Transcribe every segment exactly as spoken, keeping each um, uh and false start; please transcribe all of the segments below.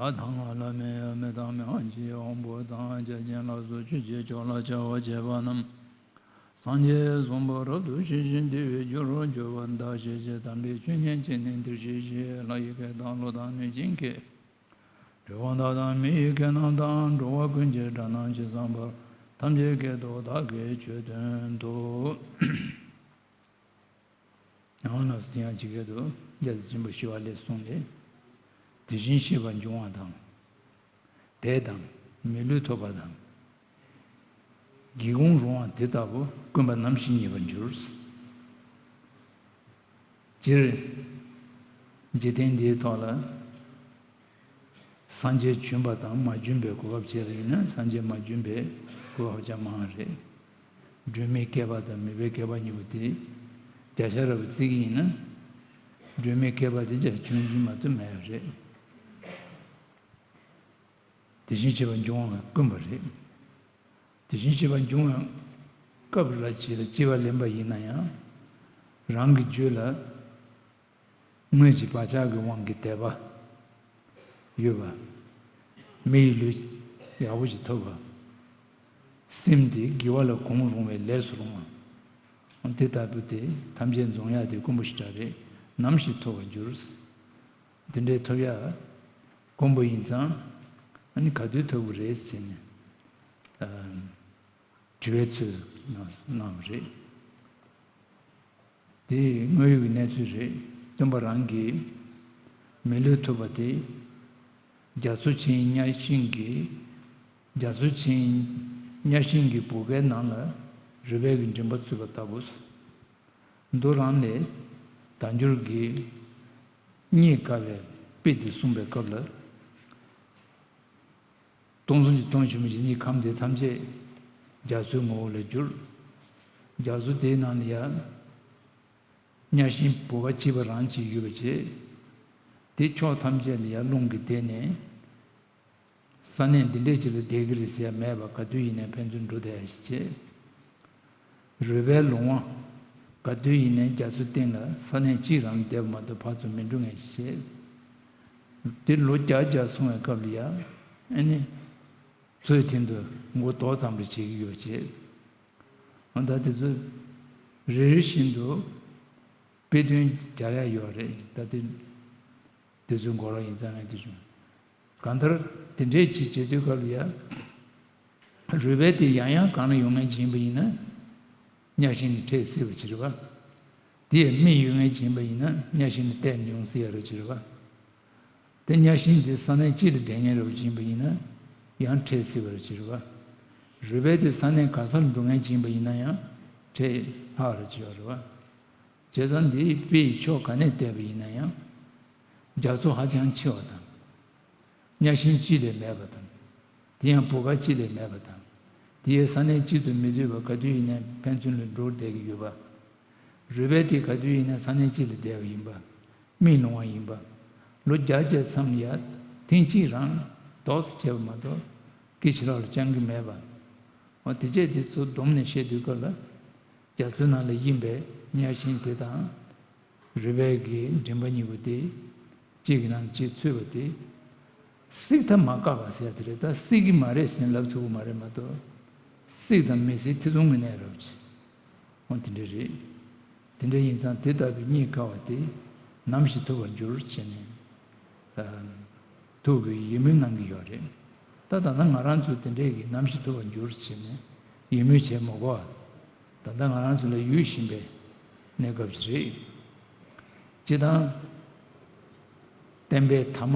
ལྷ་དང་ལྷ་མིན་མི་དང་མི་དབང་ཆེ་དབང་པོ་དང་། བརྒྱ་བྱིན་ལ་སོགས་ཆོས་ཀྱི་མཆོག་ལ་བྱ་བ་བྱེད་པ་རྣམས། སངས་རྒྱས་གསུངས་པ་རབ་ཏུ་ཞི་ཞིང་བདེ་བའི་རྒྱུར་གྱུར་པ་དག་ཤེས་ཤིང་། དམ་པའི་ཆོས་ཉན་བྱས་ནས་འདིར་གཤེགས་ཤིག། ལྷ་ཡི་སྐད་དང་ཀླུ་དང་གནོད་སྦྱིན་སྐད། འགྲོ་བ་དག་དང་མི་ཡི་སྐད་རྣམས་དང་། འགྲོ་བ་ཀུན་གྱི་སྒྲ་རྣམས་ཇི་ཙམ་པར། ཐམས་ཅད་སྐད་དུ་བདག་གིས་ཆོས་སྟོན་ཏོ། ཡང་ན་དེ་ཡང་ཇི་སྐད་དུ་རྒྱལ་སྲས་ཆེན་པོ་ཞི་བ་ལྷས་གསུངས་ཏེ། དེ་བཞིན་གཤེགས་པ་འབྱུང་བ་དང་། དད་དང་མི་ལུས་ཐོབ་པ་དང་། སྒེའུ་ཁུང་རུང་བ་དེ་ལྟ་བུ་དཀོན་པ་ནམ་ཞིག་རྙེད་པར་འགྱུར། སྤྱིར་འཇིག་རྟེན་འདིའི་ཐོག་ལ་སངས་རྒྱས་བྱོན་པ་དང་མ་བྱོན་པའི་གོ་སྐབས་བྱས་པ་ཡིན་ན། སངས་རྒྱས་མ་བྱོན་པའི་གོ་སྐབས་ཀྱང་མང་བ་རེད། སྒྲོན་མེའི་བསྐལ་པ་དང་མུན་པའི་བསྐལ་པ་གཉིས་པོ་དེ་བརྒྱ་ཆ་རེ་བ་བརྩི་གི་ཡིན་ན། སྒྲོན་མེའི་བསྐལ་པ་དེ་བརྒྱ་ཆ་བཅུ་བཞི་མ་གཏོགས་མེད་པ་རེད། དེ་བཞིན་གཤེགས་པ་འབྱུང་བ་དཀོན་པ་རེད། དེ་བཞིན་གཤེགས་པ་འབྱུང་བའི་སྐབས་ལ་བྱེད་ལ་སྐྱེ་བ་ལེན་པ་ཡིན་ན་ཡང་། རང་གི་རྒྱུད་ལ་དངོས་ཀྱི་བག་ཆགས་ཀྱི་དབང་གིས་དད་པ་ཡོད་པ། མི་ཡི་ལུས་ཡག་པོ་ཞིག་ཐོབ་པ། སེམས་དེ་དགེ་བ་ལ་གོམས་རུང་བའི་ལས་སུ་རུང་བ། དེ་ལྟ་བུ་དེ་ཐམས་ཅད་འཛོམས་ཡག་དེ་དཀོན་པོ་ཞེ་དྲག་རེད། ནམ་ཞིག་ཐོབ་པར་འགྱུར། དེ་འདྲའི་ཐོབ་ཡག་དཀོན་པོ་ཡིན་ཙང་། ཨ་ནི་ག་དུས་ཐོབ་ཀྱི་རེད་ཟེར་ནས། ཨ། དྲི་བའི་ཚུལ་གནང་གནང་བ་རེད། དེའི་དངོས་ཡོད་ཀྱི་གནས་ཚུལ་རེད། སྟོན་པ་རང་གིས་མི་ལུས་ཐོབ་པ་དེ། རྒྱ་མཚོ་ཆེན་གཉའ་ཤིང་གི། རྒྱ་མཚོ་ཆེན་གཉའ་ཤིང་གི་བུ་གའི་ནང་ལ་རུས་སྦལ་གྱི་མགྲིན་པ་ཚུད་པ་ལྟ་བུ། མདོ་རང་ལས་བདག་འགྱུར་གྱིས་རྙེད་དཀའ་བའི་དཔེ་དེ་གསུངས་པའི་སྐབས་ལ། སྟོང་གསུམ་གྱི་སྟོང་ཆེན་པོ་ཞི་གནས་ཁམས་དེ་ཐམས་ཅད་རྒྱ་མཚོའི་ངོ་བོ་ལ་གྱུར། རྒྱ་མཚོ་དེའི་ནང་ལ་ཡང་གཉའ་ཤིང་བུ་ག་གཅིག་པ་རང་གཅིག་ཡོད་པ་བྱས། དེ་ཕྱོགས་ཐམས་ཅད་ལ་ཡང་རླུང་གིས་བདས་ནས། ས་གནས་འདི་འདྲས་ཅིག་ལ་བསྡད་ཀྱི་རེད་ཟེར་ཡ་མེད་པ། ག་དུས་ཡིན་ནའི་ཕན་ཚུན་འགྲོ་བསྡད་ཡ་ཞིག་བྱས། རུས་སྦལ་ལོང་བ་ག་དུས་ཡིན་ནའི་རྒྱ་མཚོའི་སྟེང་ལ་ས་གནས་གཅིག་རང་བསྡད་པ་མ་གཏོགས་ཕར་ཚུར་མི་འགྲོ་མཁན་ཞིག་བྱས། དེ་ལོ་བརྒྱ་བརྒྱ་སོང་བའི་སྐབས་ལ་ཡ། ཨ་ནི་མཚོའི་སྟེང་དུ་མགོ་ལྡོག་ཙམ་རེ་བྱེད་ཀྱི་ཡོད་པ་བྱས། ཨ། ད་དེ་ཚོ་རེ་རེ་བཞིན་དུ་དཔེ་སྟོན་རྒྱག་ཡ་ཡོད་རེད། ད་དེ་དེ་ཚོའི་མགོ་རོ་ཡིན་ཙང་ངས་དེ་བྱུང་། གང་ལྟར་དེ་འདྲས་ཅིག་བྱེད་དུས་སྐབས་ལ་ཡ། རུས་སྦལ་དེ་ཡང་ཡང་གང་ལ་ཡོང་མཁན་ཅིག་ཡིན་པ་ཡིན་ན། གཉའ་ཤིང་ནི་འཕྲད་སྲིད་པ་ཅིག་རེད་པ། དེ་ཡང་མི་ཡོད་མཁན་ཅིག་ཡིན་པ་ཡིན་ན་གཉའ་ཤིང་ནི་བལྟས་ནས་ཡོང་སྲིད་ཡ་རེད་ཅིག་རེད་པ། དེ་གཉའ་ཤིང་དེ་ས་གནས་གཅིག་ལ་བསྡད་མཁན་རེད་པ་ཅིག་ཡིན་པ་ཡིན་ན་ཡང་འཕྲད་སྲིད་པ་རེད་ཅིག་རེད་པ། རུས་སྦལ་དེ་ས་གནས་ག་ས་ལ་འགྲོ་མཁན་ཅིག་ཡིན་པ་ཡིན་ན་ཡང་འཕྲད་ལྷག་རེད་ཅིག་ཡོད་རེད་པ། བྱས་ཙང་འདིའི་དཔེ་ཡི་ཕྱོགས་ག་ནས་བལྟས་པ་ཡིན་ན་ཡང་། རྒྱ་མཚོ་ཧ་ཅང་ཆེ་བ་དང་། གཉའ་ཤིང་གཅིག་ལས་མེད་པ་དང་། དེ་ཡང་བུ་ག་གཅིག་ལས་མེད་པ་དང་། དེ་ཡང་ས་གནས་གཅིག་ཏུ་མི་སྡོད་པར་ག་དུས་ཡིན་ནའི་ཕན་ཚུན་ལ་འགྲོ་བསྡད་ཀྱི་ཡོད་པ། རུས་སྦལ་དེ་ག་དུས་ཡིན་ནའི་ས་གནས་གཅིག་ལ་བསྡད་པ་ཡིན་པ། མིའི་ལོང་བ་ཡིན་པ། ལོ་བརྒྱ་བརྒྱ་མཚམས་ལ་ཡ་ཐེངས་གཅིག་རང་ཏོག་ཙམ་བྱས་པ་མ་གཏོགས་སྐད་ཕྱི་ལོགས་ལ་བཅང་གི་མེད་པ། འོ། དེ་བྱས་དེ་ཚོ་བསྡོམས་ནས་བཤད་དུས་སྐབས་ལ། རྒྱ་མཚོའི་ནང་ལ་གཡེངས་པའི་གཉའ་ཤིང་དེ་དང་། རུས་སྦལ་གྱི་མགྲིན་པ་གཉིས་པོ་དེ། གཅིག་གི་ནང་གཅིག་ཚུད་པ་དེ། བསྲེག་ཐབས་མ་བཀག་པ་ཟེར་ཡ་དེ་རེད། ད་བསྲེག་གི་མ་རེད་ཟེར་ནས་ལབ་ཐུབ་ཀྱི་མ་རེད་མ་གཏོགས། བསྲེག་དང་མི་བསྲེག་ཐེ་ཚོམ་གྱི་གནས་རེད་པ་ཅིག་འོ། དེ་འདྲ་རེད། དེ་འདྲ་ཡིན་ཙང་དེ་ལྟ་བུའི་རྙེད་དཀའ་བ་དེ་ནམ་ཞིག་ཐོབ་པར་འགྱུར་བྱས་ནས། ཨ། ཐུགས་ཀྱི་ཡིད་སྨོན་གནང་གི་ཡོད་རེད། ད་ད་ལྟ་ང་རང་ཚོ་དེ་འདྲས་ཀྱི་ནམ་ཞིག་ཐོབ་པར་འགྱུར་བྱས་ནས་ཡིད་སྨོན་བྱས་མ་དགོས་པ། ད་ལྟ་ང་རང་ཚོ་ལ་ཡོད་བཞིན་པའི་གནས་སྐབས་ཅིག་རེད། སྤྱིར་བཏང་། བསྟན་པའི་ཐ་མ།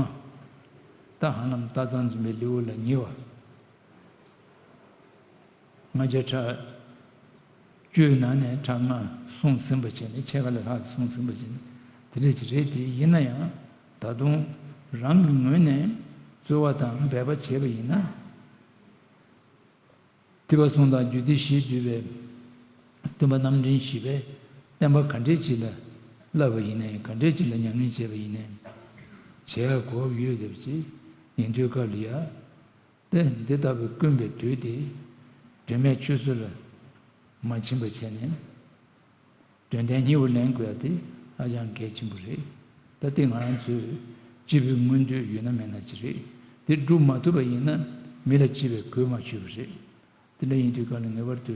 ད་ཧ་ལམ་སྟག་ཚང་འཛིན་པའི་ལེའུ་ལ་ཉེ་བ། ལྔ་བརྒྱ་ཕྲག་བཅུའི་ནང་ནས་ཕྲག་ལྔ་སོང་ཟིན་པ་བྱས་ནས། ཕྱེད་ཀ་ལས་ལྷག་སོང་ཟིན་པ་བྱས་ནས་དེ་འདྲས་ཅིག་རེད། དེ་ཡིན་ན་ཡང་ད་དུང་རང་གི་ངོས་ནས་རྩོལ་བ་དང་འབད་པ་བྱས་པ་ཡིན་ན། ཐོས་པ་གསུམ་དང་རྒྱུད་སྡེ་བཞིས་བསྡུས་པའི་སྟོན་པ་རྣམ་འདྲེན་བཞི་པས་བསྟན་པ་ག་འདྲས་ཅིག་ལ་བསླབ་པ་ཡིན་ནའི། ག་འདྲས་ཅིག་ལ་མྱ་ངན་བྱས་པ་ཡིན་ནའི། བྱེད་ཡག་གོ་སྐབས་ཡོད་བསྡད་པ་ཅིག་ཡིན་དུས་སྐབས་ལ་ཡ། ཏེ་འདི་ལྟ་བུའི་དཀོན་པའི་དུས་དེ། དོན་མེད་ཆོས་སྲོལ་ལ་མ་ཕྱིན་པ་བྱས་ནས། དོན་ལྡན་སྙིང་པོ་ལེན་དགོས་ཡ་དེ་ཧ་ཅང་གལ་ཆེན་པོ་རེད། ད་ལྟའི་ང་རང་ཚོས་སྤྱི་པའི་མངོན་འདོད་ཡོད་ན་མེད་ན་ཅིག་རེད། དེ་སྒྲུབ་མ་ཐུབ་པ་ཡིན་ན་མི་ལ་སྐྱིད་པའི་གོས་མ་ཆོད་པ་རེད། དེ་འདྲ་ཡིན་དུས་གང་ལ་ངེས་པར་དུ་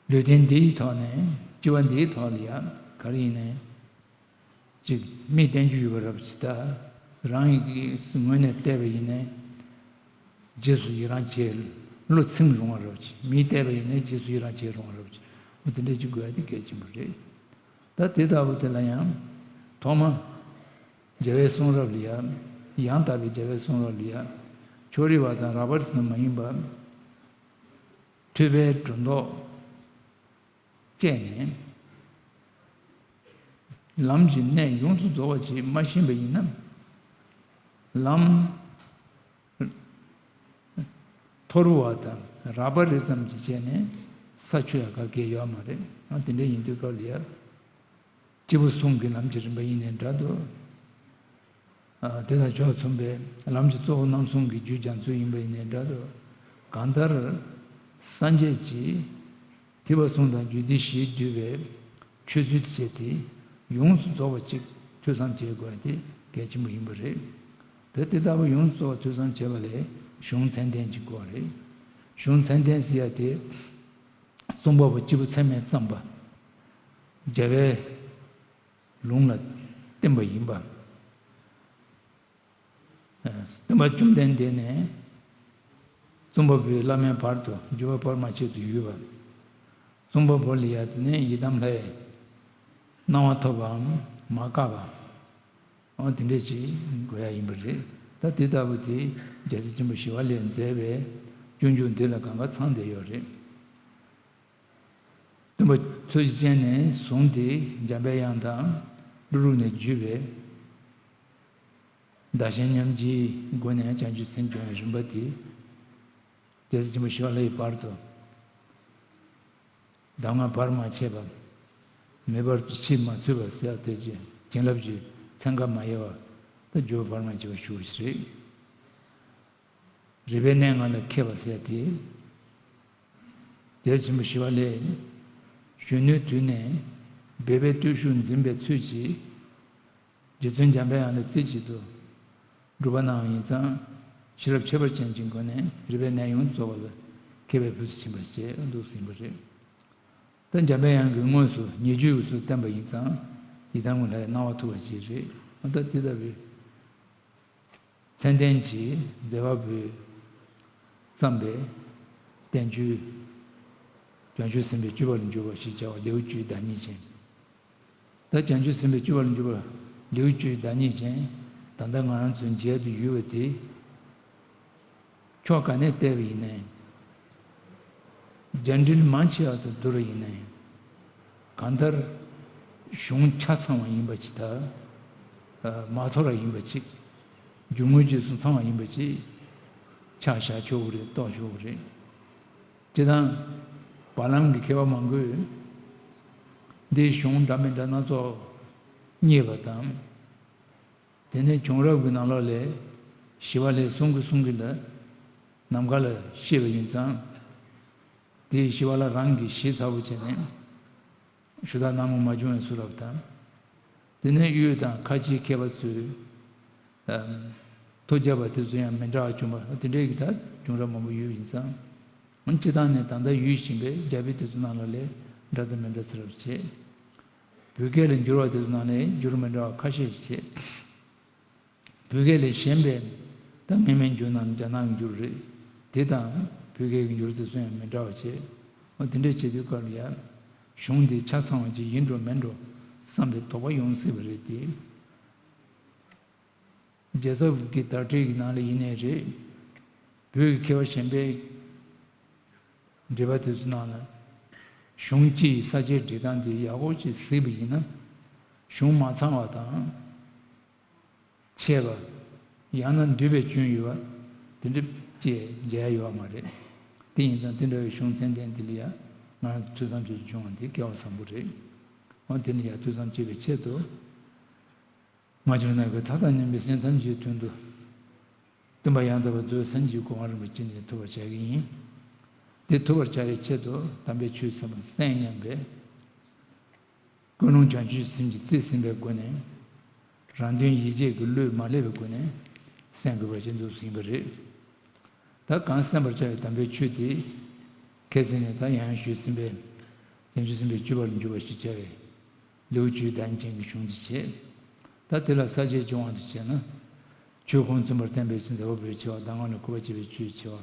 ལུས་རྟེན་འདིའི་ཐོག་ནས་སྐྱེ་བ་འདིའི་ཐོག་ལ་ཡང་ག་རེ་ཡིན་ནའི་ཅིག་མིས་བསྟན་རྒྱུ་ཡོད་པ་རབ་ཅིག་ད་རང་གི་ངོས་ནས་བལྟས་པ་ཡིན་ནའི་རྗེས་སུ་ཡི་རང་བྱེད། བློ་ཚིམ་རུང་བ་རབ་ཅིག་མིས་བལྟས་པ་ཡིན་ནའི་རྗེས་སུ་ཡི་རང་བྱེད་རུང་བ་རབ་ཅིག་འོ་དེ་འདྲ་ཅིག་དགོས་ཡ་དེ་གལ་ཆེན་པོ་རེད། ད་དེ་ལྟ་བུ་དེ་ལ་ཡང་ཐོག་མ་རྒྱལ་བའི་གསུང་རབ་ལ་ཡང་ཡང་དག་པའི་རྒྱལ་བའི་གསུང་རབ་ལ་ཡང་ཕྱོགས་རིས་པ་དང་རགས་པ་རིགས་ཙམ་མ་ཡིན་པ། ཐོས་པའི་སྒྲོ་འདོགས་བཅད་ནས་ལམ་གྱི་གནད་ཡོངས་སུ་རྫོགས་པ་ཞིག་མ་ཤེས་པ་ཡིན་ན། ལམ་མཐོ་རུ་བ་དང་རགས་པ་རེ་ཙམ་གྱིས་བྱས་ནས་ས་ཆོད་ཡ་ག་གེ་ཡོད་མ་རེད། ཨ་དེ་འདྲ་ཡིན་དུས་སྐབས་ལ་ཡ། སྐྱེས་བུ་གསུམ་གྱི་ལམ་གྱི་རིམ་པ་ཡིན་ནའི་འདྲ་འདུག་ཨ་དེ་དང་ཕྱོགས་མཚུངས་པའི་ལམ་གྱི་གཙོ་བོ་རྣམ་གསུམ་གྱི་རྒྱུད་རྒྱ་མཚོ་ཡིན་པ་ཡིན་ནའི་འདྲ་འདུག་གང་ལྟར་སངས་རྒྱས་ཀྱིས་ཐེག་པ་གསུམ་དང་རྒྱུད་སྡེ་བཞིས་བསྡུས་པའི་ཆོས་ཚུལ་བཅས་དེ་ཡོངས་སུ་རྫོགས་པ་ཅིག་ཐོས་བསམ་བྱེད་དགོས་ཡ་དེ་གལ་ཆེན་པོ་ཡིན་པ་རེད། ད་དེ་ལྟ་བུ་ཡོངས་སུ་རྫོགས་པ་ཐོས་བསམ་བྱེད་པ་ལས་གཞུང་ཚད་ལྡན་གྱི་སྐོར་རེད། གཞུང་ཚད་ལྡན་ཟེར་ཡ་དེ། རྩོམ་པ་པོ་སྐྱེས་བུ་ཚད་མས་བརྩམས་པ། རྒྱལ་བའི་ལུང་ལ་བརྟེན་པ་ཡིན་པ། སྟོན་པ་བཅོམ་ལྡན་འདས་ནས་རྩོམ་པ་པོའི་བླ་མའི་བར་དུ་བརྒྱུད་པ་བར་མ་ཆད་དུ་ཡོད་པ། རྩོམ་པ་པོ་ལ་ཡ་དེ་ནས་ཡི་དམ་ལྷའི་གནང་བ་ཐོབ་པའམ་མ་བཀག་པ། འོ་དེ་འདྲས་ཅིག་དགོས་ཡ་ཡིན་པ་རེད། ད་དེ་ལྟ་བུ་དེ་རྒྱལ་སྲས་ཆེན་པོ་ཞི་བ་ལྷས་མཛད་པའི་སྤྱོད་འཇུག་འདི་ལ་གང་ག་ཚང་བསྡད་ཡོད་རེད། སྟོན་པ་ཚོས་ཅན་ནས་བཟུང་སྟེ་འཇམ་པའི་དབྱངས་དང་ཀླུ་སྒྲུབ་ནས་བརྒྱུད་པའི་བདག་གཞན་མཉམ་བརྗེའི་སྒོ་ནས་བྱང་ཆུབ་སེམས་སྐྱོང་བའི་རིམ་པ་དེ། རྒྱལ་སྲས་ཆེན་པོ་ཞི་བ་ལྷའི་བར་དུ། གདམས་ངག་བར་མ་ཆད་པ། མེ་འབར་དུ་ཕྱིར་མ་ཚུད་པ་ཟེར་ཡ་དེ་བྱིན་རླབས་ཀྱི་ཚན་ཁ་མ་ཡལ་བ་ད་བརྒྱུད་པ་བར་མ་ཆད་པ་ཞུ་བ་ཞིག་རེད། རིག་པའི་གནས་ལྔ་ལ་མཁས་པ་ཟེར་ཡ་དེ། རྒྱལ་སྲས་ཆེན་པོ་ཞི་བ་ལྷས་གཞོན་ནུའི་དུས་ནས་སྦས་པའི་བརྟུལ་ཞུགས་འཛིན་པའི་ཚུལ་གྱིས། རྗེ་བཙུན་འཇམ་པའི་དབྱངས་ལ་རྩེ་གཅིག་ཏུ་སྒྲུབ་པ་གནང་བ་ཡིན་ཙང་། ཤེས་རབ་ཁྱད་པར་ཅན་གྱི་སྒོ་ནས་རིག་པའི་གནས་ཡོངས་རྫོགས་པ་ལ་མཁས་པའི་ཕུལ་དུ་ཕྱིན་པ་བཅས་འདུག་ཟིན་པ་རེད། ད་འཇམ་པའི་དབྱངས་ཀྱིས་དངོས་སུ་ཉེ་བརྒྱུད་སུ་བསྟན་པ་ཡིན་ཙང་ཡི་དམ་ལྷའི་གནང་བ་ཐོབ་པ་བཅས་རེད། ད་དེ་ལྟ་བུའི་མཚན་ལྡན་གྱི་མཛད་པ་པོས་བརྩམས་པའི་བསྟན་བཅོས་བྱང་ཆུབ་སེམས་དཔའི་སྤྱོད་པ་ལ་འཇུག་པ་ཞེས་བྱ་བ་ལེའུ་བཅུའི་བདག་ཉིད་ཅན། ད་བྱང་ཆུབ་སེམས་དཔའི་སྤྱོད་པ་ལ་འཇུག་པ་ལེའུ་བཅུའི་བདག་ཉིད་ཅན། ད་ལྟ་ང་རང་ཚོའི་མཇལ་དུ་ཡོད་པ་དེ། ཕྱོགས་ག་ནས་བལྟས་པ་ཡིན་ནའི། རྒྱ་འགྲེལ་མང་ཆེ་བ་དང་བསྡུར་བ་ཡིན་ནའི། གང་ལྟར་གཞུང་ཆ་ཚང་བ་ཡིན་པ་ཅིག་དང་། མ་དོར་བ་ཡིན་པ་ཅིག་རྒྱུ་དངོས་རྗེས་སུ་ཚང་བ་ཡིན་པ་ཅིག་ཆ་བཞག་ཆོག་གི་རེད། རྟོགས་ཆོག་གི་རེད། སྤྱིར་བཏང་བར་ལམ་གྱི་མཁས་པ་མང་པོས་འདིའི་གཞུང་འདྲ་མི་འདྲ་སྣ་ཚོགས་རྙེད་པ་དང་། དེ་ནས་བྱུང་རབས་ཀྱི་ནང་ལོགས་ལས་ཞི་བ་ལྷས་གསུང་གི་གསུང་གི་ལ་ནམ་མཁའ་ལ་བཤད་པ་ཡིན་ཙང་། དེ་ཞི་བ་ལྷ་རང་གིས་ཞིབ་ཚགས་པོ་བྱས་ནས་ཞུ་དག་གནང་མ་བྱུང་བའི་བཟོ་འདྲ་དང་། དེ་ནས་ཡུལ་དང་ཁ་ཆེའི་མཁས་པ་ཚོས་ཐོ་བརྒྱབ་པ་དེ་ཚོ་ཡང་མི་འདྲ་བ་བྱུང་བ་དེ་འདྲའི་གི་ད་བྱུང་རབས་མང་པོ་ཡོད་ཡིན་ཙང་། སྤྱིར་བཏང་ནས་ད་ལྟ་ཡོད་བཞིན་པའི་རྒྱ་དཔེ་དེ་ཚོ་ནང་ལ་ལས་འདྲ་དང་མི་འདྲ་ཚ་རབས་བྱས། བོད་སྐད་ལ་འགྱུར་བ་དེ་ཚོ་ནང་ནས་འགྱུར་མི་འདྲ་བ་ཁ་ཤས་ཤིག་བྱས། བོད་སྐད་ལས་གཞན་པའི་ད་སྔ་མའི་འགྱུར་ནང་རྒྱ་ནག་གི་འགྱུར་རེད། དེ་དང་བོད་སྐད་ཀྱི་འགྱུར་དེ་ཚོ་ཡང་མི་འདྲ་བ་བྱས། འོ་དེ་འདྲ་བྱེད་དུས་སྐབས་ལ་ཡང་གཞུང་འདི་ཆ་ཚང་བ་ཅིག་ཡིན་འགྲོ་མིན་འགྲོ་བསམ་པའི་དོགས་པ་ཡོང་སྲིད་པ་རེད་དེ། རྒྱལ་ཚབ་ཀྱི་དར་ཁྲིད་ཀྱི་ནང་ལ་ཡིན་ནའི་རེད། བོད་ཀྱི་མཁས་པ་གཞན་པའི་འགྲེལ་པ་དེ་ཚོ་ནང་ལ་གཞུང་སྤྱི་ཡི་ས་བཅད་འགྲེལ་སྟངས་དེ་ཡག་པོ་ཅིག་གཟིགས་པ་ཡིན་ན། གཞུང་མ་ཚང་བ་དང་། ཆད་པ། ཡང་ན་འདུས་པའི་སྐྱོན་ཡོད་པ་དེ་འདྲ་ཅིག་མཇལ་ཡོད་པ་མ་རེད། དེ་ཡིན་ཙང་དེ་འདྲ་བའི་གཞུང་ཚད་ལྡན་འདི་ལ་ཡང་ང་རང་ཚོ་ཐོས་བསམ་བྱེད་རྒྱུ་བྱུང་བ་འདི་སྐལ་བ་བཟང་པོ་རེད། འོ་དེ་ནི་ཡང་ཐོས་བསམ་བྱེད་པའི་ཆེད་དུ། མ་གྱུར་ནམ་མཁའི་མཐའ་དང་མཉམ་པའི་སེམས་ཐམས་ཅད་དོན་དུ། སྟོན་པ་ཡང་དག་པར་རྫོགས་སངས་རྒྱས་ཀྱི་གོ་འཕང་རིན་པོ་ཆེ་ནི་ཐོབ་པར་བྱ་གི་ཡིན། དེ་ཐོབ་པར་བྱ་བའི་ཆེད་དུ་དམ་པའི་ཆོས་ཟབ་མོ་གསན་སྙམ་པའི་ཀུན་སློང་བྱང་ཆུབ་སེམས་ཀྱིས་རྩིས་ཟིན་པའི་སྒོ་ནས། རང་དོན་ཡིད་བྱེད་ཀྱི་བློས་མ་བསླད་པའི་སྒོ་ནས། གསན་དགོས་པ་ཞིག་འདུག་ཟིན་པ་རེད། ད་གང་གསན་པར་བྱ་བའི་དམ་པའི་ཆོས་དེ། ཁ་སང་ནས་ད་ཡང་ཡང་ཞུས་ཟིན་པའི། བྱང་ཆུབ་སེམས་དཔའི་སྤྱོད་པ་ལ་འཇུག་པ་ཞེས་བྱ་བའི་ལེའུ་བཅུའི་བདག་ཉིད་ཅན་གྱི་གཞུང་དེ་བྱས། ད་དེ་ལ་ས་བཅད་ཀྱི་དབང་དུ་བྱས་ན། ཆོས་ཁུངས་བཙུན་པར་བསྟན་པའི་ཕྱིར་མཛད་པ་པོའི་ཆེ་བ། གདམས་ངག་ལ་གུས་པ་བསྐྱེད་པའི་ཆོས་ཆེ་བ།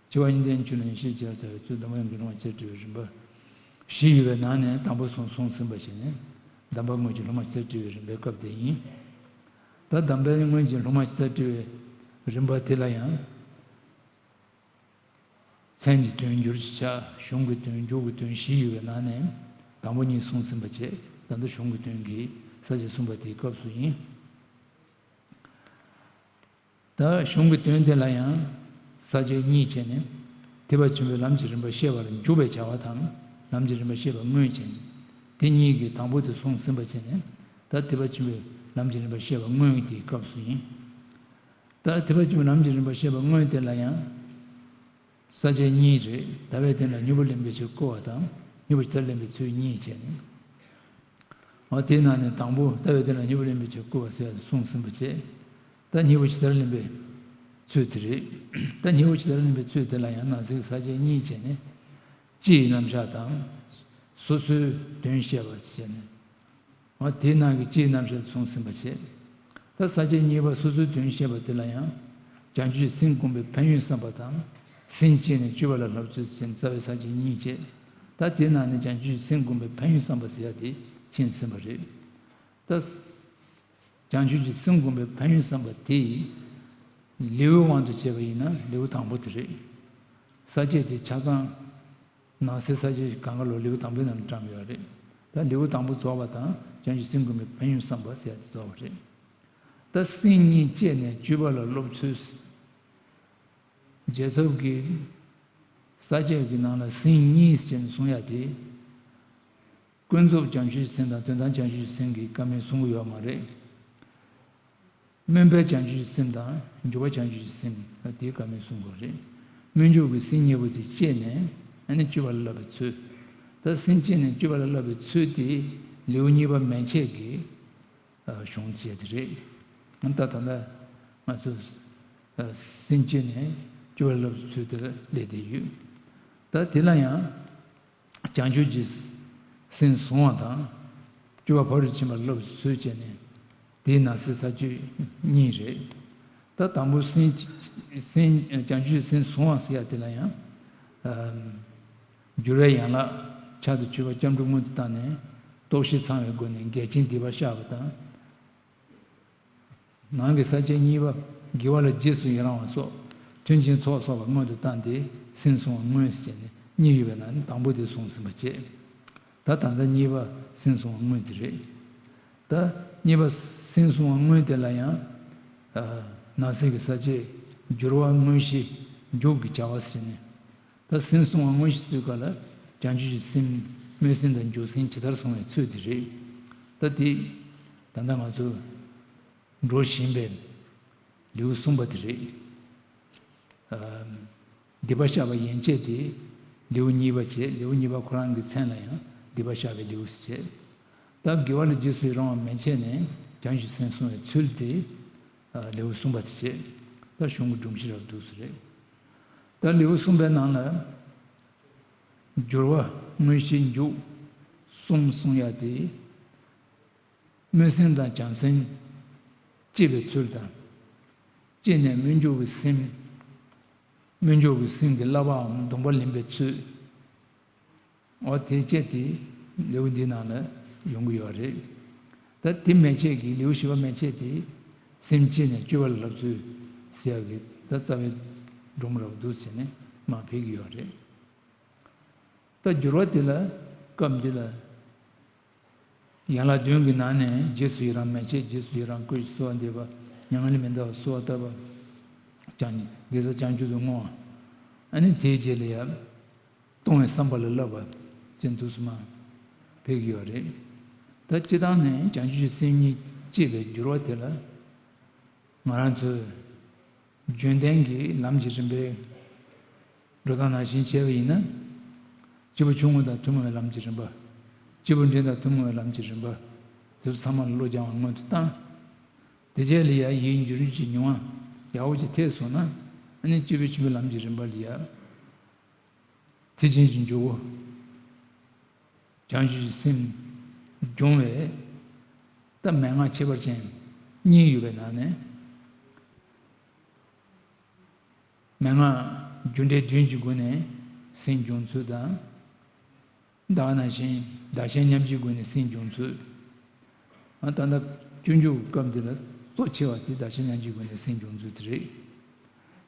ཆེ་བ་གཉིས་ལྡན་ཆོས་ལ་ཡེ་ཤེས་ཀྱི་ཚུལ། གདམས་ངག་གི་སློབ་མ་ཇི་ལྟར་བཀྲི་བའི་རིམ་པ། བཞི་ཡོད་པའི་ནང་ནས་དང་པོ་གསུངས་གསུངས་ཟིན་པ་བྱས་ནས། གདམས་པ་དངོས་ཀྱི་སློབ་མ་ཇི་ལྟར་བཀྲི་བའི་རིམ་པའི་སྐབས་དེ་ཡིན། ད་གདམས་པའི་དངོས་ཀྱི་སློབ་མ་ཇི་ལྟར་བཀྲི་བའི་རིམ་པ་དེ་ལ་ཡང་། མཚན་གྱི་དོན་སྦྱོར་གྱི་ཆ། གཞུང་གི་དོན། མཇུག་གི་དོན་བཞི་ཡོད་པའི་ནང་ནས་དང་པོ་གཉིས་གསུངས་ཟིན་པ་བྱས། ད་ལྟ་གཞུང་གི་དོན་གྱི་ས་བཅད་གསུམ་པ་དེའི་སྐབས་སུ་ཡིན། ད་གཞུང་གི་དོན་དེ་ལ་ཡང་ས་བཅད་གཉིས་བྱས་ནས། ཐེག་པ་ཆེན་པོའི་ལམ་གྱི་རིམ་པ་བཤད་པར་འཇུག་པའི་བྱ་བ་དང་། ལམ་གྱི་རིམ་པ་བཤད་པ་དངོས་བྱས་ནས། དེ་གཉིས་ཀྱི་དང་པོ་དེ་གསུངས་ཟིན་པ་བྱས་ནས། ད་ཐེག་པ་ཆེན་པོའི་ལམ་གྱི་རིམ་པ་བཤད་པ་དངོས་ཀྱི་སྐབས་སུ་ཡིན། ད་ཐེག་པ་ཆེན་པོའི་ལམ་གྱི་རིམ་པ་བཤད་པ་དངོས་དེ་ལ་ཡང་། ས་བཅད་གཉིས་རེད། ལྟ་བའི་དོན་ལ་མྱུར་བ་ལེན་པའི་ཕྱིར་བསྐུལ་བ་དང་། མྱུར་བ་ཇི་ལྟར་ལེན་པའི་ཚུལ་གཉིས་བྱས་ནས། འོ་དེའི་ནང་ནས་དང་པོ་ལྟ་བའི་དོན་ལ་མྱུར་བ་ལེན་པའི་ཕྱིར་བསྐུལ་བ་ཟེར་ཡ་གསུངས་ཟིན་པ་བྱས། ད་མྱུར་བ་ཇི་ལྟར་ལེན་པའི་ཚུལ་དེ་རེད། ད་མྱུར་བ་ཇི་ལྟར་ལེན་པའི་ཚུལ་དེ་ལ་ཡང་ནང་གསེས་ཀྱི་ས་བཅད་གཉིས་བྱས་ནས། སྤྱིའི་རྣམ་གཞག་དང་། སོ་སོའི་དོན་བཤད་པ་བྱས་ནས། འོ་དེའི་ནང་གི་སྤྱིའི་རྣམ་གཞག་གསུངས་ཟིན་པ་བྱས། ད་ས་བཅད་གཉིས་པ་སོ་སོའི་དོན་བཤད་པ་དེ་ལ་ཡང་། བྱང་ཆུབ་ཀྱི་སེམས་བསྒོམ་པའི་ཕན་ཡོན་བསམ་པ་དང་། སེམས་བསྐྱེད་ནས་སྤྱོད་པ་ལ་བསླབ་ཚུལ་ཟེར་རྩ་བའི་ས་བཅད་གཉིས་བྱས། ད་དེའི་ནང་ནས་བྱང་ཆུབ་ཀྱི་སེམས་བསྒོམ་པའི་ཕན་ཡོན་བསམ་པ་ཟེར་ཡ་དེ་མཁྱེན་ཟིན་པ་རེད། ད་བྱང་ཆུབ་ཀྱི་སེམས་བསྒོམ་པའི་ཕན་ཡོན་བསམ་པ་དེ། ལེའུའི་དབང་དུ་བྱས་པ་ཡིན་ན་ལེའུ་དང་པོ་དེ་རེད། ས་བཅད་དེ་ཆ་ཚང་། ནང་གསེས་ས་བཅད་གང་ག་ལོ་ལེའུ་དང་པོའི་ནང་ལ་བཀྲམ་ཡོད་རེད། ད་ལེའུ་དང་པོ་རྫོགས་པ་དང་བྱང་ཆུབ་སེམས་བསྒོམ་པའི་ཕན་ཡོན་བསམ་པ་ཟེར་ཡ་དེ་རྫོགས་པ་རེད། ད་སེམས་ཉིད་བསྐྱེད་ནས་སྤྱོད་པ་ལ་སློབ་ཚུལ། རྗེས་ཚབ་ཀྱི་ས་བཅད་ཀྱི་ནང་ལ་སེམས་ཉིད་ཅེས་གསུང་ཡ་དེ། ཀུན་རྫོབ་བྱང་ཆུབ་ཀྱི་སེམས་དང་དོན་དམ་བྱང་ཆུབ་ཀྱི་སེམས་ཀྱི་བཀའ་མོལ་གསུང་གི་ཡོད་མ་རེད། སྨོན་པའི་བྱང་ཆུབ་ཀྱི་སེམས་དང་འཇུག་པ་བྱང་ཆུབ་ཀྱི་སེམས་ལ་དེའི་བཀའ་མོལ་གསུང་དགོས་རེད། སྨོན་འཇུག་གི་སེམས་གཉིས་པོ་དེ་བསྐྱེད་ནས་ཨ་ནི་སྤྱོད་པ་ལ་བསླབ་པའི་ཚུལ། ད་སེམས་བསྐྱེད་ནས་སྤྱོད་པ་ལ་བསླབ་པའི་ཚུལ་དེ་ལེའུ་གཉིས་པ་མན་ཆད་ཀྱི་གཞུང་བཅས་དེ་རེད། ད་ད་ལྟ་ང་ཚོ་སེམས་བསྐྱེད་ནས་སྤྱོད་པ་ལ་བསླབ་པའི་ཚུལ་དེ་ལ་སླེབས་བསྡད་ཡོད། ད་དེ་ལ་ཡང་། བྱང་ཆུབ་ཀྱི་སེམས་བཟུང་བ་དང་། སྤྱོད་པ་ཕ་རོལ་ཏུ་ཕྱིན་པ་སློབ་ཚུལ་བྱས་ནས། དེའི་ནང་གསེས་ས་བཅད་གཉིས་རེད། ད་དང་པོ་སེམས་སེམས་བྱང་ཆུབ་ཀྱི་སེམས་བཟུང་བ་ཟེར་ཡ་དེ་ལ་ཡང་། སྦྱོར་བའི་ཡན་ལག་ཆར་དུ་ཆུད་པ་སྐྱབས་འགྲོ་སྔོན་དུ་བཏང་ནས། རྟོག་ཞིབ་ཚང་བའི་སྒོ་ནས་འགལ་རྐྱེན་སྡིག་པ་བཤགས་པ་དང་། ནང་གི་ས་བཅད་གཉིས་པ། དགེ་བ་ལ་རྗེས་སུ་ཡི་རང་བ་སོགས་མཐུན་རྐྱེན་ཚོགས་གསོག་པ་སྔོན་དུ་བཏང་སྟེ་སེམས་བཟུང་བ་དངོས་ཟེར་ནས་གཉིས་ཡོད་པའི་ནང་ནས་དང་པོ་དེ་གསུངས་ཟིན་པ་བྱས། ད་ད་ལྟ་གཉིས་པ་སེམས་བཟུང་བ་དངོས་དེ་རེད། ད་གཉིས་པ་སེམས་བཟུང་བ་དངོས་དེ་ལ་ཡང་། ནང་གསེས་ཀྱི་ས་བཅད་སྦྱོར་བ་དངོས་གཞི་མཇུག་གི་བྱ་བ་ཟེར་ནས། ད་སེམས་བཟུང་བ་དངོས་གཞི་ཟེར་སྐབས་ལ་བྱང་ཆུབ་ཀྱི་སེམས་སྨོན་སེམས་དང་འཇུག་སེམས་ཇི་ལྟར་བཟུང་བའི་ཚུལ་དེ་རེད། ད་དེ་ད་ལྟ་ང་ཚོ་འགྲོ་བཞིན་པའི་ལེའུ་གསུམ་པ་དེ་རེད། ཨ། སྡིག་པ་བཤགས་པ་ཡན་ཆད་དེ་ལེའུ་གཉིས་པ་བྱས། ལེའུ་གཉིས་པ་ཁོ་རང་གི་མཚན་ལ་ཡང་སྡིག་པ་བཤགས་པའི་ལེའུ་ཞེས་བྱས། ད་དགེ་བ་ལ་རྗེས་སུ་ཡི་རང་བ་མན་ཆད་ནས་བྱང་ཆུབ་སེམས་བཟུང་བའི་ཚུལ་དེ། ཨ། ལེའུ་གསུམ་པ་དེ་བྱས། ད་གཞུང་གི་སྒྲོམ་གཞི་རབ་ཏུ་སུ་རེད། ད་ལེའུ་གསུམ་པའི་ནང་ལ། སྦྱོར་བ་དངོས་གཞི་མཇུག་གསུམ་གསུང་ཡ་དེ། སྨོན་སེམས་དང་བྱང་སེམས་བསྐྱེད་པའི་ཚུལ་དང་། བསྐྱེད་ནས་སྨོན་འཇུག་གི་སེམས། སྨོན་འཇུག་གི་སེམས་ཀྱི་བསླབ་པའམ་སྡོམ་པ་ལེན་པའི་ཚུལ། འོ་དེ་བཅས་དེ་ལེའུ་འདིའི་ནང་ལ་ཡོང་གི་ཡོད་རེད། ད་དེ་མན་ཆད་ཀྱི་ལེའུ་བཞི་པ་མན་ཆད་དེ་སེམས་བསྐྱེད་ནས་སྤྱོད་པ་ལ་བསླབ་ཚུལ་ཟེར་ཡག་གི་ད་རྩ་བའི་སྒྲོམ་རབ་ཏུ་བྱས་ནས་མར་ཕེབས་ཀྱི་ཡོད་རེད། ད་སྦྱོར་བ་དེ་ལ་སྐབས་འདི་ལ། ཡན་ལག་བདུན་གྱི་ནང་ནས་རྗེས་སུ་ཡི་རང་མན་ཆད། རྗེས་སུ་ཡི་རང་བསྐུལ་ཞིང་གསོལ་བ་འདེབས་པ། མྱ་ངན་ལས་མི་འདའ་བར་གསོལ་བ་བཏབ་པ། བྱང་དགེ་རྩ་བྱང་ཆུབ་ཏུ་བསྔོ་བ། ཨ་ནི་དེའི་རྗེས་ལ་ཡང་གཏོང་བའི་བསམ་པ་ལ་བསླབ་པ་ཅན་དུ་སུ་མ་ཕེབས་ཀྱི་ཡོད་རེད། ད་སྤྱིར་བཏང་ནས་བྱང་ཆུབ་ཀྱི་སེམས་ཉིད་བསྐྱེད་པའི་སྦྱོར་བ་དེ་ལ། ང་རང་ཚོས་རྒྱུན་ལྡན་གྱི་ལམ་གྱི་རིམ་པའི་འགྲོ་སྟངས་ནང་བཞིན་བྱས་པ་ཡིན་ན། སྐྱེས་བུ་ཆུང་ངུ་དང་ཐུན་མོང་བའི་ལམ་གྱི་རིམ་པ། སྐྱེས་བུ་འབྲིང་དང་ཐུན་མོང་བའི་ལམ་གྱི་རིམ་པ། དེ་ཚོ་ཚང་མ་ལ་བློ་སྦྱང་བ་སྔོན་དུ་བཏང་། དེ་རྗེས་ལ་ཡང་ཡིད་འགྱུར་གྱི་མྱོང་ ཡག་པོ་ཅིག་ཐེབས་སོང་ན། ཨ་ནི་སྤྱོད་པའི་ཆོས་པའི་ལམ་གྱི་རིམ་པ་ལ་ཡ། ཐེག་ཆེན་གྱི་འཇུག་སྒོ། བྱང་ཆུབ་ཀྱི་སེམས་སྦྱོང་བའི། ད་མན་ངག་ཁྱད་པར་ཅན་གཉིས་ཡོད་པའི་ནང་ནས། མན་ངག་རྒྱུ་འབྲས་བདུན་གྱི་སྒོ་ནས་སེམས་སྦྱོང་ཚུལ་དང་། ད་ག་ནང་བཞིན་བདག་གཞན་མཉམ་བརྗེའི་སྒོ་ནས་སེམས་སྦྱོང་ཚུལ། ཨ། ད་ལྟ་སྤྱོད་འཇུག་གི་སྐབས་འདི་ལ་གཙོ་ཆེ་བ་དེ་བདག་གཞན་མཉམ་བརྗེའི་སྒོ་ནས་སེམས་སྦྱོང་ཚུལ་དེ་རེད།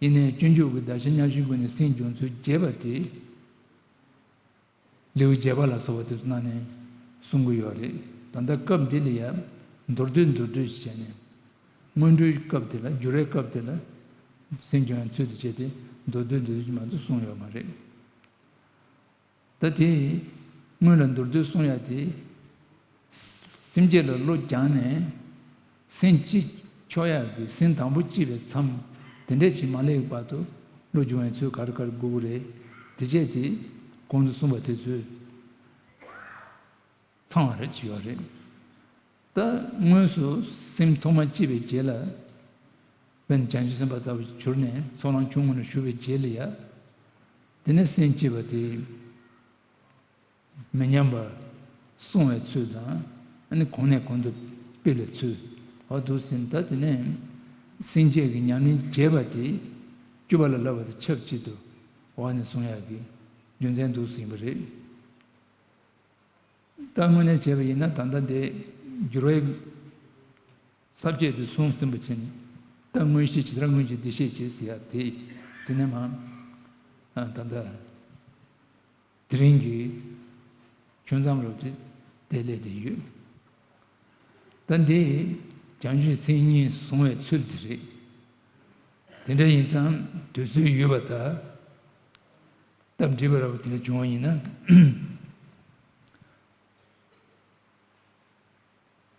ཡིན་ནའི་སྤྱོད་འཇུག་གི་བདག་གཞན་མཉམ་བརྗེའི་སྒོ་ནས་སེམས་སྦྱོང་ཚུལ་རྒྱས་པ་དེ། ལེའུ་བརྒྱད་པ་ལ་སོགས་པ་དེ་ཚོ་ནང་ནས་གསུང་གི་ཡོད་རེད། ད་ལྟ་སྐབས་འདི་ལ་ཡང་མདོར་བསྡུས་མདོར་བསྡུས་ཤིག་བྱས་ནས། སྔོན་འགྲོའི་སྐབས་དེ་ལ། འགྱུར་བའི་སྐབས་དེ་ལ་སེམས་སྦྱོང་ཡང་ཚུལ་དུ་བྱས་ཏེ། མདོར་བསྡུས་མདོར་བསྡུས་ཤིག་མ་གཏོགས་གསུངས་ཡོད་མ་རེད། ད་དེ་སྔོན་ལ་མདོར་བསྡུས་གསུང་ཡ་དེ། སེམས་བསྐྱེད་ལ་བློ་སྦྱངས་ནས་སེམས་སྐྱེ་ཆོག་ཡག་གི། སེམས་དང་པོ་སྐྱེས་པའི་མཚམས་དེ་འདྲས་ཅིག་མ་སླེབས་བར་དུ་བློ་སྦྱོང་བའི་ཚུལ་ག་རེ་ག་རེ་དགོས་ཀྱི་རེད། དེ་བྱས་ཏེ་གོང་དུ་གསུངས་པ་དེ་ཚོས་ཚང་བ་རེད་བྱས་ཡོད་རེད། ད་དངོས་སུ་སེམས་ཐོག་མ་སྐྱེས་པའི་རྗེས་ལ། དཔེར་ན་བྱང་ཆུབ་སེམས་དཔའ་ལྟ་བུ་གྱུར་ནས་ཚོགས་ལམ་ཆུང་ངུ་ནས་ཞུགས་པའི་རྗེས་ལ་ཡ། དེ་ནས་སེམས་བསྐྱེད་པ་དེ། མི་ཉམས་པར་བསྲུང་བའི་ཚུལ་དང་། ཨ་ནི་གོང་ནས་གོང་དུ་སྤེལ་བའི་ཚུལ། འོ་འདུག་ཟིན། ད་དེ་ནས་སེམས་བསྐྱེད་ཀྱི་ཉམས་ལེན་བྱེད་པ་དེ། བཅུ་པ་ལ་བསླབ་པ་དང་ཆབས་ཅིག་ཏུ་འོག་ནས་གསུང་ཡག་གི་རྒྱུ་མཚན་འདུག་ཟིན་པ་རེད། ད་དངོས་གནས་བྱས་པ་ཡིན་ན། ད་ལྟ་འདི་འགྱུར་བའི་ས་བཅད་དུ་གསུངས་ཟིན་པ་བྱས་ནས། ད་མངོན་ཤེས་ཇི་ལྟར་མངོན་ཞིང་བདེ་གཤེགས་བྱེད་ཟེར་ཡ་དེ། དེ་ནས་མ། ཨ། ད་ལྟ་དེ་རིང་གི་ཆོས་མཚམས་རུ་དེ་དེ་སླེབས་བསྡད་ཡོད། ད་འདི་བྱང་ཆུབ་སེམས་གཉིས་བཟུང་བའི་ཚུལ་དེ་རེད། དེ་འདྲ་ཡིན་ཙང་དུས་ཚོད་ཡོད་པ་དང་། སྟབས་འགྲིག་པ་ར་བ་དེ་འདྲ་བྱུང་བ་ཡིན་ན།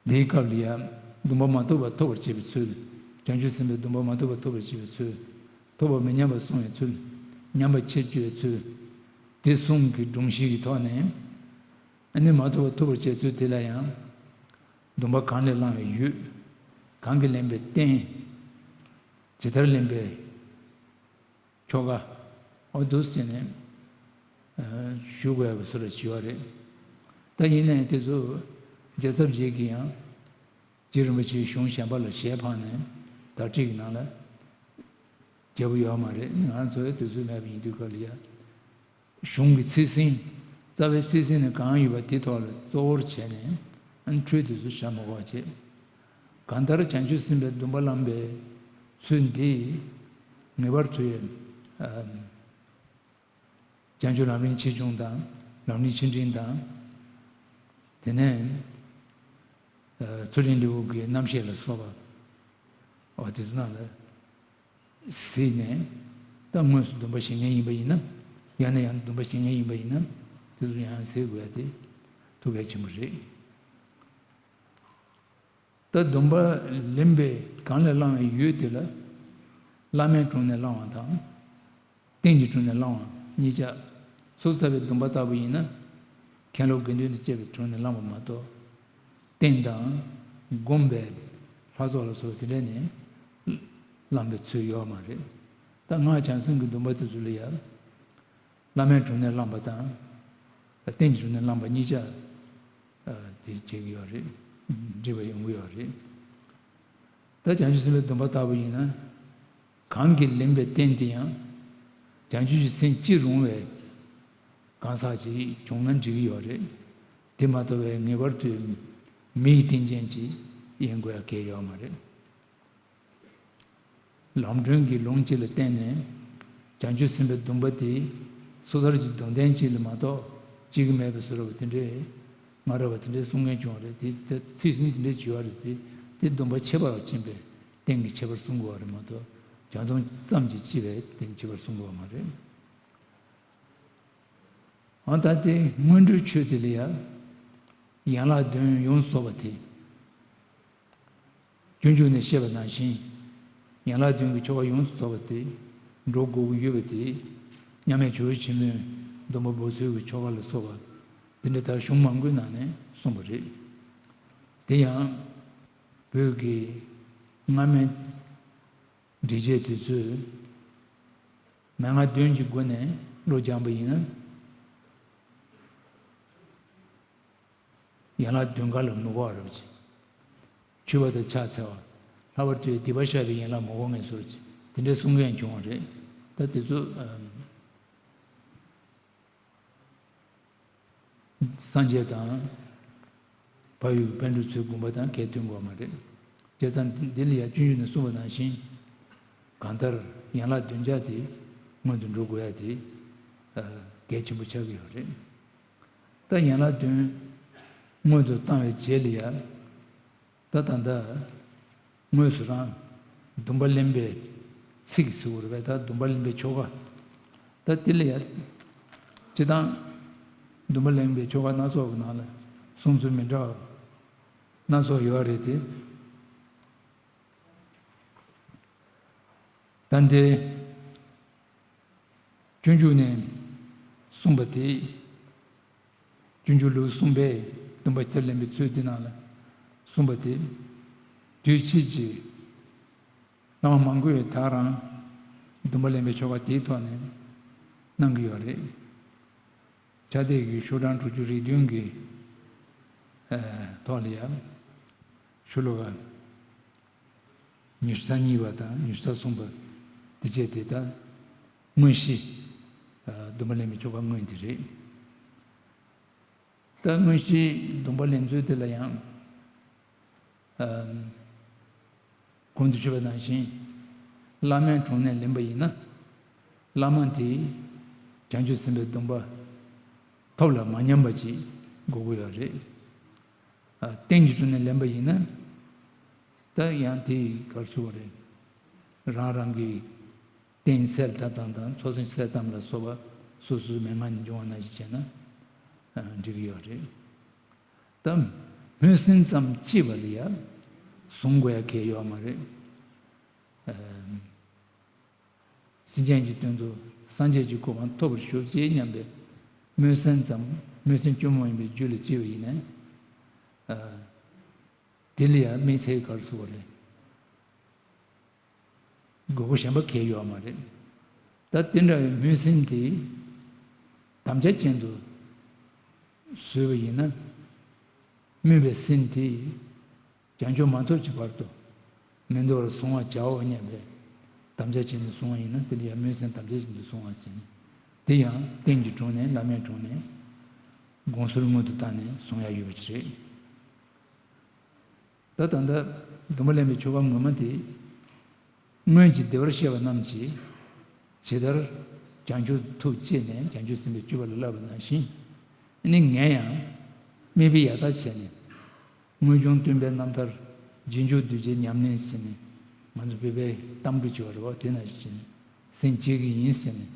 འདིའི་སྐབས་ལ་ཡང་སྡོམ་པ་མ་ཐོབ་པ་ཐོབ་པར་བྱེད་པའི་ཚུལ། བྱང་ཆུབ་སེམས་དཔའི་སྡོམ་པ་མ་ཐོབ་པ་ཐོབ་པར་བྱེད་པའི་ཚུལ། ཐོབ་པ་མི་ཉམས་པར་བསྲུང་བའི་ཚུལ། ཉམས་པ་ཆེར་སྐྱེ་བའི་ཚུལ། དེ་གསུམ་གྱི་སྒྲོམ་གཞི་གི་ཐོག་ནས། ཨ་ནི་མ་ཐོབ་པ་ཐོབ་པར་བྱེད་ཚུལ་དེ་ལ་ཡང་། སྡོམ་པ་གང་ལས་བླངས་པའི་ཡུལ། གང་གིས་ལེན་པའི་རྟེན། ཇི་ལྟར་ལེན་པའི་ཆོ་ག། འོ་འདུག་ཟེར་ནས། ཨ། ཞུ་དགོས་པའི་བཟོ་འདྲ་ཅིག་ཡོད་རེད། ད་ཡིན་ནའི་དེ་ཚོ་རྒྱལ་ཚབ་རྗེ་གིས་ཡང་རྗེ་རིན་པོ་ཆེའི་གཞུང་གཞན་པ་ལ་ཞལ་འཕངས་ནས་དག་ཁྲིད་ཀྱི་ནང་ལ་རྒྱལ་པོ་ཡོད་མ་རེད། ང་ཚོའི་དུས་ཚོད་མེད་པ་ཡིན་དུས་སྐབས་ལ་ཡ། གཞུང་གི་ཚིག་ཟིན། རྩ་བའི་ཚིག་ཟིན་ནི་གང་ཡོད་པ་དེ་ཐོག་ལ་གཙོ་བོར་བྱས་ནས། ཨ་ནི་འཕྲོས་དུས་སུ་བཞག་མ་དགོས་པ་བྱས། གང་ལྟར་བྱང་ཆུབ་སེམས་དཔའི་སྡོམ་པ་བླངས་པའི་ཚུལ་འདི་ངེས་པར་དུ་ཡོད། ཨ། བྱང་ཆུབ་ལམ་རིམ་ཆེ་ཆུང་དང་། ལམ་རིམ་ཆེ་འབྲིང་དང་། དེ་ནས། ཨ། ཚུལ་ཁྲིམས་ལེའུ་གི་རྣམ་བཤད་ལ་སོགས་པ། འོ་དེ་ཚོ་ནང་ལ་གཟིགས་ནས། ད་དངོས་སུ་སྡོམ་པ་བཞེས་མཁན་ཡིན་པ་ཡིན་ན། ཡང་ནས་ཡང་དུ་སྡོམ་པ་བཞེས་མཁན་ཡིན་པ་ཡིན་ན། དེ་ཚོ་ཡང་གཟིགས་དགོས་ཡ་དེ་ཐུགས་གལ་ཆེན་པོ་རེད། ད་སྡོམ་པ་ལེན་པའི་གང་ལས་བླངས་པའི་ཡུལ་དེ་ལ། བླ་མའི་དྲུང་ནས་བླངས་པ་དང་། རྟེན་གྱི་དྲུང་ནས་བླངས་པ་གཉིས་ཆ། སོ་སོ་བའི་སྡོམ་པ་ལྟ་བུ་ཡིན་ན། མཁན་སློབ་དགེ་འདུན་དང་བཅས་པའི་དྲུང་ནས་བླངས་པ་མ་གཏོགས། རྟེན་དང་། བསྒོམས་པའི་ལྷ་ཚོགས་ལ་སོགས་དེ་འདྲ་ནས་བླངས་པའི་ཚུལ་ཡོད་མ་རེད། ད་སྔགས་བྱང་སེམས་ཀྱི་སྡོམ་པ་དེ་ཚོ་ལ་ཡང་། བླ་མའི་དྲུང་ནས་བླངས་པ་དང་། རྟེན་གྱི་དྲུང་ནས་བླངས་པ་གཉིས་ཆ། ཨ། དེ་བྱེད་ཀྱི་ཡོད་རེད། འགྲིག་པ་ཡོང་གི་ཡོད་རེད། ད་བྱང་ཆུབ་སེམས་དཔའི་སྡོམ་པ་ལྟ་བུ་ཡིན་ན། གང་གིས་ལེན་པའི་རྟེན་དེ་ཡང་། བྱང་ཆུབ་ཀྱི་སེམས་སྐྱེ་རུང་བའི་གང་ཟག་ཅིག་བྱུང་ན་འགྲིག་གི་ཡོད་རེད། དེ་མ་གཏོགས་པའི་ངེས་པར་དུ་མི་ཡི་རྟེན་ཅན་ཅིག་ཡིན་དགོས་ཡ་གལ་ཡོད་མ་རེད། ལམ་སྒྲོན་གྱི་ལུང་གཅིག་ལ་བརྟེན་ནས། བྱང་ཆུབ་སེམས་དཔའི་སྡོམ་པ་དེ་སོ་ཐར་གྱི་སྡོམ་ལྡན་གཅིག་ལ་མ་གཏོགས་བྱེད་ཀྱི་མེད་པའི་བཟོ་འདྲ་བ་དེ་འདྲས། ང་ར་བ་དེ་འདྲས་གསུང་མཁན་བྱུང་བ་རེད། དེ་ད་ཚིག་ཟིན་དེ་འདྲས་བྱེད་པ་རེད། དེ་དེ་སྡོམ་པ་ཁྱད་པར་ཅན་པའི་རྟེན་གྱི་ཁྱད་པར་གསུང་དགོས་པ་རེད་མ་གཏོགས། བྱང་སྡོམ་ཙམ་གྱིས་ཕྱེ་བའི་རྟེན་ཁྱད་པར་གསུང་དགོས་པ་མ་རེད། འོ་ད་དེ་སྔོན་འགྲོའི་ཆོས་དེ་ལ་ཡང་། ཡན་ལག་བདུན་ཡོངས་སུ་རྫོགས་པ་དེ། སྤྱོད་འཇུག་ནས་བཤད་པ་ནང་བཞིན། ཡན་ལག་བདུན་གྱི་ཆོ་ག་ཡོངས་སུ་རྫོགས་པ་དེ་འགྲོ་དགོས་ཀྱི་ཡོད་པ་དེ། མཉམ་མེད་ཇོ་བོ་ཆེན་མོའི་སྡོམ་པ་འབོགས་ཚུལ་གྱི་ཆོ་ག་ལ་སོགས་པ་དེ་འདྲ་ལྟར་གཞུང་མང་པོའི་ནང་ནས་གསུངས་པ་རེད། དེ་ཡང་བོད་ཀྱི་སྔ་མའི་ འགྲེལ་བྱེད་དེ་ཚོས་མན་ངག་བདུན་གྱི་སྒོ་ནས་བློ་སྦྱངས་པ་ཡིན་ན། ཡན་ལག་བདུན་ཀ་ལ་མི་དགོས་པ་རེད་ཅེས། འཆུས་པ་དང་ཕྱག་འཚལ་བ། ལྷག་པར་དུ་སྡིག་པ་བཤགས་པའི་ཡན་ལག་མི་དགོས་ངེས་སོ་ཅེས་དེ་འདྲའི་གསུང་མཁན་བྱུང་བ་རེད། ད་དེ་ཚོ་ཨམ། སངས་རྒྱས་དང་བལ་ཡུལ་གྱི་པཎ་གྲུབ་ཚོའི་དགོངས་པ་དང་གལ་མཐུན་དགོས་མ་རེད། བྱས་ཙང་འདི་ལ་ཡང་སྤྱོད་འཇུག་ནས་གསུངས་པ་ནང་བཞིན། གང་ལྟར་ཡན་ལག་བདུན་ཆ་དེ་སྔོན་དུ་འགྲོ་དགོས་ཡ་དེ་གལ་ཆེན་པོ་ཆགས་ཀྱི་ཡོད་རེད། ད་ཡན་ལག་བདུན་སྔོན་དུ་བཏང་བའི་རྗེས་ལ་ཡ། ད་ད་ལྟ་དངོས་སུ་རང་སྡོམ་པ་ལེན་པའི་ཚིག་ཟེར་བ་རེད་པས། ད་སྡོམ་པ་ལེན་པའི་ཆོ་ག། ད་དེ་ལ་ཡ་སྤྱི་བཏང་སྡོམ་པ་ལེན་པའི་ཆོ་ག་སྣ་ཚོགས་ཀྱི་ནང་ལ་གསུང་ཚུལ་མི་འདྲ་བ་སྣ་ཚོགས་ཡོད་རེད་དེ། ད་འདི། སྤྱོད་འཇུག་ནས་གསུངས་པ་དེ། སྤྱོད་འཇུག་ལེའུ་གསུམ་པའི་སྡོམ་པ་ལེན་པའི་ཚུལ་དེ་ནང་ལ་གསུངས་པ་དེ། དུས་ཕྱིས་ཀྱི་བླ་མ་མང་པོས་ད་རང་སྡོམ་པ་ལེན་པའི་ཆོ་ག་དེའི་ཐོག་ནས་གནང་གི་ཡོད་རེད། ཕྱག་དེབ་ཀྱི་ཤོག་གྲངས་དྲུག་ཅུ་རེ་བདུན་གྱི་ཐོག་ལ་ཡང་ཤོ་ལོ་ཀ་ཉི་ཤུ་རྩ་གཉིས་པ་དང་ཉི་ཤུ་རྩ་གསུམ་པ་འདི་བཅས་དེ་ལྟར་དངོས་གཞི་སྡོམ་པ་ལེན་པའི་ཆོ་ག་དངོས་འདི་རེད། ད་དངོས་གཞི་སྡོམ་པ་ལེན་ཚུལ་དེ་ལ་ཡང་གོང་དུ་ཞུས་པ་ནང་བཞིན་བླ་མའི་དྲུང་ནས་ལེན་པ་ཡིན་ན། བླ་མ་དེས་བྱང་ཆུབ་སེམས་དཔའི་སྡོམ་པ་ཐོབ་ལ་མ་ཉམས་པ་ཅིག་དགོས་ཀྱི་ཡོད་རེད། རྟེན་གྱི་དྲུང་ནས་ལེན་པ་ཡིན་ན། ད་ཡང་དེ་ག་རེ་ཟེར་དགོས་རེད། རང་རང་གི་རྟེན་གསལ་བཏབ་སྟངས་དང་ཚོགས་ཟིན་གསལ་བཏབ་ལ་སོགས་པ་སོ་སོའི་མན་ངག་ནས་འབྱུང་བ་ནང་བཞིན་བྱས་ན་འགྲིག་གི་ཡོད་རེད། ད་སྨོན་སེམས་ཙམ་གཅེས་པ་ལ་ཡ་བཟུང་དགོས་ཡ་གལ་ཡོད་མ་རེད། སེམས་ཅན་གྱི་དོན་དུ་སངས་རྒྱས་ཀྱི་གོ་འཕང་ཐོབ་པར་ཤོག་ཅེས་སྙམ་པའི་སྨོན་སེམས་ཙམ། སྨོན་སེམས་སྐྱོ་མོ་ཡིན་པའི་རྒྱུ་ལ་སྐྱེས་པ་ཡིན་ན། དེ་ལ་ཡང་དམིགས་བསལ་ག་རེ་ཟེར་དགོས་རེད། དགོས་མཁོ་གཞན་པ་གང་ཡང་ཡོད་མ་རེད། ད་དེ་འདྲ་བའི་སྨོན་སེམས་དེ་དམ་བཅའ་ཅན་དུ་བཟོས་པ་ཡིན་ན། སྨོན་པའི་སེམས་དེ་བྱང་ཆུབ་མ་ཐོབ་ཀྱི་བར་དུ་མི་འདོར་བར་བཟུང་བར་བྱའོ་སྙམ་པའི་དམ་བཅའ་བྱས་ནས་བཟུང་བ་ཡིན་ན། དེ་ལ་ཡང་སྨོན་སེམས་དམ་བཅའ་བཞིན་དུ་བཟུང་བ་བྱས་ནས། དེ་ཡང་རྟེན་གྱི་དྲུང་ནས་བླ་མའི་དྲུང་ནས་དགོངས་ཟུར་སྔོན་དུ་བཏང་ནས་བཟུང་ཡ་ཡོད་པ་ཅིག་རེད། ད་ད་ལྟ་སྡོམ་པ་ལེན་པའི་ཆོ་ག་ངོ་མ་དེ། སྔོན་གྱི་བདེ་བར་གཤེགས་པ་རྣམས་ཀྱིས་ཇི་ལྟར་བྱང་ཆུབ་ཐུགས་བསྐྱེད་ནས་བྱང་ཆུབ་སེམས་དཔའི་སྤྱོད་པ་ལ་བསླབ་པ་ནང་བཞིན། ཨ་ནི་ངས་ཡང་དམིགས་པའི་ཡར་ཐག་བྱས་ནས། དངོས་བྱུང་སྟོན་པའི་རྣམ་ཐར་རྗེས་འཇུག་གདུལ་བྱའི་ཉམས་ལེན་བྱས་ནས། ང་ཚོ་བོད་པའི་གཏམ་རྒྱུད་ཅིག་ཡོད་རེད་པ། དེ་ནང་བཞིན་སེམས་བསྐྱེད་ཀྱི་ཡིན་ཟེར་ནས།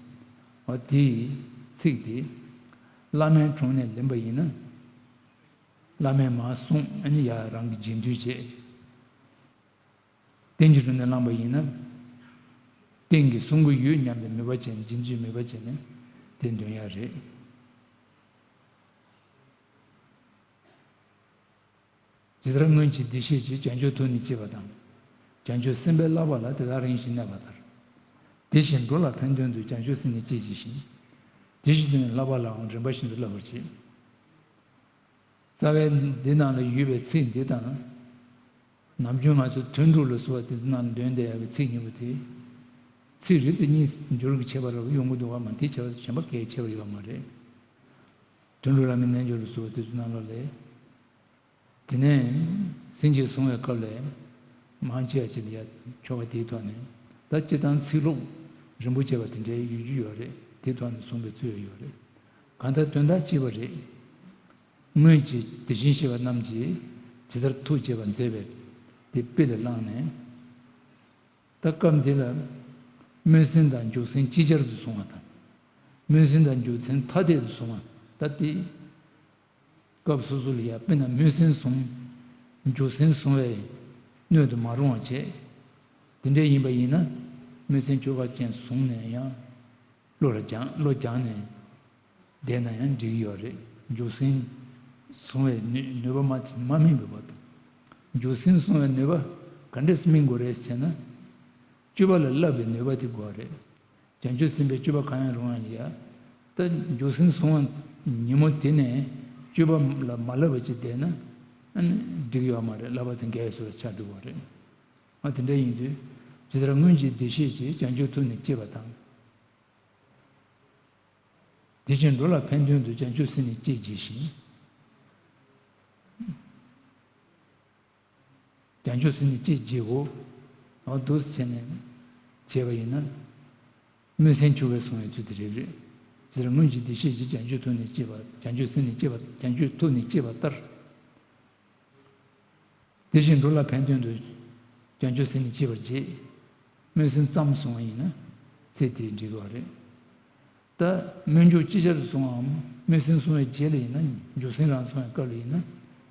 འོ་དེའི་ཚིག་དེ་བླ་མའི་དྲུང་ནས་ལེན་པ་ཡིན་ན། བླ་མས་མར་གསུངས། ཨ་ནི་ཡར་རང་གིས་རྗེས་འདོན་བྱས། རྟེན་གྱི་དྲུང་ནས་བླངས་པ་ཡིན་ན། རྟེན་གྱིས་གསུང་གི་ཡོད་སྙམ་པའི་མོས་པ་བྱས་ནས། རྗེས་འཇུག་མོས་པ་བྱས་ནས་དེ་འདོན་ཡ་རེད། ཇི་ལྟར་སྔོན་གྱི་བདེ་གཤེགས་ཀྱིས་བྱང་ཆུབ་ཐུགས་ནི་བསྐྱེད་པ་དང་། བྱང་ཆུབ་སེམས་དཔའི་བསླབ་པ་ལ་དེ་དག་རིམ་བཞིན་གནས་པ་ལྟར། དེ་བཞིན་འགྲོ་ལ་ཕན་དོན་དུ་བྱང་ཆུབ་སེམས་ནི་བསྐྱེད་བགྱི་ཞིང་། དེ་བཞིན་དུ་ནི་བསླབ་པ་ལའང་རིམ་པ་བཞིན་དུ་བསླབ་པར་བྱེད། རྩ་བའི་འདི་ནང་ལ་ཡོད་པའི་ཚིག་འདི་དང་། ནམ་རྒྱུན་ང་ཚོ་ཐུན་དྲུག་ལ་སོགས་པ་དེ་ནང་འདོན་བསྡད་ཡག་གི་ཚིག་གཉིས་པོ་དེ། ཚིག་རེ་དང་གཉིས་འགྱུར་གྱི་ཁྱད་པར་ཡོང་གི་འདུག་པ་མ་གཏོགས་ཁྱད་པར་གཞན་པ་གའི་ཁྱད་པར་ཡོད་མ་རེད། ཐུན་དྲུག་བླ་མའི་རྣལ་འབྱོར་ལ་སོགས་པ་དེ་ཚོ་ནང་ལོགས་ལ། དེ་ནས་སེམས་བསྐྱེད་གསུང་བའི་སྐབས་ལ་མང་ཆེ་བ་ཅིག་ལ་ཡ་ཆོ་ག་དེའི་ཐོག་ནས། ད་སྤྱིར་བཏང་ཚིག་ལྷུག་རིང་པོ་བྱས་པ་དེ་འདྲའི་ཡོད་རྒྱུ་ཡོད་རེད། དེའི་ཐོག་ནས་གསུངས་པའི་ཚུལ་ཡོད་རེད། གང་ལྟར་དོན་དག་གཅིག་པ་རེད། སྔོན་གྱི་དེ་བཞིན་གཤེགས་པ་རྣམས་ཀྱིས་ཇི་ལྟར་ཐུགས་བསྐྱེད་པ་མཛད་པའི་དེ་དཔེ་ལ་བླངས་ནས། ད་སྐབས་འདི་ལ་སྨོན་སེམས་དང་འཇུག་སེམས་ཅིག་ཅར་དུ་བཟུང་བ་དང་། སྨོན་སེམས་དང་འཇུག་སེམས་ཐ་དད་དུ་བཟུང་བ། ད་དེ་སྐབས་སོ་སོ་ལ་ཡ་དཔེར་ན་སྨོན་སེམས་བཟུང་། འཇུག་སེམས་བཟུང་བའི་སྣོད་དུ་མ་རུང་བ་བྱས། དེ་འདྲ་ཡིན་པ་ཡིན་ན། སྨོན་སེམས་ཆོ་ག་ཅན་བཟུང་ནས་ཡང་བློ་ལ་སྦྱངས། བློ་སྦྱངས་ནས་བསྡད་ན་ཡང་འགྲིག་གི་ཡོད་རེད། འཇུག་སེམས་བཟུང་བའི་ནུས་ནུས་པ་མ་མ་སྨིན་པའི་བར་དུ། འཇུག་སེམས་བཟུང་བའི་ནུས་པ་ག་འདྲས་སྨིན་དགོས་རེད་ཟེར་ན། སྤྱོད་པ་ལ་བསླབ་པའི་ནུས་པ་དེ་དགོས་རེད། བྱང་ཆུབ་སེམས་དཔའི་སྤྱོད་པ་གང་ཡང་རུང་བ་ཡིན་ཡ། ད་འཇུག་སེམས་བཟུང་བ་ཉིན་མོ་དེ་ནས་སྤྱོད་པ་ལ་མ་བསླབ་པ་ཅིག་བསྡད་ན། ཨ་ནི་འགྲིག་ཡོད་མ་རེད། བསླབ་པ་དེ་འགལ་བའི་བཟོ་ལ་ཆགས་འགྲོ་བ་རེད། ཨ་དེ་འདྲ་ཡིན་དུས། ཇི་ལྟར་སྔོན་གྱི་བདེ་གཤེགས་ཀྱིས། བྱང་ཆུབ་ཐུགས་ནི་བསྐྱེད་པ་དང་། དེ་བཞིན་འགྲོ་ལ་ཕན་དོན་དུ། བྱང་ཆུབ་སེམས་ནི་བསྐྱེད་བགྱི་ཞིང་། བྱང་ཆུབ་སེམས་ནི་བསྐྱེད་བགྱིའོ། འོ་འདུག་སེ་བྱས་ནས་བྱས་པ་ཡིན་ན། སྨོན་སེམས་འཆུག་པའི་སོང་བའི་ཚུལ་དེ་རེད་རེད། དེ་ལྟར་སྔོན་གྱི་བདེ་གཤེགས་ཀྱིས། བྱང་ཆུབ་ཐུགས་ནི་བསྐྱེད་པ། བྱང་ཆུབ་སེམས་ནི་བསྐྱེད་པ། བྱང་ཆུབ་ཐུགས་ནི་བསྐྱེད་པ་ལྟར། དེ་བཞིན་འགྲོ་ལ་ཕན་དོན་དུ། བྱང་ཆུབ་སེམས་ནི་བསྐྱེད་པར་བྱེད། སྨོན་སེམས་ཙམ་བཟུང་བ་ཡིན་ན་ཚེ་དེའི་འགྲིག་གི་རེད། ད་སྨོན་འཇུག་ཅིག་ཅར་དུ་སོང་བའམ། སྨོན་སེམས་བཟུང་བའི་རྗེས་ལ་ཡིན་ན། འཇུག་སེམས་རང་སོང་བའི་སྐབས་ལ་ཡིན་ན།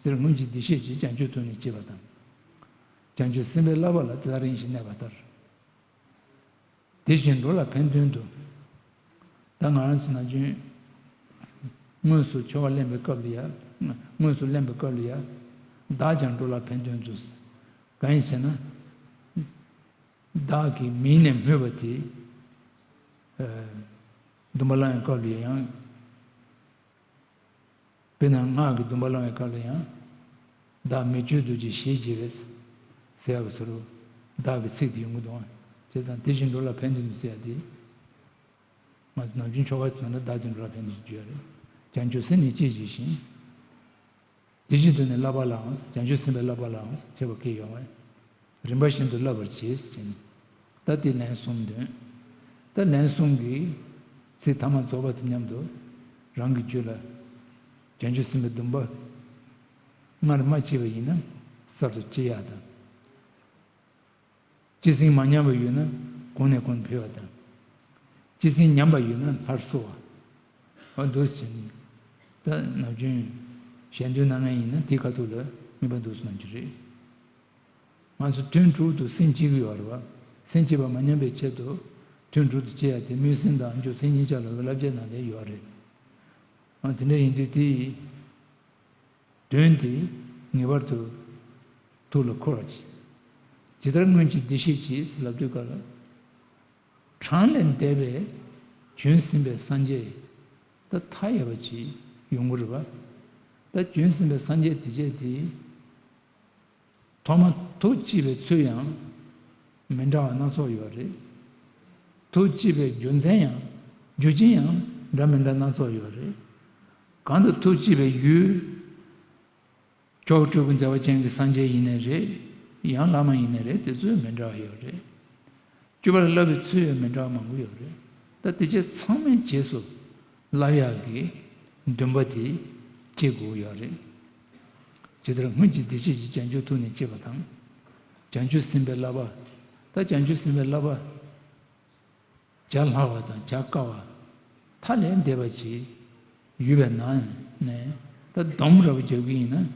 དེར་སྔོན་གྱི་བདེ་གཤེགས་ཀྱིས། བྱང་ཆུབ་ཐུགས་ནི་བསྐྱེད་པ་དང་། བྱང་ཆུབ་སེམས་དཔའི་བསླབ་པ་ལ། དེ་ལྟར་རིམ་བཞིན་གནས་པ་ལྟར། དེ་བཞིན་འགྲོ་ལ་ཕན་དོན་དུ། ད་ང་རང་ཚོ་ནམ་རྒྱུན་དངོས་སུ་ཆོ་ག་ལེན་པའི་སྐབས་ལ་ཡ། དངོས་སུ་ལེན་པའི་སྐབས་ལ་ཡ། བདག་ཀྱང་འགྲོ་ལ་ཕན་དོན་དུ། གང་ཡིན་ཟེར་ན། བདག་གི་མིང་ནས་སྨོས་པ་དེ། ཨ། འདུན་པ་བླང་བའི་སྐབས་ལ་ཡང་། དཔེར་ན་སྔགས་ཀྱི་འདུན་པ་བླང་བའི་སྐབས་ལ་ཡང་། བདག་མི་བསྐྱོད་རྡོ་རྗེ་ཞེས་བགྱི་བས། ཟེར་ཡག་གི་ཚུལ་དུ། བདག་གི་ཚིག་དེ་ཡོང་གི་འདུག་ཨ། བྱས་ཙང་དེ་བཞིན་འགྲོ་ལ་ཕན་དོན་དུ་ཟེར་ཡག་དེ། ང་ཚོ་ནམ་རྒྱུན་ཆོ་ག་བྱེད་ན་བདག་ཀྱང་འགྲོ་ལ་ཕན་དོན་དུ་བརྗོད་ཡག་རེད། བྱང་ཆུབ་སེམས་ནི་བསྐྱེད་བགྱི་ཞིང་། དེ་བཞིན་དུ་ནི་བསླབ་པ་ལའང་། བྱང་ཆུབ་སེམས་དཔའི་བསླབ་པ་ལའང་བྱེད་པ་གང་ཡོད་པ། རིམ་པ་བཞིན་དུ་བསླབ་པར་བྱེད་ཟེར་ནས། ད་དེ་ལན་གསུམ་འདོན། ད་ལན་གསུམ་གྱི་ཚིག་ཐ་མ་རྫོགས་པ་དང་མཉམ་དུ་རང་གི་རྒྱུད་ལ་བྱང་ཆུབ་སེམས་དཔའི་སྡོམ་པ་སྔར་མ་སྐྱེས་པ་ཡིན་ན་གསར་དུ་སྐྱེ་ཡག་དང་། སྤྱི་སེམས་མ་ཉམས་པ་ཡོད་ན་གོང་ནས་གོང་དུ་འཕེལ་བ་དང་། སྤྱི་སེམས་ཉམས་པ་ཡོད་ན་སླར་གསོ་བ། འོ་འདུག་སེ་བྱས་ནས། ད་ནམ་རྒྱུན་ཞལ་འདོན་གནང་མཁན་ཡིན་ན་དེའི་ཁ་ཐུག་ལ་དམིགས་པ་འདུག་སེ་གནང་རྒྱུ་རེད། ང་ཚོ་ཐུན་དྲུག་ཏུ་སེམས་བསྐྱེད་ཀྱི་ཡོད་རེད་བ། སེམས་བསྐྱེད་པ་མ་ཉམས་པའི་ཆེད་དུ་ཐུན་དྲུག་ཏུ་བསྐྱེད་ཡ་དེ་སྨོན་སེམས་དང་འཇུག་སེམས་གཉིས་ཆར་ལ་བསླབ་བྱའི་ནང་ལ་ཡོད་རེད། ཨ་དེ་འདྲ་ཡིན་དུས་དེ། དོན་དེ་ངེས་པར་དུ་ཐུགས་ལ་འཁོར་བར་བྱེད། ཇི་ལྟར་སྔོན་གྱི་བདེ་གཤེགས་ཀྱིས་ལབ་དུས་སྐབས་ལ། གྲངས་ལས་འདས་པའི་བྱོན་ཟིན་པའི་སངས་རྒྱས་ད་མཐའ་ཡས་པ་ཅིག་ཡོང་གི་རེད་པ། ད་བྱོན་ཟིན་པའི་སངས་རྒྱས་དེ་བྱས་ཏེ། ཐོག་མ་ཐུགས་བསྐྱེད་པའི་ཚུལ་ཡང་མི་འདྲ་བ་སྣ་ཚོགས་ཡོད་རེད། ཐུགས་བསྐྱེད་པའི་རྒྱུ་མཚན་ཡང་རྒྱུ་རྐྱེན་ཡང་འདྲ་མི་འདྲ་སྣ་ཚོགས་ཡོད་རེད། གང་དུ་ཐུགས་བསྐྱེད་པའི་ཡུལ། མཆོག་སྤྲུལ་སྐུ་མཛད་པ་ཅན་གྱི་སངས་རྒྱས་ཡིན་ནའི་རེད། ཡང་བླ་མ་ཡིན་ནའི་རེད། དེ་ཚོས་མི་འདྲ་བ་ཡོད་རེད། སྤྱོད་པ་ལ་བསླབ་པའི་ཚུལ་ཡང་མི་འདྲ་བ་མང་པོ་ཡོད་རེད། ད་དེ་ཚོ་ཚང་མའི་རྗེས་སུ་བསླབ་ཡག་གི་འདུན་པ་དེ་སྐྱེ་དགོས་ཡོད་རེད། ཇི་ལྟར་སྔོན་གྱི་བདེ་གཤེགས་ཀྱིས། བྱང་ཆུབ་ཐུགས་ནི་བསྐྱེད་པ་དང་། བྱང་ཆུབ་སེམས་དཔའི་བསླབ་པ། ད་བྱང་ཆུབ་སེམས་དཔའི་བསླབ་པ། བྱ་སླ་བ་དང་བྱ་དཀའ་བ། མཐའ་ལས་འདས་པ་ཅིག་ཡོད་པའི་ནང་ནས། ད་སྡོམ་རབ་རྒྱབ་ཀྱི་ཡིན་ན།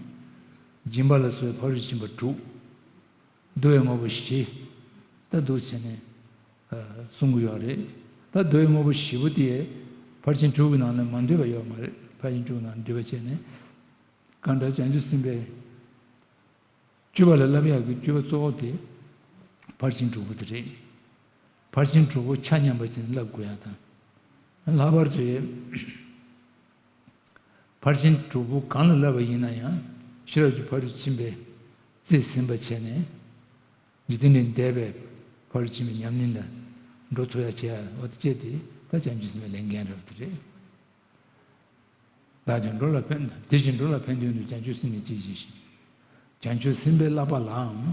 སྦྱིན་པ་ལ་སོགས་པའི་ཕ་རོལ་ཕྱིན་པ་དྲུག། བསྡུ་བའི་དངོས་པོ་བཞི། ད་འདུག་སེ་བྱས་ནས་ཨ་གསུང་གི་ཡོད་རེད། ད་བསྡུ་བའི་དངོས་པོ་བཞི་པོ་དེ་ཕར་ཕྱིན་དྲུག་གི་ནང་ནས་མ་འདུས་པ་ཡོད་མ་རེད། ཕར་ཕྱིན་དྲུག་གི་ནང་འདུས་པ་བྱས་ནས། གང་ལྟར་བྱང་ཆུབ་སེམས་དཔའི་སྤྱོད་པ་ལ་བསླབ་ཡག་གི་སྤྱོད་པ་གཙོ་བོ་དེ་ཕར་ཕྱིན་དྲུག་པོ་དེ་རེད། ཕར་ཕྱིན་དྲུག་པོ་ཆ་མཉམ་པ་ཅིག་བསླབ་དགོས་ཡག་དང་། ལྷག་པར་དུ་ཕར་ཕྱིན་དྲུག་པོ་གང་ལ་བསླབ་པ་ཡིན་ན་ཡང་། ཤེས་རབ་ཀྱི་ཕ་རོལ་ཕྱིན་པའི་རྩིས་ཟིན་པ་བྱས་ནས། འཇིག་རྟེན་ལས་འདས་པའི་ཕ་རོལ་ཕྱིན་པའི་ཉམས་ལེན་ལ་འགྲོ་ཐུབ་ཡག་བྱེད་ཡག་འོ་དེ་བྱས་ཏེ། ད་བྱང་ཆུབ་སེམས་དཔའི་ལས་འགན་རེད་པ། དེ་རེད། བདག་ཀྱང་འགྲོ་ལ་ཕན། དེ་བཞིན་འགྲོ་ལ་ཕན་དོན་དུ། བྱང་ཆུབ་སེམས་ནི་བསྐྱེད་བགྱི་ཞིང་། བྱང་ཆུབ་སེམས་དཔའི་བསླབ་པ་ལའང་།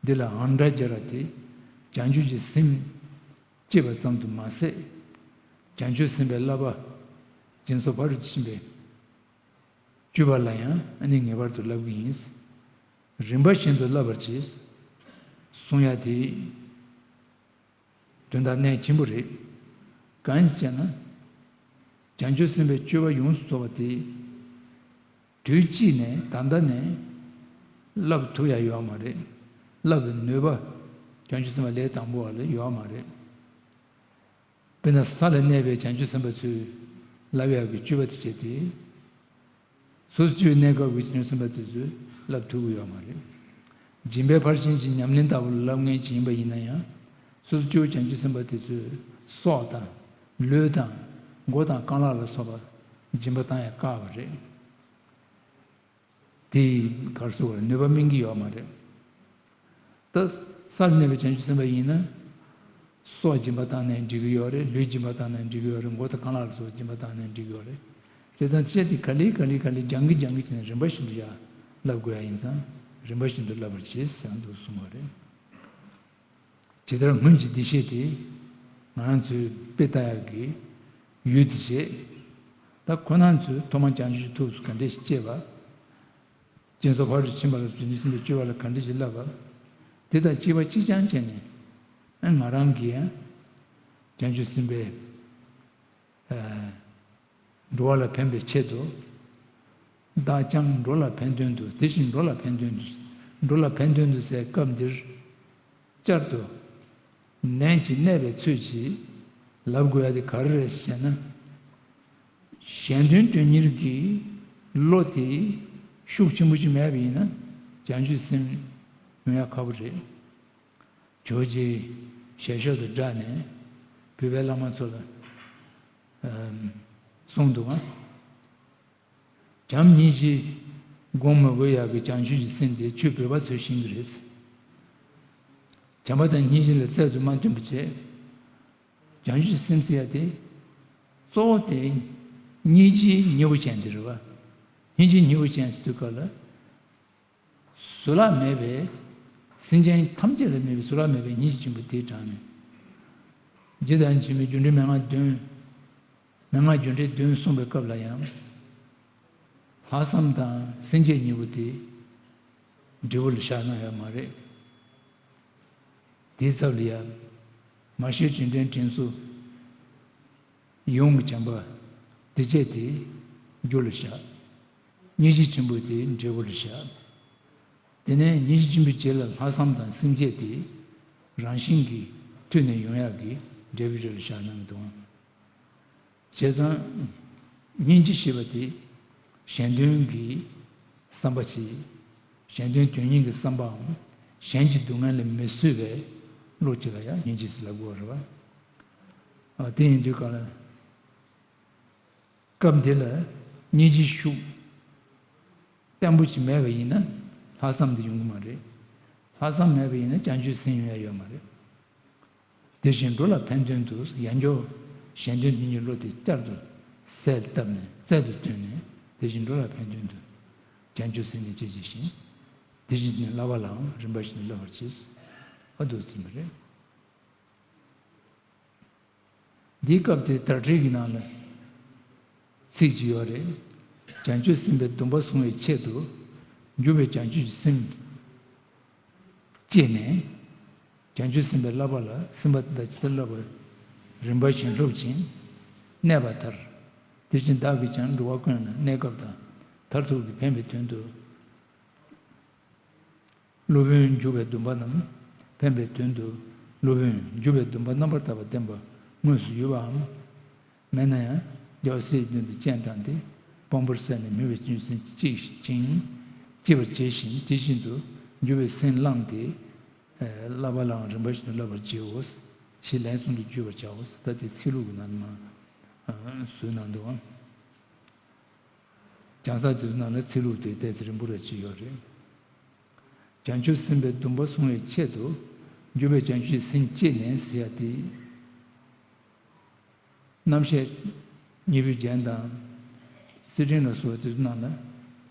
འདི་ལ་འང་སྒྲ་སྦྱར་བ་སྟེ། བྱང་ཆུབ་ཀྱི་སེམས་བསྐྱེད་པ་ཙམ་དུ་མ་ཟད། བྱང་ཆུབ་སེམས་དཔའི་བསླབ་པ་སྦྱིན་སོགས་ཕ་རོལ་ཏུ་ཕྱིན་པའི་སྤྱོད་པ་ལ་ཡང་ཨ་ནི་ངེས་པར་དུ་བསླབ་ཀྱི་ཡིན། རིམ་པ་བཞིན་དུ་བསླབ་པར་བྱེད། གསུང་ཡག་དེ། དོན་དག་གནད་ཆེན་པོ་རེད། གང་ཡིན་ཟེར་ན། བྱང་ཆུབ་སེམས་དཔའི་སྤྱོད་པ་ཡོངས་སུ་རྫོགས་པ་དེ། དུས་གཅིག་ནས་ད་ལྟ་ནས་བསླབ་ཐུབ་ཡ་ཡོད་མ་རེད། བསླབ་པའི་ནུས་པ་བྱང་ཆུབ་སེམས་དཔའ་ལས་དང་པོ་བ་ལ་ཡོད་མ་རེད། དཔེར་ན་ས་ལ་གནས་པའི་བྱང་ཆུབ་སེམས་དཔའ་ཚོས་བསླབ་ཡག་གི་སྤྱོད་པ་དེ་བྱས་ཏེ། སོ་སོ་སྐྱེ་བོའི་གནས་སྐབས་ཀྱི་བྱང་ཆུབ་སེམས་དཔའ་དེ་ཚོས་བསླབ་ཐུབ་ཀྱི་ཡོད་མ་རེད། སྦྱིན་པའི་ཕར་ཕྱིན་གྱི་ཉམས་ལེན་ལྟ་བུ་ལ་བསླབ་མཁན་ཅིག་ཡིན་པ་ཡིན་ན་ཡང་། སོ་སོ་སྐྱེ་བོ་བྱང་ཆུབ་སེམས་དཔའ་དེ་ཚོས་སྲོག་དང་། ལུས་དང་། མགོ་དང་། རྐང་ལག་ལ་སོགས་པ་སྦྱིན་པ་བཏང་ཡང་དཀའ་བ་རེད། དེ་གར་སོང་བར་ནུས་པ་སྨིན་གྱི་ཡོད་མ་རེད། ད་ས་ལ་གནས་པའི་བྱང་ཆུབ་སེམས་དཔའ་ཡིན་ན། སྲོག་སྦྱིན་པ་བཏང་ནས་འགྲིག་གི་ཡོད་རེད། ལུས་སྦྱིན་པ་བཏང་ནས་འགྲིག་གི་ཡོད་རེད། མགོ་དང་རྐང་ལག་ལ་སོགས་སྦྱིན་པ་བཏང་ནས་འགྲིག་གི་ཡོད་རེད། བྱས་ཙང་དེ་ཆ་དེ་ག་ལེ་ག་ལེ་ག་ལེ་སྦྱང་གི་སྦྱང་གི་བྱས་ནས་རིམ་པ་བཞིན་དུ་ཡར་བསླབ་དགོས་ཡ་ཡིན་ཙང་རིམ་པ་བཞིན་དུ་བསླབ་པར་བྱེད་ཟེར་འདུག་གསུངས་པ་རེད། ཇི་ལྟར་སྔོན་གྱི་འདི་བྱས་ཏེ། ང་རང་ཚོའི་དཔེ་ལྟ་ཡག་གི་ཡུལ་དེ་བྱས། ད་ཁོ་རང་ཚོས་ཐོག་མར་བྱང་ཆུབ་ཀྱི་ཐུགས་སུ་ག་འདྲས་ཤིག་སྐྱེས་པ། སྦྱིན་སོགས་ཕ་རོལ་ཏུ་ཕྱིན་པ་ལ་སོགས་བྱང་ཆུབ་སེམས་དཔའི་སྤྱོད་པ་ལ་ག་འདྲས་ཤིག་བསླབ་པ། དེ་དང་གཅིག་པ་གཅིག་རྐྱང་བྱས་ནས། ཨ་ང་རང་གིས་ཡང་བྱང་ཆུབ་སེམས་དཔའི། ཨ། འགྲོ་བ་ལ་ཕན་པའི་ཆེད་དུ། བདག་ཀྱང་འགྲོ་ལ་ཕན་དོན་དུ། དེ་བཞིན་འགྲོ་ལ་ཕན་དོན་དུ། འགྲོ་ལ་ཕན་དོན་དུ་ཟེར་སྐབས་འདིར། བསྐྱར་དུ། ནན་གྱིས་གནས་པའི་ཚུལ་གྱིས་ལབ་དགོས་ཡ་དེ་ག་རེ་རེད་ཟེར་ན། གཞན་དོན་དོན་གཉེར་གྱི་བློ་དེ་ཤུགས་ཆེན་པོ་ཞིག་མེད་པ་ཡིན་ན་བྱང་ཆུབ་སེམས་ཡོང་ཡ་ཁག་པོ་རེད། ཇོ་བོ་རྗེས་ཞལ་ཤོག་ཏུ་བསྒྲགས་ནས་བོད་པའི་བླ་མ་ཚོ་ལ་ཨམ་གསུངས་འདུག་ག་བྱམས་སྙིང་རྗེ་སྒོམ་མི་དགོས་ཡག་གི་བྱང་ཆུབ་ཀྱི་སེམས་དེ་ཆོས་བོད་པ་ཚོས་ཤེས་ཀྱི་རེད། བྱམས་པ་དང་སྙིང་རྗེ་ལ་རྩལ་དུ་མ་བཏོན་པ་བྱས། བྱང་ཆུབ་སེམས་ཟེར་ཡ་དེ་གཙོ་བོ་དེ་སྙིང་རྗེ་སྙིང་པོ་ཅན་དེ་རེད་བ། སྙིང་རྗེ་སྙིང་པོ་ཅན་ཟེར་དུས་སྐབས་ལ། བཟོད་གླགས་མེད་པའི། སེམས་ཅན་ཐམས་ཅད་ལ་མེད་པའི་བཟོད་གླགས་མེད་པའི་སྙིང་རྗེ་ཆེན་པོ་དེའི་དྲང་ནས། རྗེ་བདག་ཉིད་ཆེན་པོའི་སྒྱུ་འཕྲུལ་མན་ངག་བདུན། མན་ངག་སྒྱུ་འཕྲུལ་བདུན་གསུངས་པའི་སྐབས་ལ་ཡང་། ལྷག་བསམ་དང་སེམས་བསྐྱེད་གཉིས་པོ་དེ་འབྲས་བུ་ལ་བཞག་གནང་ཡོད་མ་རེད། དེའི་ཚབ་ལ་ཡ། མ་ཤེས་དྲིན་དྲན་དྲིན་གཟོ། ཡིད་འོང་གི་བྱམས་པ། དེ་བཅས་དེ་རྒྱུ་ལ་བཞག་སྙིང་རྗེ་ཆེན་པོ་དེ་འབྲས་བུ་ལ་བཞག་དེ་ནས་སྙིང་རྗེ་ཆེན་པོའི་རྗེས་ལ་ལྷག་བསམ་དང་སེམས་བསྐྱེད་དེ་རང་བཞིན་གྱིས་མཐུ་ནས་ཡོང་ཡག་གི་འབྲས་བུའི་རིགས་ལ་བཞག་གནང་གི་འདུག་བྱས་ཙང་། སྙིང་རྗེ་ཞེས་པ་དེ་གཞན་དོན་གྱི་བསམ་པ་ཞིག་གཞན་དོན་དོན་གཉེར་གྱི་བསམ་པའམ། གཞན་གྱི་སྡུག་བསྔལ་ལ་མི་བཟོད་པའི་བློ་ཅིག་ལ་ཡང་སྙིང་རྗེ་ཟེར་ལབ་དགོས་པ་རེད་བ། ཨ། དེ་ཡིན་དུས་གང་ལ། སྐབས་འདི་ལ་སྙིང་རྗེའི་ཤུགས་བརྟན་པོ་ཅིག་མེད་པ་ཡིན་ན་ལྷག་བསམ་དེ་ཡོང་གི་མ་རེད། ལྷག་བསམ་མེད་པ་ཡིན་ན་བྱང་ཆུབ་སེམས་ཡོང་ཡ་ཡོད་མ་རེད། དེ་བཞིན་འགྲོ་ལ་ཕན་དོན་དུ་ཡང་སྐྱར་གཞན་དོན་དོན་གཉེར་བློ་དེ་བསྐྱར་དུ་གསལ་བཏབ་ནས་རྩལ་དུ་བཏོན་ནས་དེ་བཞིན་འགྲོ་ལ་ཕན་དོན་དུ་བྱང་ཆུབ་སེམས་ནི་སྐྱེད་བྱེད་ཅིང་། དེ་བཞིན་བསླབ་པ་ལའང་རིམ་པ་བཞིན་དུ་བསླབ་པར་བྱེད། ཨ། འདུག་ཟིན་པ་རེད། འདིའི་སྐབས་དེ་དར་ཁྲིད་ཀྱི་ནང་ལ་ཚིག་ཅིག་ཡོད་རེད། བྱང་ཆུབ་སེམས་དཔའི་སྡོམ་པ་བསྲུང་བའི་ཆེད་དུ་འཇུག་པའི་བྱང་ཆུབ་ཀྱི་སེམས་བསྐྱེད་ནས། བྱང་ཆུབ་སེམས་དཔའི་བསླབ་པ་ལ་སེམས་པ་དང་ཇི་ལྟར་བསླབ་པར་རིམ་པ་བཞིན་སློབ་ཅིང་གནས་པ་མཐར། དེ་བཞིན་བདག་གིས་ཀྱང་འགྲོ་བ་ཀུན་ལ་གནས་སྐབས་དང་མཐར་ཐུག་གི་ཕན་པའི་དོན་དུ། སློབ་དཔོན་འཇུག་པའི་སྡོམ་པ་རྣམས་ཕན་པའི་དོན་དུ། སློབ་དཔོན་འཇུག་པའི་སྡོམ་པ་རྣམ་པར་དག་པ་བསྟན་པ་དངོས་སུ་ཡོད་པའམ། མེད་ན་ཡང་རྒྱལ་བ་སྲས་ཀྱི་མདུན་དུ་སྤྱན་དྲངས་ཏེ་དཔང་པོར་གསལ་ནས་མོས་པའི་བྱང་ཆུབ་སེམས་བསྐྱེད་ཅིང་། བསྐྱེད་པར་བྱས་ཤིང་དེ་བཞིན་དུ་འཇུག་པའི་སེམས་བླངས་ཏེ། བསླབ་པ་ལའང་རིམ་པ་བཞིན་དུ་བསླབ་པར་བྱའོ། ཞེས་ལན་གསུམ་དུ་བརྗོད་པར་བྱའོ། ད་དེ་ཚིག་ལྷུག་གི་ནང་ནས་མར་བཟོས་གནང་འདུག་ཨང་། གྱང་ས་དེ་ཚོ་ནང་ལ་ཚིག་ལྷུག་དེ་ཏོག་ཙམ་རིང་པོ་རེ་ཅིག་ཡོད་རེད། བྱང་ཆུབ་སེམས་དཔའི་སྡོམ་པ་བསྲུང་བའི་ཆེད་དུ། འཇུག་པའི་བྱང་ཆུབ་སེམས་བསྐྱེད་ནས་ཟེར་ཡ་དེ། རྣམ་བཤད་སྙིང་པོའི་རྒྱན་དང་། གསེར་ཕྲེང་ལ་སོགས་དེ་ཚོ་ནང་ལ།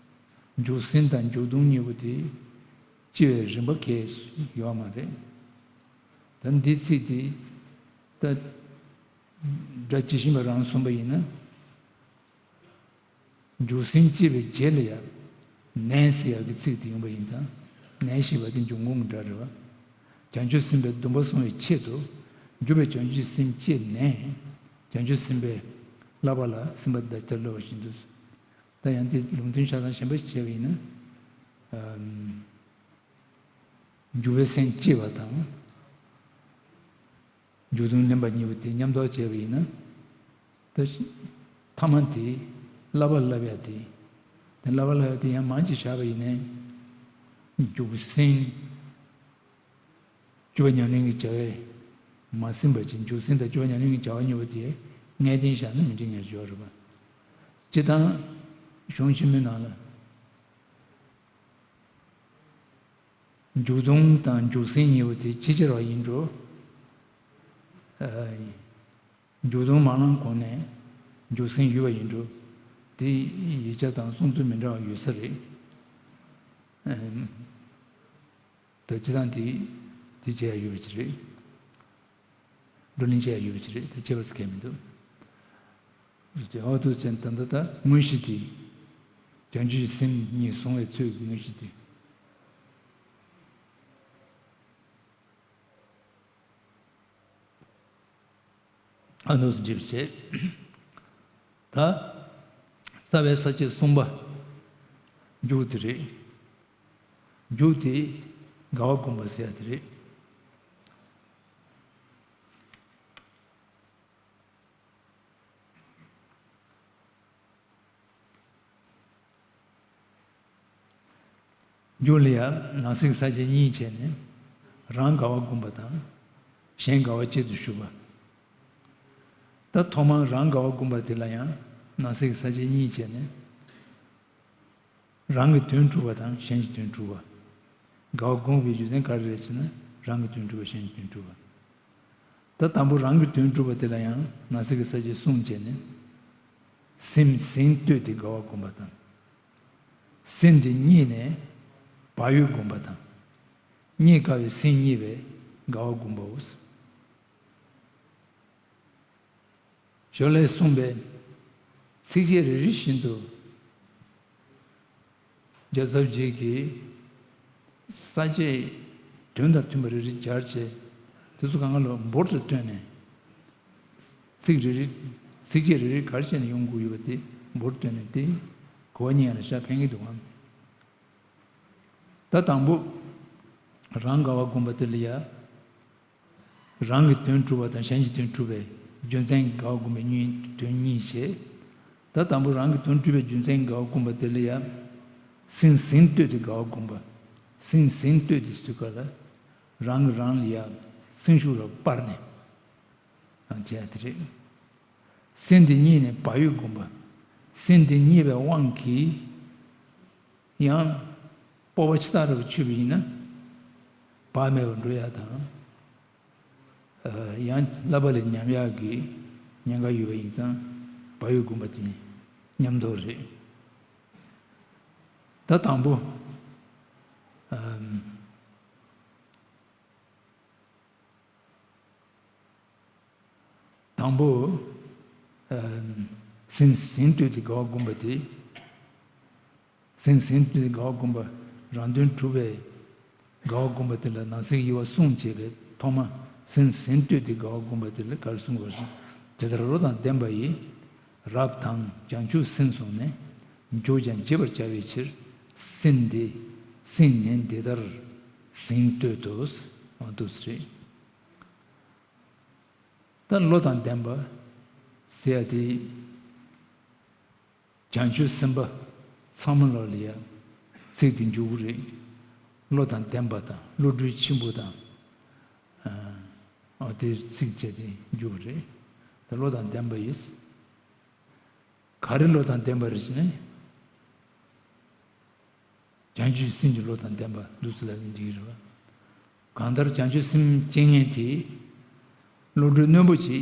འཇུག་སེམས་དང་འཇུག་སྡོམ་གཉིས་པོ་དེ། སྐྱེ་བའི་རིམ་པ་གས་ཡོད་མ་རེད། ད་འདི་ཚིག་དེ། ད། སྒྲ་ཇི་བཞིན་པ་རང་གསུངས་པ་ཡིན་ན། འཇུག་སེམས་བསྐྱེད་པའི་རྗེས་ལ་ཡང་ནན་ཟེར་ཡག་གི་ཚིག་དེ་ཡོང་པ་ཡིན་ཙང་། ནན་ཞེས་པ་དེ་འབྱུང་ཁུངས་ཀྱི་སྒྲ་རེད་བ། བྱང་ཆུབ་སེམས་དཔའི་སྡོམ་པ་བསྲུང་བའི་ཆེད་དུ། འཇུག་པའི་བྱང་ཆུབ་སེམས་བསྐྱེད་ནས། བྱང་ཆུབ་སེམས་དཔའི་བསླབ་པ་ལ་སེམས་པ་ད་ལྟར་སློབ་པ་བཞིན་དུ། ད་ཡང་དེ་ལུང་དོན་ཆ་ཚང་གཞན་པ་ཞིག་བྱས་པ་ཡིན་ན། ཨམ། འཇུག་པའི་སེམས་བསྐྱེད་པ་དང་། འཇུག་སྡོམ་ལེན་པ་གཉིས་པོ་དེ་མཉམ་དུ་བྱས་པ་ཡིན་ན། ད་ཐ་མ་དེ་བསླབ་པ་བསླབ་ཡ་དེ། དེ་བསླབ་པ་བསླབ་ཡ་དེ་ཡང་མང་ཅིག་བཞག་པ་ཡིན་ནའི། འཇུག་སེམས། སྤྱོད་པ་ཉམས་ལེན་གྱི་བྱ་བའི་ མ་ཟིན་པ་ཅིག་འཇུག་ཟིན་དང་སྤྱོད་པ་ཉམས་ལེན་གྱི་བྱ་བ་གཉིས་པོ་དེ་ངེས་གཏན་བཞག་ན་མི་འགྲིག་ངེས་འཇོག་རེད་པ། སྤྱིར་བཏང་གཞུང་ཆེན་མོའི་ནང་ལ། མཇུག་སྡོམ་དང་མཇུག་ཟིན་གཉིས་པོ་དེ་ཕྱི་ཕྱིར་བ་ཡིན་འགྲོ། ཨ། མཇུག་སྡོམ་མ་བླངས་གོང་ནས་མཇུག་ཟིན་ཡོད་པ་ཡིན་འགྲོ། དེ་ཡིག་ཆ་དང་གསུང་ཚུལ་མི་འདྲ་བ་ཡོད་ས་རེད། ཨ། ད་སྤྱིར་བཏང་དེ་དེ་བྱེད་ཡ་ཡོད་པ་ཅིག་རེད། བགྲོ་གླེང་བྱེད་ཡ་ཡོད་པ་ཅིག་རེད། ད་བྱེད་པ་ཟེར་མཁན་མི་འདུག་དེ་ཨོ་དུ་ཟེར་ད་ད་ད་དངོས་གཞི་དེ། བྱང་ཆུབ་སེམས་གཉིས་བཟུང་བའི་ཚུལ་གྱི་དངོས་གཞི་དེ། ཨ་ནུས་འགྲིབ་བྱེད། ད། རྩ་བའི་ས་བཅད་གསུམ་པ། མཇུག་དེ་རེད། མཇུག་དེ། དགའ་བ་བསྒོམ་པ་ཟེར་ཡ་དེ་རེད། མཇུག་ལ་ཡང་ནང་གསེས་ཀྱི་ས་བཅད་གཉིས་བྱས་ནས། རང་དགའ་བ་བསྒོམ་པ་དང་། གཞན་དགའ་བ་གཅིག་ཏུ་ཞུགས་པ། ད་ཐོག་མར་རང་དགའ་བ་བསྒོམ་པ་དེ་ལ་ཡང་ནང་གསེས་ཀྱི་ས་བཅད་གཉིས་བྱས་ནས། རང་གི་དོན་སྒྲུབ་པ་དང་གཞན་གྱི་དོན་སྒྲུབ་པ། དགའ་བ་བསྒོམ་པའི་རྒྱུ་མཚན་ག་རེ་རེད་ཟེར་ན། རང་གི་དོན་སྒྲུབ་པ་གཞན་གྱི་དོན་སྒྲུབ་པ། ད་དང་པོ་རང་གི་དོན་སྒྲུབ་པ་དེ་ལ་ཡང་ནང་གསེས་ཀྱི་ས་བཅད་གསུམ་བྱས་ནས། སེམས་ཟིན་གཏོད་དེ་དགའ་བ་བསྒོམ་པ་དང་། སེམས་དེ་རྙེད་ནས་བག་ཡོད་བསྒོམ་པ་དང་། རྙེད་དཀའ་བའི་སེམས་རྙེད་པས་དགའ་བ་བསྒོམ་པའོ། ཞོར་ལས་གསུངས་པའི་ཚིགས་བཅད་རེ་རེ་བཞིན་དུ། རྒྱལ་ཚབ་རྗེ་གིས་ས་བཅད་དོན་དང་མཐུན་པ་རེ་རེ་སྦྱར་བྱས། དེ་ཚོ་གང་ག་ལ་འབུར་དུ་བཏོན་ནས། ཚིག་རེ་རེ། ཚིགས་བཅད་རེ་རེ་ག་རེ་བྱས་ནས་ཡོང་དགོས་ཡོད་པ་དེ་འབུར་བཏོན་ནས་དེ་གོ་བ་རྙེད་ཡ་ལ་ཤ་ཕན་གྱི་འདུག་གམ། ད་དང་པོ། རང་དགའ་བ་བསྒོམ་པ་དེ་ལ་ཡ། རང་གི་དོན་སྒྲུབ་པ་དང་གཞན་གྱི་དོན་སྒྲུབ་པའི་རྒྱུ་མཚན་གྱིས་དགའ་བ་བསྒོམ་པའི་གཉིས་དོན་གཉིས་བྱས། ད་དང་པོ་རང་གི་དོན་སྒྲུབ་པའི་རྒྱུ་མཚན་གྱིས་དགའ་བ་བསྒོམ་པ་དེ་ལ་ཡང་། སེམས་ཟིན་གཏོད་དེ་དགའ་བ་བསྒོམ་པ། སེམས་ཟིན་གཏོད་དེ་ཟེར་དུས་སྐབས་ལ། རང་གིས་རང་ལ་ཡང་སེམས་ཤུགས་རབ་སྤར་ནས། ཨ། བྱས་དེ་རེད། སེམས་དེ་རྙེད་ནས་བག་ཡོད་བསྒོམ་པ། སེམས་དེ་རྙེད་པའི་དབང་གིས། ཡང་། སྤོབས་པ་ཆེ་ཐག་རིང་པོ་ཆོད་པ་ཡིན་ན། བག་མེད་པར་འགྲོ་ཡག་དང་། ཨ། ཡང་བསླབ་པ་ལས་ཉམས་ཡག་གི་ཉེན་ཁ་ཡོད་པ་ཡིན་ཙང་། བག་ཡོད་བསྒོམ་པ་དེ་ཉམས་རྟོགས་རེད། ད་དང་པོ། ཨམ། དང་པོ། ཨ། སེམས་ཟིན་གཏོད་དེ་དགའ་བ་བསྒོམ་པ་དེ། སེམས་ཟིན་གཏོད་དེ་དགའ་བ་བསྒོམ་པ། རང་དོན་གྲུབ་པའི་དགའ་བ་བསྒོམ་པ་དེ་ལ་ནང་གསེས་དབྱེ་བ་གསུམ་བྱས་པའི་ཐོག་མ། སེམས་ཟིན་གཏོད་དེ་དགའ་བ་བསྒོམ་པ་དེ་ལ་ག་རེ་གསུངས་པ་རེད། དེ་ལྟར་བློ་དང་ལྡན་པ་ཡིས། རབ་དྭངས་བྱང་ཆུབ་སེམས་བཟུང་ནས། མཇུག་ཀྱང་བརྗེད་པར་བྱ་བའི་ཕྱིར། སེམས་འདི། སེམས་ནི་འདི་ལྟར་ཟིན་གཏོད་དོ། འོ་འདུག་སེ་རེད། ད་བློ་དང་ལྡན་པ་ཟེར་ཡ་དེ། བྱང་ཆུབ་སེམས་དཔའ་ཚང་མ་ལོ་ལ་ཡ་ཚིག་དེ་འཇུག་གི་རེད། བློ་དང་ལྡན་པ་དང་བློ་གྲོས་ཆེན་པོ་དང་། ཨ། ཨ། དེ་ཚིག་བཅད་དེ་འཇུག་གི་རེད། ད་བློ་དང་ལྡན་པ་ཡིས། ག་རེ་བློ་དང་ལྡན་པ་རེད་ཟེར་ན། བྱང་ཆུབ་སེམས་ཀྱི་བློ་དང་ལྡན་པ་འདུག་ཟེར་ལབ་ན་འགྲིག་གི་རེད་བ། གང་ལྟར་བྱང་ཆུབ་སེམས་སྐྱེ་མཁན་དེ། བློ་གྲོས་རྣོན་པོ་ཅིག་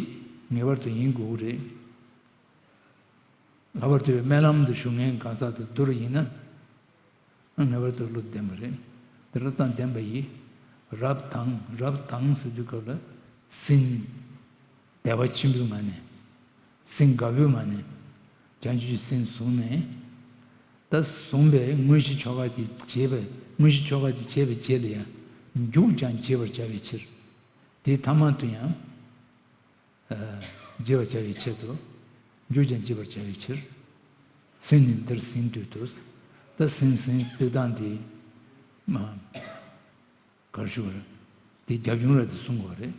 ངེས་པར་དུ་ཡིན་དགོས་ཀྱི་རེད། ལྷག་པར་དུ་སྨོན་ལམ་དུ་ཞུགས་མཁན་གང་ཟག་དེ་བསྡུར་ཡིན་ན། ངེས་པར་དུ་བློ་ལྡན་པ་རེད། དེ་བློ་དང་ལྡན་པ་ཡིས། རབ་དྭངས། རབ་དྭངས་ཟེར་དུས་སྐབས་ལ། སེམས་བདེ་བ་ཆེན་པོའི་ངང་ནས། སེམས་དགའ་བོའི་ངང་ནས། བྱང་ཆུབ་སེམས་བཟུང་ནས། ད་བཟུང་བའི་དངོས་གཞི་ཆོ་ག་དེ་བྱེད་པའི། དངོས་གཞི་ཆོ་ག་དེ་བྱེད་པའི་རྗེས་ལ་ཡང་། མཇུག་ཀྱང་བརྗེད་པར་བྱ་བའི་ཕྱིར། དེའི་ཐ་མ་དུ་ཡང་། ཨ། བརྗེད་པར་བྱ་བའི་ཆེད་དུ། མཇུག་ཀྱང་བརྗེད་པར་བྱ་བའི་ཕྱིར། སེམས་ནི་འདིར་ཟིན་གཏོད་དོ། ད་སེམས་ཟིན་གཏོད་སྟངས་དེ། མ། གར་ཞུ་བར། དེ་རྒྱབ་ལྗོངས་རབ་ཏུ་གསུང་དགོས་རེད།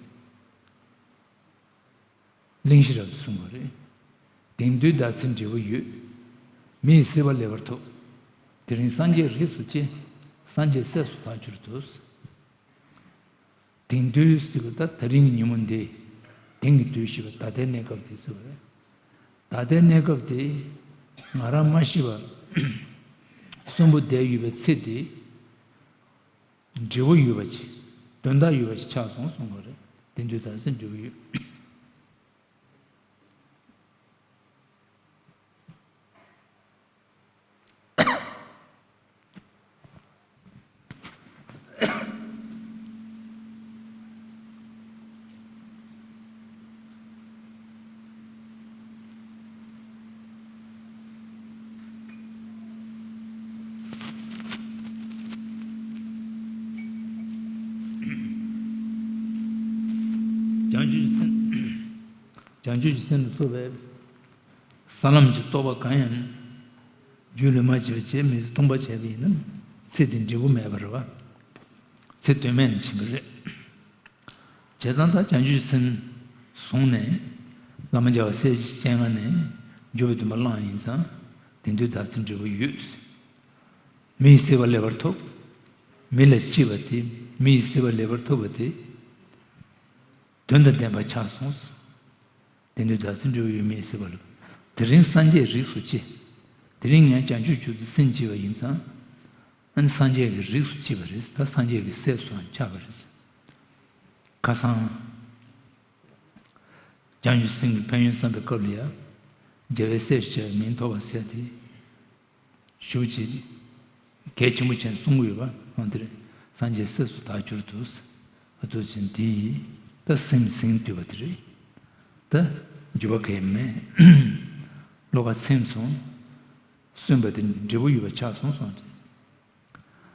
གླེང་གཞི་རབ་ཏུ་གསུང་དགོས་རེད། དེང་དུས་བདག་ཚེ་འབྲས་བུ་ཡོད། མི་ཡི་སྲིད་པ་ལེགས་པར་ཐོབ། དེ་རིང་སངས་རྒྱས་རིགས་སུ་སྐྱེ། སངས་རྒྱས་སྲས་སུ་བདག་གྱུར་ཏོ། དེང་དུས་ཟེར་བ་ད་དེ་རིང་གི་ཉིན་མོ་འདི། དེང་གི་དུས་ཞེས་པ་ད་ལྟའི་གནས་སྐབས་དེ་ཟེར་བ་རེད། ད་ལྟའི་གནས་སྐབས་དེ་ང་རང་མ་ཤི་བར་གསོན་པོ་བསྡད་ཡོད་པའི་ཚེ་དེ། འབྲས་བུ་ཡོད་པ་ཅིག་དོན་དག་ཡོད་པ་ཅིག་ཆགས་སོང་གསུང་དགོས་རེད། དེ་དུས་ད་ཚེ་འབྲས་བུ་ཡོད། བྱང་ཆུབ་ཀྱི་སེམས། བྱང་ཆུབ་ཀྱི་སེམས་ལ་སོགས་པའི་ས་ལམ་གྱི་རྟོགས་པ་གང་ཡང་རྒྱུད་ལ་མ་སྐྱེས་པ་བྱས། མི་ཚེ་ཐུང་པ་བྱས་པ་ཡིན་ན་ཚེ་འདི་འབྲས་བུ་མེད་པ་རེད་བ། ཚེ་དོན་མེད་ནས་ཕྱིན་པ་རེད། བྱས་ཙང་ད་བྱང་ཆུབ་སེམས་བཟུང་ནས་བླ་མ་རྒྱལ་བ་སྲས་བཅས་ལྔ་ནས་འཇུག་པའི་འདུན་པ་བླངས་ཡིན་ཙང་། དེང་དུས་ད་ཚེ་འབྲས་བུ་ཡོད། མི་ཡི་སྲིད་པ་ལེགས་པར་ཐོབ། མི་ལ་སྐྱིད་པ་དེ། མི་ཡི་སྲིད་པ་ལེགས་པར་ཐོབ་པ་དེ། དོན་དང་ལྡན་པ་ཆགས་སོང་། དེ་དུས་ད་ཚེ་འབྲས་བུ་ཡོད། མི་ཡི་སྲིད་པ་ལེགས། དེ་རིང་སངས་རྒྱས་རིགས་སུ་སྐྱེ། དེ་རིང་ངས་བྱང་ཆུབ་མཆོག་ཏུ་སེམས་བསྐྱེད་པ་ཡིན་ཙང་། ཨ་ནི་སངས་རྒྱས་ཀྱི་རིགས་སུ་སྐྱེས་པ་རེད། ད་སངས་རྒྱས་ཀྱི་སྲས་སུའང་ཆགས་པ་རེད། ཁ་སང་། བྱང་ཆུབ་སེམས་ཀྱི་ཕན་ཡོན་བསམ་པའི་སྐབས་ལ་ཡ། རྒྱལ་བའི་སྲས་སུ་བྱ་བའི་མིང་ཐོབ་པ་ཟེར་ཏེ། ཞུ་བྱེད། གལ་ཆེན་པོ་བྱས་གསུང་གི་ཡོད་པ། འོ་དེ་རེད། སངས་རྒྱས་སྲས་སུ་བདག་གྱུར་ཏོ། ཨ་ཏོ་ཅན་དེ་ཡིས་ད་སེམས་ཟིན་བཏུས་པ་དེ་རེད། ད་འགྱུར་བ་གང་ཡང་མེད། བློ་ཁ་ཚིམ་སོང་། གསོན་པ་དེ་འབྲས་བུ་ཡོད་པ་ཆགས་སོང་གསུངས་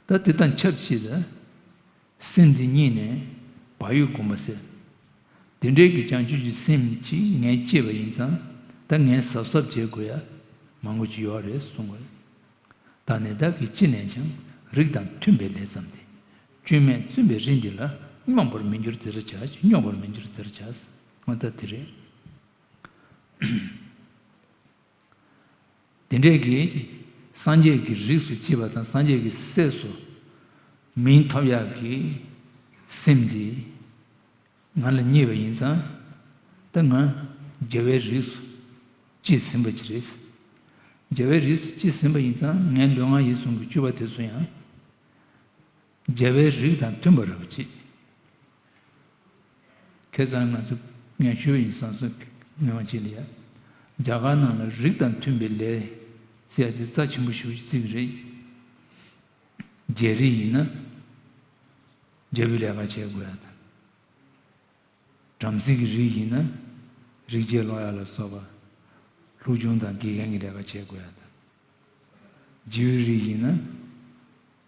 ཏེ། ད་དེ་དང་ཆབས་ཅིག་ཏུ་སེམས་འདི་གཉིས་ནས་བག་ཡོད་བསྒོམ་པ་ཟེར། དེ་འདྲའི་གི་བྱང་ཆུབ་ཀྱི་སེམས་ཅིག་ངས་སྐྱེས་པ་ཡིན་ཙང་། ད་ངས་གཟབ་གཟབ་བྱེད་དགོས་ཡ་མང་པོ་ཅིག་ཡོད་རེད་གསུང་གི་ཡོད། ད་ནི་བདག་གིས་ཅི་ནས་ཀྱང་། རིགས་དང་མཐུན་པའི་ལས་བརྩམས་ཏེ། སྐྱོན་མེད་བཙུན་པའི་རིགས་འདི་ལ། རྙོག་པར་མི་འགྱུར་དེར་བྱ། རྙོག་པར་མི་འགྱུར་དེར་བྱ། འོ་ད་དེ་རེད། དེ་འདྲས་ཀྱི་སངས་རྒྱས་ཀྱི་རིགས་སུ་སྐྱེས་པ་དང་། སངས་རྒྱས་ཀྱི་སྲས་སུ་མིང་ཐོབ་ཡག་གི་སེམས་འདི་ང་ལ་རྙེད་པ་ཡིན་ཙང་། ད་ང་རྒྱལ་བའི་རིགས་སུ་སྐྱེས་ཟིན་པ་ཅིག་རེད། རྒྱལ་བའི་རིགས་སུ་སྐྱེས་ཟིན་པ་ཡིན་ཙང་། ངའི་ལུས་ངག་ཡིད་གསུམ་གྱི་སྤྱོད་པ་དེ་ཚོ་ཡང་རྒྱལ་བའི་རིགས་དང་མཐུན་པ་རེད་པ་ཅིག་ཁ་སང་ང་ཚོ་ངས་ཞུས་པ་ཡིན། སང་སོ་ངེས་པ་ཅིག་ལ་ཡ། རྒྱ་གར་ནང་ལ་རིགས་དང་མཐུན་པའི་ལས་ཟེར་ཡ་དེ་རྩ་ཆེན་པོ་ཞེ་པོ་ཅིག་རེད། རྒྱལ་རིགས་ཡིན་ན་རྒྱལ་པོའི་ལས་ཀ་བྱེད་དགོས་ཡ་དང་། བྲམ་ཟེ་གི་རིགས་ཡིན་ན་རིག་བྱེད་ཀློག་ཡ་ལ་སོགས་པ། སློབ་སྦྱོང་དང་དགེ་རྒན་གྱི་ལས་ཀ་བྱེད་དགོས་ཡ་དང་། རྗེའུའི་རིགས་ཡིན་ན་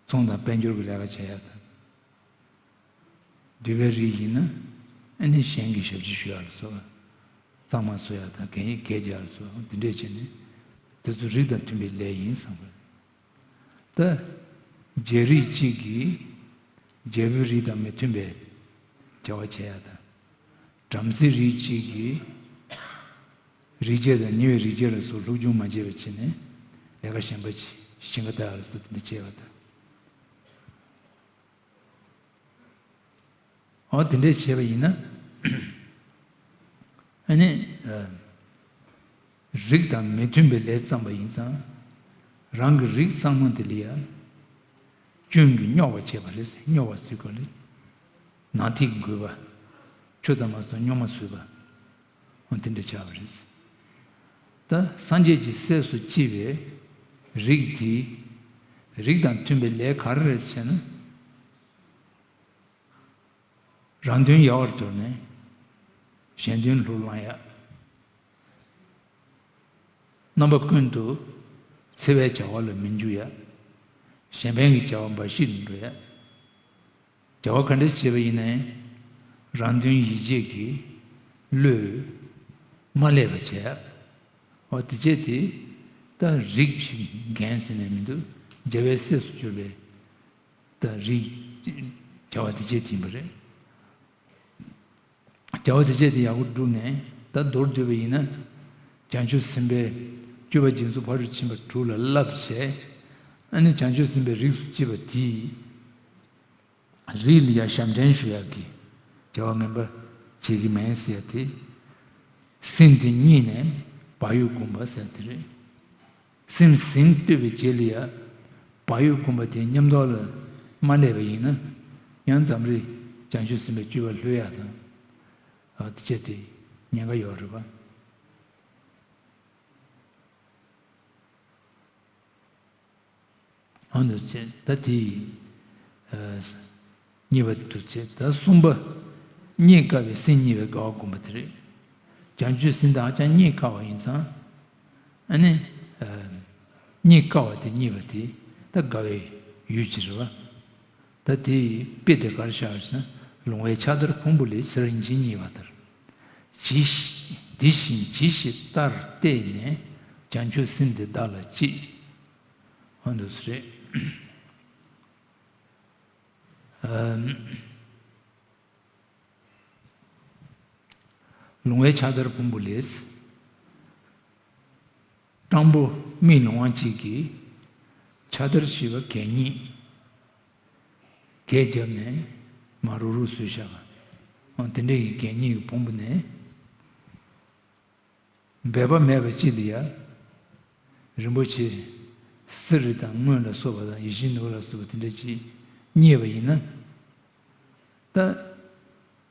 ཚོང་དང་དཔལ་འབྱོར་གྱི་ལས་ཀ་བྱེད་ཡ་དང་། གདུལ་བའི་རིགས་ཡིན་ན་ཨ་ནི་གཞན་གྱི་ཞབས་ཕྱི་ཞུ་ཡ་ལ་སོགས་པ། གཙང་མ་བཟོ་ཡ་དང་གད་སྙིགས་འགེལ་རྒྱག་ལ་སོགས་པ། འདི་འདྲས་བྱས་ནས་དེ་ཚོ་རིགས་དང་མཐུན་པའི་ལས་ཡིན་བསམ་པ། ད་རྒྱལ་རིགས་གཅིག་གིས་རྒྱལ་པོའི་རིགས་དང་མི་མཐུན་པའི་བྱ་བ་བྱེད་ཡ་དང་། བྲམ་ཟེ་རིགས་གཅིག་གིས་རིག་བྱེད་དང་ཉེ་བའི་རིག་བྱེད་ལ་སོགས་སློབ་སྦྱོང་མ་བྱས་པ་བྱས་ནས་ལས་ཀ་གཞན་པ་ཅིག་ཞིང་ཁ་བཏབ་ཡ་ལ་སོགས་དེ་འདྲ་བྱས་པ་དང་། འོ་དེ་འདྲས་བྱས་པ་ཡིན་ན། ཨ་ནི། ཨ། རིགས་དང་མི་མཐུན་པའི་ལས་བརྩམས་པ་ཡིན་ཙང་། རང་གི་རིགས་གཙང་མ་དེ་ལ་ཡང་སྐྱོན་གྱིས་རྙོག་པ་བྱས་པ་རེད། རྙོག་པ་ཟེར་དགོས་རེད། ནང་ཐིག་འགོས་པ། ཆུ་དང་མ་སོགས་རྙོག་མ་བཟོས་པ། འོ་དེ་འདྲ་ཆགས་པ་རེད། ད་སངས་རྒྱས་ཀྱི་སྲས་སུ་སྐྱེས་པའི་རིགས་དེ། རིགས་དང་མཐུན་པའི་ལས་ག་རེ་རེད་ཟེར་ན། རང་དོན་ཡལ་བར་དོར་ནས་གཞན་དོན་ལྷུར་བླང་ཡ། རྣམ་པ་ཀུན་ཏུ་འཚེ་བའི་བྱ་བ་ལ་མི་འཇུག་ཡ། གཞན་ཕན་གྱི་བྱ་བ་འབའ་ཞིག་ཏུ་འགྲོ་ཡ། བྱ་བ་ག་འདྲ་བྱེད་པ་ཡིན་ནའང་རང་དོན་ཡིད་བྱེད་ཀྱི་བློས་མ་བསླད་པ་བྱེད་ཡ། འོ་དེ་བྱས་ཏེ་ད་རིགས་ཀྱི་འགན་ཟེར་ནས་མི་འདུག་རྒྱལ་བའི་སྲས་སུ་གྱུར་པའི་ད་རིགས་བྱ་བ་དེ་བྱས་ཏེ་ཡིན་པ་རེད། བྱ་བ་དེ་བྱས་ཏེ་ཡག་པོ་བསྒྲུབས་ནས་ད་མདོར་བསྡུས་པ་ཡིན་ན། བྱང་ཆུབ་སེམས་དཔའི་སྤྱོད་པ་སྦྱིན་སོགས་ཕ་རོལ་ཕྱིན་པ་དྲུག་ལ་བསླབ་བྱས། ཨ་ནི་བྱང་ཆུབ་སེམས་དཔའི་རིགས་སུ་སྐྱེས་པ་དེས་རིགས་ལ་ཡང་ཞབས་འདྲེན་ཞུ་ཡག་གི་ བྱ་བ་ངན་པ་བྱེད་ཀྱི་མེད་ཟེར་ཡ་དེ། སེམས་དེ་རྙེད་ནས་བག་ཡོད་བསྒོམ་པ་ཟེར་དེ་རེད། སེམས་ཟིན་གཏོད་པའི་རྗེས་ལ་ཡ། བག་ཡོད་བསྒོམ་པ་དེ་མཉམ་དུ་ལ་མ་སླེབས་པ་ཡིན་ན། ཡང་འཛམ་རིག་བྱང་ཆུབ་སེམས་དཔའི་སྤྱོད་པ་ལྷོད་ཡ་དང་། ཨ་དེ་བྱས་ཏེ་ཉེན་ཁ་ཡོད་རེད་པ། ཨ་ནི་ཚེ་ད་དེ་ཡི་གཉིས་པ་དུ་ཚེ་ད་གསུམ་པ། རྙེད་དཀའ་བའི་སེམས་རྙེད་པའི་དགའ་བ་བསྒོམ་པ་དེ་རེད། བྱང་ཆུབ་སེམས་དེ་ཧ་ཅང་རྙེད་དཀའ་བ་ཡིན་ཙང་། ཨ་ནི་རྙེད་དཀའ་བ་དེ་རྙེད་པ་དེ་ད་དགའ་བའི་ཡུལ་ཅིག་རེད་བ། ད་དེ་ཡི་དཔེ་དེ་ག་རེ་བཞག་ཡོད་ཟེར་ན། ལོང་བས་ཕྱག་དར་ཕུང་པོ་ལས་ཟེར་རིན་ཆེན་རྙེད་པ་ལྟར། ཇི་ཞིག་དེ་བཞིན་ཇི་ཞིག་ལྟར་བལྟས་ནས། བྱང་ཆུབ་སེམས་དེ་བདག་ལ་སྐྱེས། ཨ་འདུག་སེ་རེད། ཨམ། ལོང་བས་ཕྱག་དར་ཕུང་པོ་ལས། སྤྲང་པོ་མིག་ལོང་བ་གཅིག་གིས་ཕྱག་དར་ཞེས་པ་གད་སྙིགས་གད་བརྒྱབ་ནས་མར་རུག་རུག་བཟོས་བཞག་པ། འོ་དེ་འདྲ་ཡི་གད་སྙིགས་ཀྱི་ཕུང་པོ་ནས། འབད་པ་མེད་པ་ཅིག་ལ་ཡ། རིན་པོ་ཆེ་གསེར་དང་དངུལ་ལ་སོགས་པ་དང་ཡིད་བཞིན་ནོར་ལ་སོགས་པ་དེ་འདྲ་ཅིག་རྙེད་པ་ཡིན་ན། ད་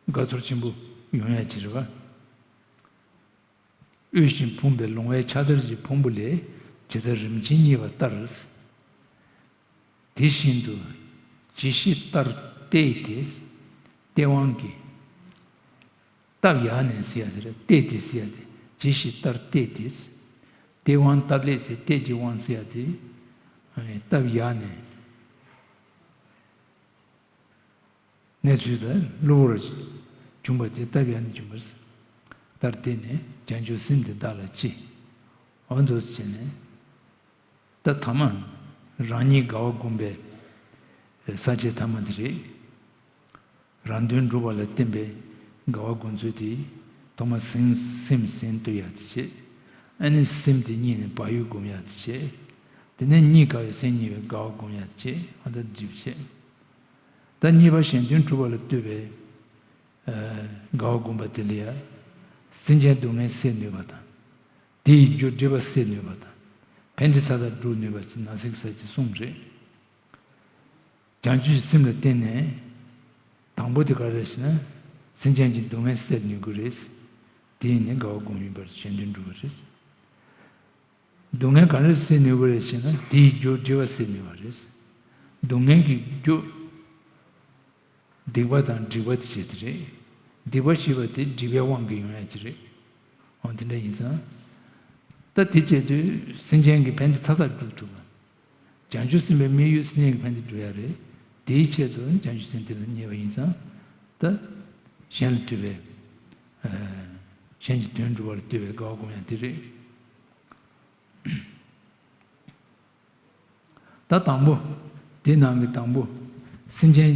དགའ་ཚོར་ཆེན་པོ་ཡོང་ཡ་ཅིག་རེད་བ། དབུལ་ཞིང་ཕོངས་པའི་ལོང་བས་ཕྱག་དར་གྱི་ཕུང་པོ་ལས་ཇི་ལྟར་རིན་ཆེན་རྙེད་པ་ལྟར། དེ་བཞིན་དུ་ཇི་ཞིག་ལྟར་བལྟས་ཏེ། བལྟས་དབང་གིས། བཏབ་ཡ་ནས་ཟེར་ཡ་དེ་རེད། བལྟས་ཏེ་ཟེར་ཡ་དེ། ཇི་ཞིག་ལྟར་བལྟས་ཏེ། བལྟས་དབང་བཏབ་ལས་ཟེར། བལྟས་ཀྱི་དབང་ཟེར་ཡ་དེ། བཏབ་ཡ་ནས། གནས་ཚུལ་དེ་གློ་བུར་བྱུང་བ་དེ་བཏབ་ཡ་ནས་བྱུང་བ་ལྟར་བལྟས་ནས། བྱང་ཆུབ་སེམས་དེ་བདག་ལ་སྐྱེས། འོ་འདུག་སེ་བྱས་ནས། ད་ཐ་མ་རང་ཉིད་དགའ་བ་བསྒོམ་པའི་ས་བཅད་ཐ་མ་དེ་རེད། རང་དོན་སྒྲུབ་པ་ལ་བརྟེན་པའི་དགའ་བ་བསྒོམ་ཚུལ་དེ། ཐོག་མར་སེམས་སེམས་ཟིན་གཏོད་ཡ་དེ་བྱས། ཨ་ནི་སེམས་དེ་རྙེད་ནས་བག་ཡོད་བསྒོམ་ཡ་དེ་བྱས། དེ་ནས་རྙེད་དཀའ་བའི་སེམས་རྙེད་པའི་དགའ་བ་བསྒོམ་ཡ་དེ་བྱས། ཨ་ད་འགྲིག་བྱས། ད་གཉིས་པ་གཞན་དོན་སྒྲུབ་པ་ལ་ལྟོས་པའི་དགའ་བ་བསྒོམ་པ་དེ་ལ་ཡ། སེམས་ཅན་སྡུག་བསྔལ་སེལ་ནུས་པ་དང་། དེ་ཡི་རྒྱུ་སྒྲིབ་པ་སེལ་ནུས་པ་དང་། ཕན་བདེ་མཐའ་དག་སྒྲུབ་ནུས་པ་ཅིག་ནང་གསེས་ཀྱི་ས་བཅད་གསུམ་རེད། བྱང་ཆུབ་ཀྱི་སེམས་ལ་བརྟེན་ནས། དང་པོ་དེ་ག་རེ་རེད་ཟེར་ན། སེམས་ཅན་གྱི་སྡུག་བསྔལ་སེལ་ནུས་ཀྱི་རེད། དེ་ཡིན་ནས་དགའ་བ་བསྒོམ་ཡིན་པར་གཞན་དོན་སྒྲུབ་པ་རེད། སྡུག་བསྔལ་ག་རེ་སེལ་ནུས་པ་རེད་ཟེར་ན། དེའི་རྒྱུ་སྒྲིབ་པ་སེལ་ནུས་པ་རེད། སྡུག་བསྔལ་གྱི་རྒྱུ། སྡིག་པ་དང་སྒྲིབ་པ་དེ་བྱས་དེ་རེད། སྡིག་པ་ཞེས་པ་དེ་སྒྲིབ་པའི་དབང་གིས་ཡོང་ཡ་དེ་རེད། འོ་དེ་འདྲ་ཡིན་ཙང་། ད་དེ་བྱས་དུས་སེམས་ཅན་གྱི་ཕན་བདེ་མཐའ་དག་སྒྲུབ་ཐུབ་པ། བྱང་ཆུབ་སེམས་དཔའི་དམིགས་ཡུལ་སེམས་ཅན་གྱི་ཕན་བདེ་སྒྲུབ་ཡ་རེད། དེའི་ཆེད་དུ་བྱང་ཆུབ་སེམས་དེ་ལ་བརྙས་པ་ཡིན་ཙང་། ད་གཞན་ལ་ལྟོས་པའི། གཞན་གྱི་དོན་སྒྲུབ་པ་ལ་ལྟོས་པའི་དགའ་བ་བསྒོམ་ཡ་དེ་རེད། ད་དང་པོ། དེ་ནང་གི་དང་པོ། སེམས་ཅན་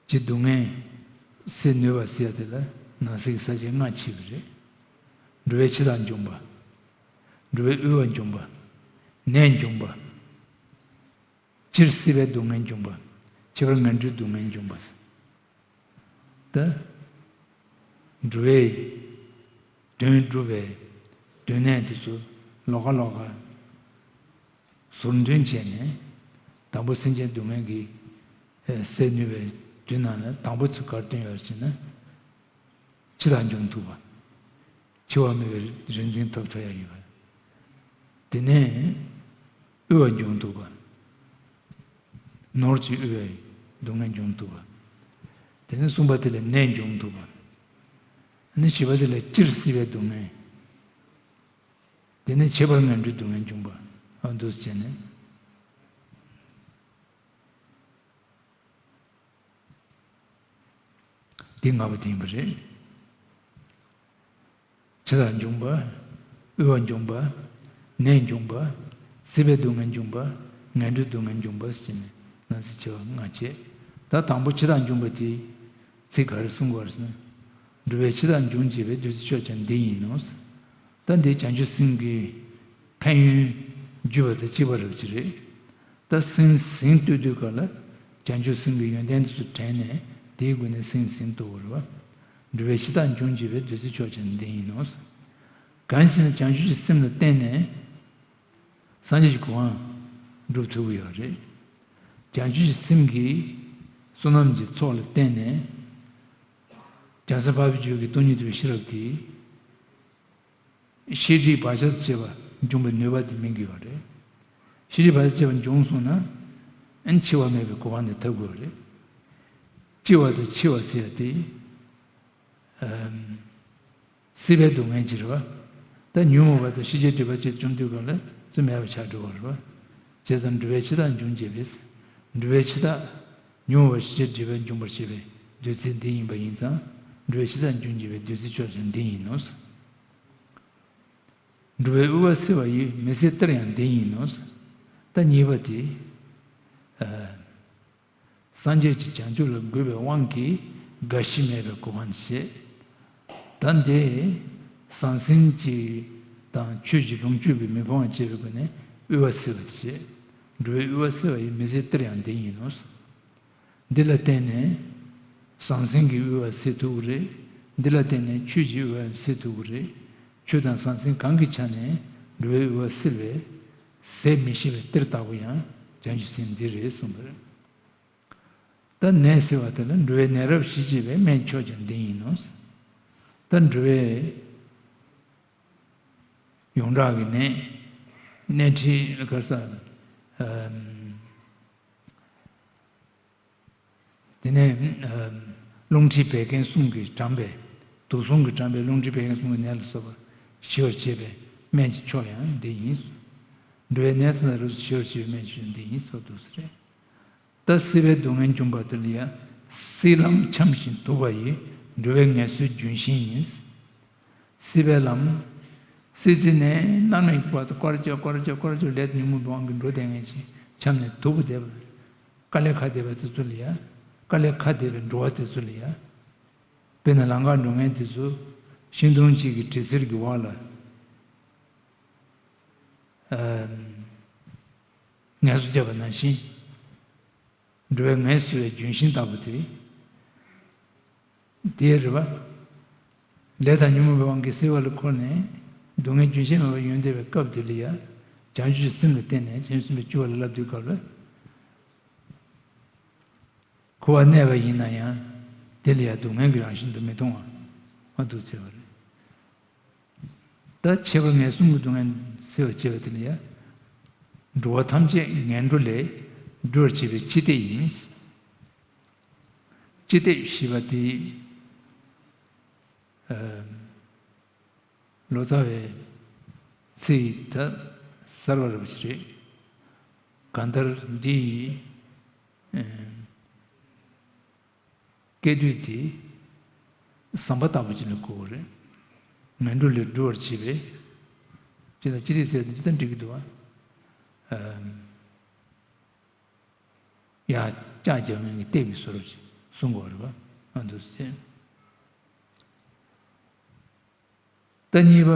གྱི་སྡུག་བསྔལ་སེལ་ནུས་པ་ཟེར་ཡ་དེ་ལ་ནང་གསེས་ཀྱི་ས་བཅད་ལྔ་ཕྱེ་བ་རེད། འགྲོ་བའི་འཆི་བདག་འཇོམས་པ། འགྲོ་བའི་དབུལ་བ་འཇོམས་པ། ནད་འཇོམས་པ། སྤྱིར་སྲིད་པའི་སྡུག་བསྔལ་འཇོམས་པ། ཁྱད་པར་ངན་འགྲོའི་སྡུག་བསྔལ་འཇོམས་པ། ད་འགྲོ་བའི་དོན་སྒྲུབ་པའི་སྡུག་བསྔལ་དེ་ཚོ་ལོགས་ཀ་ལོགས་ཀ་ཟུར་འདོན་བྱས་ནས། དང་པོ་སེམས་ཅན་སྡུག་བསྔལ་གྱི་སེལ་ནུས་པའི་དུས་ནང་ལ་དང་པོ་ཚུར་ག་རེ་བཏོན་ཡོད་ཟེར་ན། འཆི་བདག་འཇོམས་ཐུབ་པ། འཆི་བ་མེད་པའི་རིག་འཛིན་ཐོབ་ཐུབ་ཡ་ཡོད་པ། དེ་ནས་དབུལ་བ་འཇོམས་ཐུབ་པ། ནོར་གྱིས་དབུལ་བའི་སྡུག་བསྔལ་འཇོམས་ཐུབ་པ། དེ་ནས་གསུམ་པ་དེ་ལ་ནད་འཇོམས་ཐུབ་པ། ཨ་ནི་བཞི་པ་དེ་ལ་སྤྱིར་སྲིད་པའི་སྡུག་བསྔལ། དེ་ནས་ཁྱད་པར་ངན་འགྲོའི་སྡུག་བསྔལ་འཇོམས་པ། ཨ་འདུག་སེ་བྱས་ནས། འདི་ལྔ་པོ་དེ་ཡིན་པ་རེད། འཆི་བདག་འཇོམས་པ། དབུལ་བ་འཇོམས་པ། ནད་འཇོམས་པ། སྲིད་པའི་སྡུག་བསྔལ་འཇོམས་པ། ངན་འགྲོའི་སྡུག་བསྔལ་འཇོམས་པ་ཟེར་ནས་ནང་གསེས་ཆེ་བ་ལྔ་བྱས། ད་དང་པོ་འཆི་བདག་འཇོམས་པ་དེ་ཚིག་ག་རེ་གསུང་དགོས་ཟེར་ན། འགྲོ་བའི་འཆི་བདག་འཇོམས་བྱེད་པའི་བདུད་རྩི་མཆོག་ཀྱང་འདི་ཡིན་ནོ། ད་འདི་བྱང་ཆུབ་སེམས་ཀྱི་ཕན་ཡོན་བརྗོད་པ་དང་གཅིག་པ་རེད་ཅེས་རེད། ད་སེམས་ཟིན་གཏོད་དུས་ག་ལ་བྱང་ཆུབ་སེམས་ཀྱི་ཡོན་ཏན་དེ་ཚོ་དྲན་ནས། དེའི་སྒོ་ནས་སེམས་ཟིན་ཐུབ་པ་རེད་བ། འགྲོ་བའི་འཆི་བདག་འབྱུང་བྱེད་པའི་བདུད་རྩི་མཆོག་ཀྱང་འདི་ཡིན་ནོ། གང་ཞིག་ན་བྱང་ཆུབ་ཀྱི་སེམས་ལ་བརྟེན་ནས་སངས་རྒྱས་ཀྱི་གོ་འཕང་སྒྲུབ་ཐུབ་ཀྱི་ཡོད་རེད། བྱང་ཆུབ་ཀྱི་སེམས་ཀྱི་བསོད་ནམས་ཀྱི་ཚོགས་ལ་བརྟེན་ནས་བྱང་སེམས་འཕགས་པའི་རྒྱུད་ཀྱི་སྟོང་ཉིད་རྟོགས་པའི་ཤེས་རབ་དེ། ཤེས་སྒྲིབ་བག་ཆགས་བཅས་པ་འཇོམས་པའི་ནུས་པ་དེ་སྨིན་གྱི་ཡོད་རེད། ཤེས་སྒྲིབ་བག་ཆགས་བཅས་པ་འཇོམས་སོང་ན། ཨ་ནི་འཆི་བ་མེད་པའི་གོ་འཕང་དེ་ཐོབ་དགོས་རེད། སྐྱེ་བ་དང་འཆི་བ་ཟེར་ཡ་དེ། ཨམ། སྲིད་པའི་སྡུག་བསྔལ་གྱི་རེད་བ། ད་ཉོན་མོངས་པ་དང་ཤེས་བྱའི་སྒྲིབ་པ་བཅས་བཅོམ་དུས་གང་ལ་རྩི་མེད་པར་ཆགས་འགྲོ་བ་རེད་བ། བྱས་ཙང་འགྲོ་བའི་འཆི་བདག་འབྱུང་བྱེད་པས། འགྲོ་བའི་འཆི་བདག་ཉོན་མོངས་པ་ཤེས་བྱའི་སྒྲིབ་པ་འཇོམས་པར་བྱེད་པའི་བདུད་རྩི་འདི་ཡིན་པ་ཡིན་ཙང་། འགྲོ་བའི་འཆི་བདག་འབྱུང་བྱེད་པའི་བདུད་རྩི་མཆོག་ཀྱང་འདི་ཡིན་ནོ། འགྲོ་བའི་དབུལ་བ་སེལ་བ་ཡི། མི་ཟད་གཏེར་ཡང་འདི་ཡིན་ནོ། ད་གཉིས་པ་དེ། ཨ། སངས་རྒྱས་ཀྱི་བྱང་ཆུབ་ལ་འགོད་པའི་དབང་གིས་རྒ་ཤི་མེད་པའི་གོ་འཕང་བྱེད། ད་འདི་ཟང་ཟིང་གི་དང་ཆོས་ཀྱི་ལོངས་སྤྱོད་པའི་མི་ཕོ་བ་བཅས་པའི་སྒོ་ནས་དབུལ་བ་སེལ་བར་བྱེད། འགྲོ་བའི་དབུལ་བ་སེལ་བ་ཡི། མི་ཟད་གཏེར་ཡང་འདི་ཡིན་ནོ། འདི་ལ་བརྟེན་ནས་ཟང་ཟིང་གི་དབུལ་བ་སེལ་ཐུབ་ཀྱི་རེད། འདི་ལ་བརྟེན་ནས་ཆོས་ཀྱི་དབུལ་བ་སེལ་ཐུབ་ཀྱི་རེད། ཆོས་དང་ཟང་ཟིང་གང་གི་ཆ་ནས་འགྲོ་བའི་དབུལ་བ་སེལ་བའི་ཟད་མི་ཤེས་པའི་གཏེར་ལྟ་བུ་ཡང་བྱང་ཆུབ་སེམས་འདི་རེད་གསུངས་པ་རེད། ད་ནད་སེལ་བ་དེ་ལ་འགྲོ་བའི་ནད་རབ་ཞི་བྱེད་པའི་སྨན་མཆོག་ཀྱང་འདི་ཡིན་ནོ། ད་འགྲོ་བའི་ཡོངས་གྲགས་ཀྱི་ནད། ནད་ཁྲི་ག་ས། ཨམ། དེ་ནས་ཨམ། རླུང་མཁྲིས་བད་ཀན་གསུམ་གྱིས་དྲངས་པའི། དུག་གསུམ་གྱིས་དྲངས་པའི་རླུང་མཁྲིས་བད་ཀན་གསུམ་གྱི་ནད་ལ་སོགས་པ་ཞི་བར་བྱེད་པའི་སྨན་གྱི་མཆོག་ཡང་འདི་ཡིན། འགྲོ་བའི་ནད་ཐམས་ཅད་རབ་ཏུ་ཞི་བར་བྱེད་པའི་སྨན་མཆོག་འདི་ཡིན་སོགས་འདུག་ཟེར། ད་སྲིད་པའི་སྡུག་བསྔལ་འཇོམས་པ་དེ་ལ་ཡང་སྲིད་ལམ་འཁྱམས་ཤིང་དུབ་པ་ཡི། འགྲོ་བའི་ངལ་གསོའི་ལྗོན་ཤིང་ཡིན། སྲིད་པའི་ལམ། སྲིད་རྩེ་ནས་མནར་མེད་བར་དུ་སྐོར་ར་བྱས་སྐོར་ར་བྱས་སྐོར་ར་བྱས་ལས་ཉོན་མོངས་པའི་དབང་གིས་འགྲོ་བསྡད་མཁན་ཞིག་འཁྱམས་ནས་དུབ་པོ་བསྡད་པ། དཀའ་ལས་ཁག་བསྡད་པ་དེ་ཚོ་ལ་ཡང་། དཀའ་ལས་ཁག་བསྡད་པའི་འགྲོ་བ་དེ་ཚོ་ལ་ཡང་། དཔེར་ན་ལམ་ཁར་འགྲོ་མཁན་དེ་ཚོ་ཤིང་སྡོང་གཅིག་གི་གྲི་ཟེར་གྱི་འོག་ལ། ཨམ། ངལ་གསོ་བརྒྱབ་པ་ནང་བཞིན། འགྲོ་བའི་ངལ་གསོ་བའི་ལྗོན་ཤིང་ལྟ་བུ་དེ། དེའི་རེ་བ། ལས་དང་ཉོན་མོངས་པའི་དབང་གིས་སྲིད་པ་ལ་འཁོར་ནས་སྡུག་བསྔལ་རྒྱུན་ཆད་མེད་པར་ཡོང་བསྡད་པའི་སྐབས་དེ་ལ་ཡང་། བྱང་ཆུབ་ཀྱི་སེམས་ལ་བརྟེན་ནས་བྱང་ཆུབ་སེམས་དཔའི་སྤྱོད་པ་ལ་བསླབ་དུས་སྐབས་ལ། འཁོར་བར་གནས་པ་ཡིན་ན་ཡང་། དེ་ལ་ཡང་སྡུག་བསྔལ་གྱི་རང་བཞིན་དུ་མི་མཐོང་བ། མ་འདུག་ཟེར་བ་རེད། ད་ཁྱད་པར་ངན་གསུམ་གྱི་སྡུག་བསྔལ་སེལ་བར་བྱེད་པ་དེ་ལ་ཡང་། འགྲོ་བ་ཐམས་ཅད་ངན་འགྲོ་ལས་སྒྲོལ་བར་བྱེད་པའི་སྤྱི་བཏེགས་ཡིན། སྤྱི་བཏེགས་ཞེས་པ་དེ། ཨ། ལོ་ཙཱ་བའི་ཚིག་ད་གསར་བ་རེད་པ་ཞིག་རེད། གང་ལྟར་འདི་ཡི། ཨ། སྐད་དོད་དེ་ཟམ་པ་ལྟ་བུ་ཅིག་ལ་གོ་བ་རེད། ངན་འགྲོ་ལས་སྒྲོལ་བར་བྱེད་པའི། ཅི་ལ་ཅི་སྟེ་ཟེར་ཏེ་འདི་ལྟར་འགྲིག་གི་འདུག་བ། ཨམ། ཡར་ལྕགས་རྒྱག་མཁན་གྱི་སྟེགས་པའི་བཟོ་འདྲ་ཅིག་གསུང་གི་ཡོད་རེད་བ། ཨ་འདུག་ཟེར། ད་གཉིས་པ།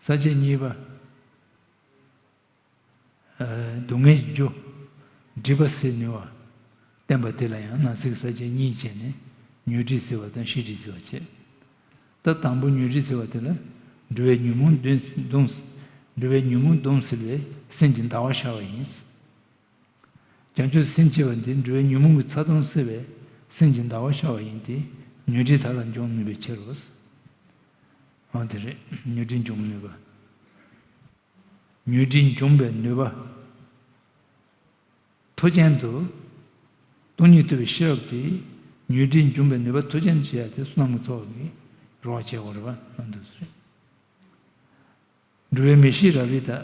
ས་བཅད་གཉིས་པ། ཨ། སྡུག་བསྔལ་གྱི་རྒྱུ། སྒྲིབ་པ་སེལ་ནུས་པ། བསྟན་པ་དེ་ལ་ཡང་ནང་གསེས་ཀྱི་ས་བཅད་གཉིས་བྱས་ནས་ཉོན་སྒྲིབ་སེལ་བ་དང་ཤེས་སྒྲིབ་སེལ་བ་བྱས། ད་དང་པོ་ཉོན་སྒྲིབ་སེལ་བ་དེ་ལ། འགྲོ་བའི་ཉོན་མོངས་གདོན་གདོན། འགྲོ་བའི་ཉོན་མོངས་གདོན་སེལ་བའི་སེམས་ཀྱི་ཟླ་བ་ཤར་བ་ཡིན། བྱང་ཆུབ་སེམས་ཞེས་པ་འདི་འགྲོ་བའི་ཉོན་མོངས་ཀྱི་ཚ་གདུང་སེལ་བའི་སེམས་ཀྱི་ཟླ་བ་ཤར་བ་ཡིན་ཏེ། ཉོན་སྒྲིབ་མཐའ་ལ་འཇོམས་ནུས་པའི་ཕྱིར་རོ། འོ་དེ་རེད། ཉོན་སྒྲིབ་འཇོམས་ནུས་པ། ཉོན་སྒྲིབ་འཇོམས་པའི་ནུས་པ། མཐུ་ཅན་དུ། སྟོང་ཉིད་རྟོགས་པའི་ཤེས་རབ་དེ། ཉོན་སྒྲིབ་འཇོམས་པའི་ནུས་པ་མཐུ་ཅན་དུ་བྱེད་ཡ་དེ་བསོད་ནམས་ཀྱི་ཚོགས་ཀྱིས་རོགས་བྱེད་དགོས་རེད་པ། འོ་འདུག་སེ་རེད། འགྲོ་བའི་མི་ཤེས་རབ་རིབ་དག།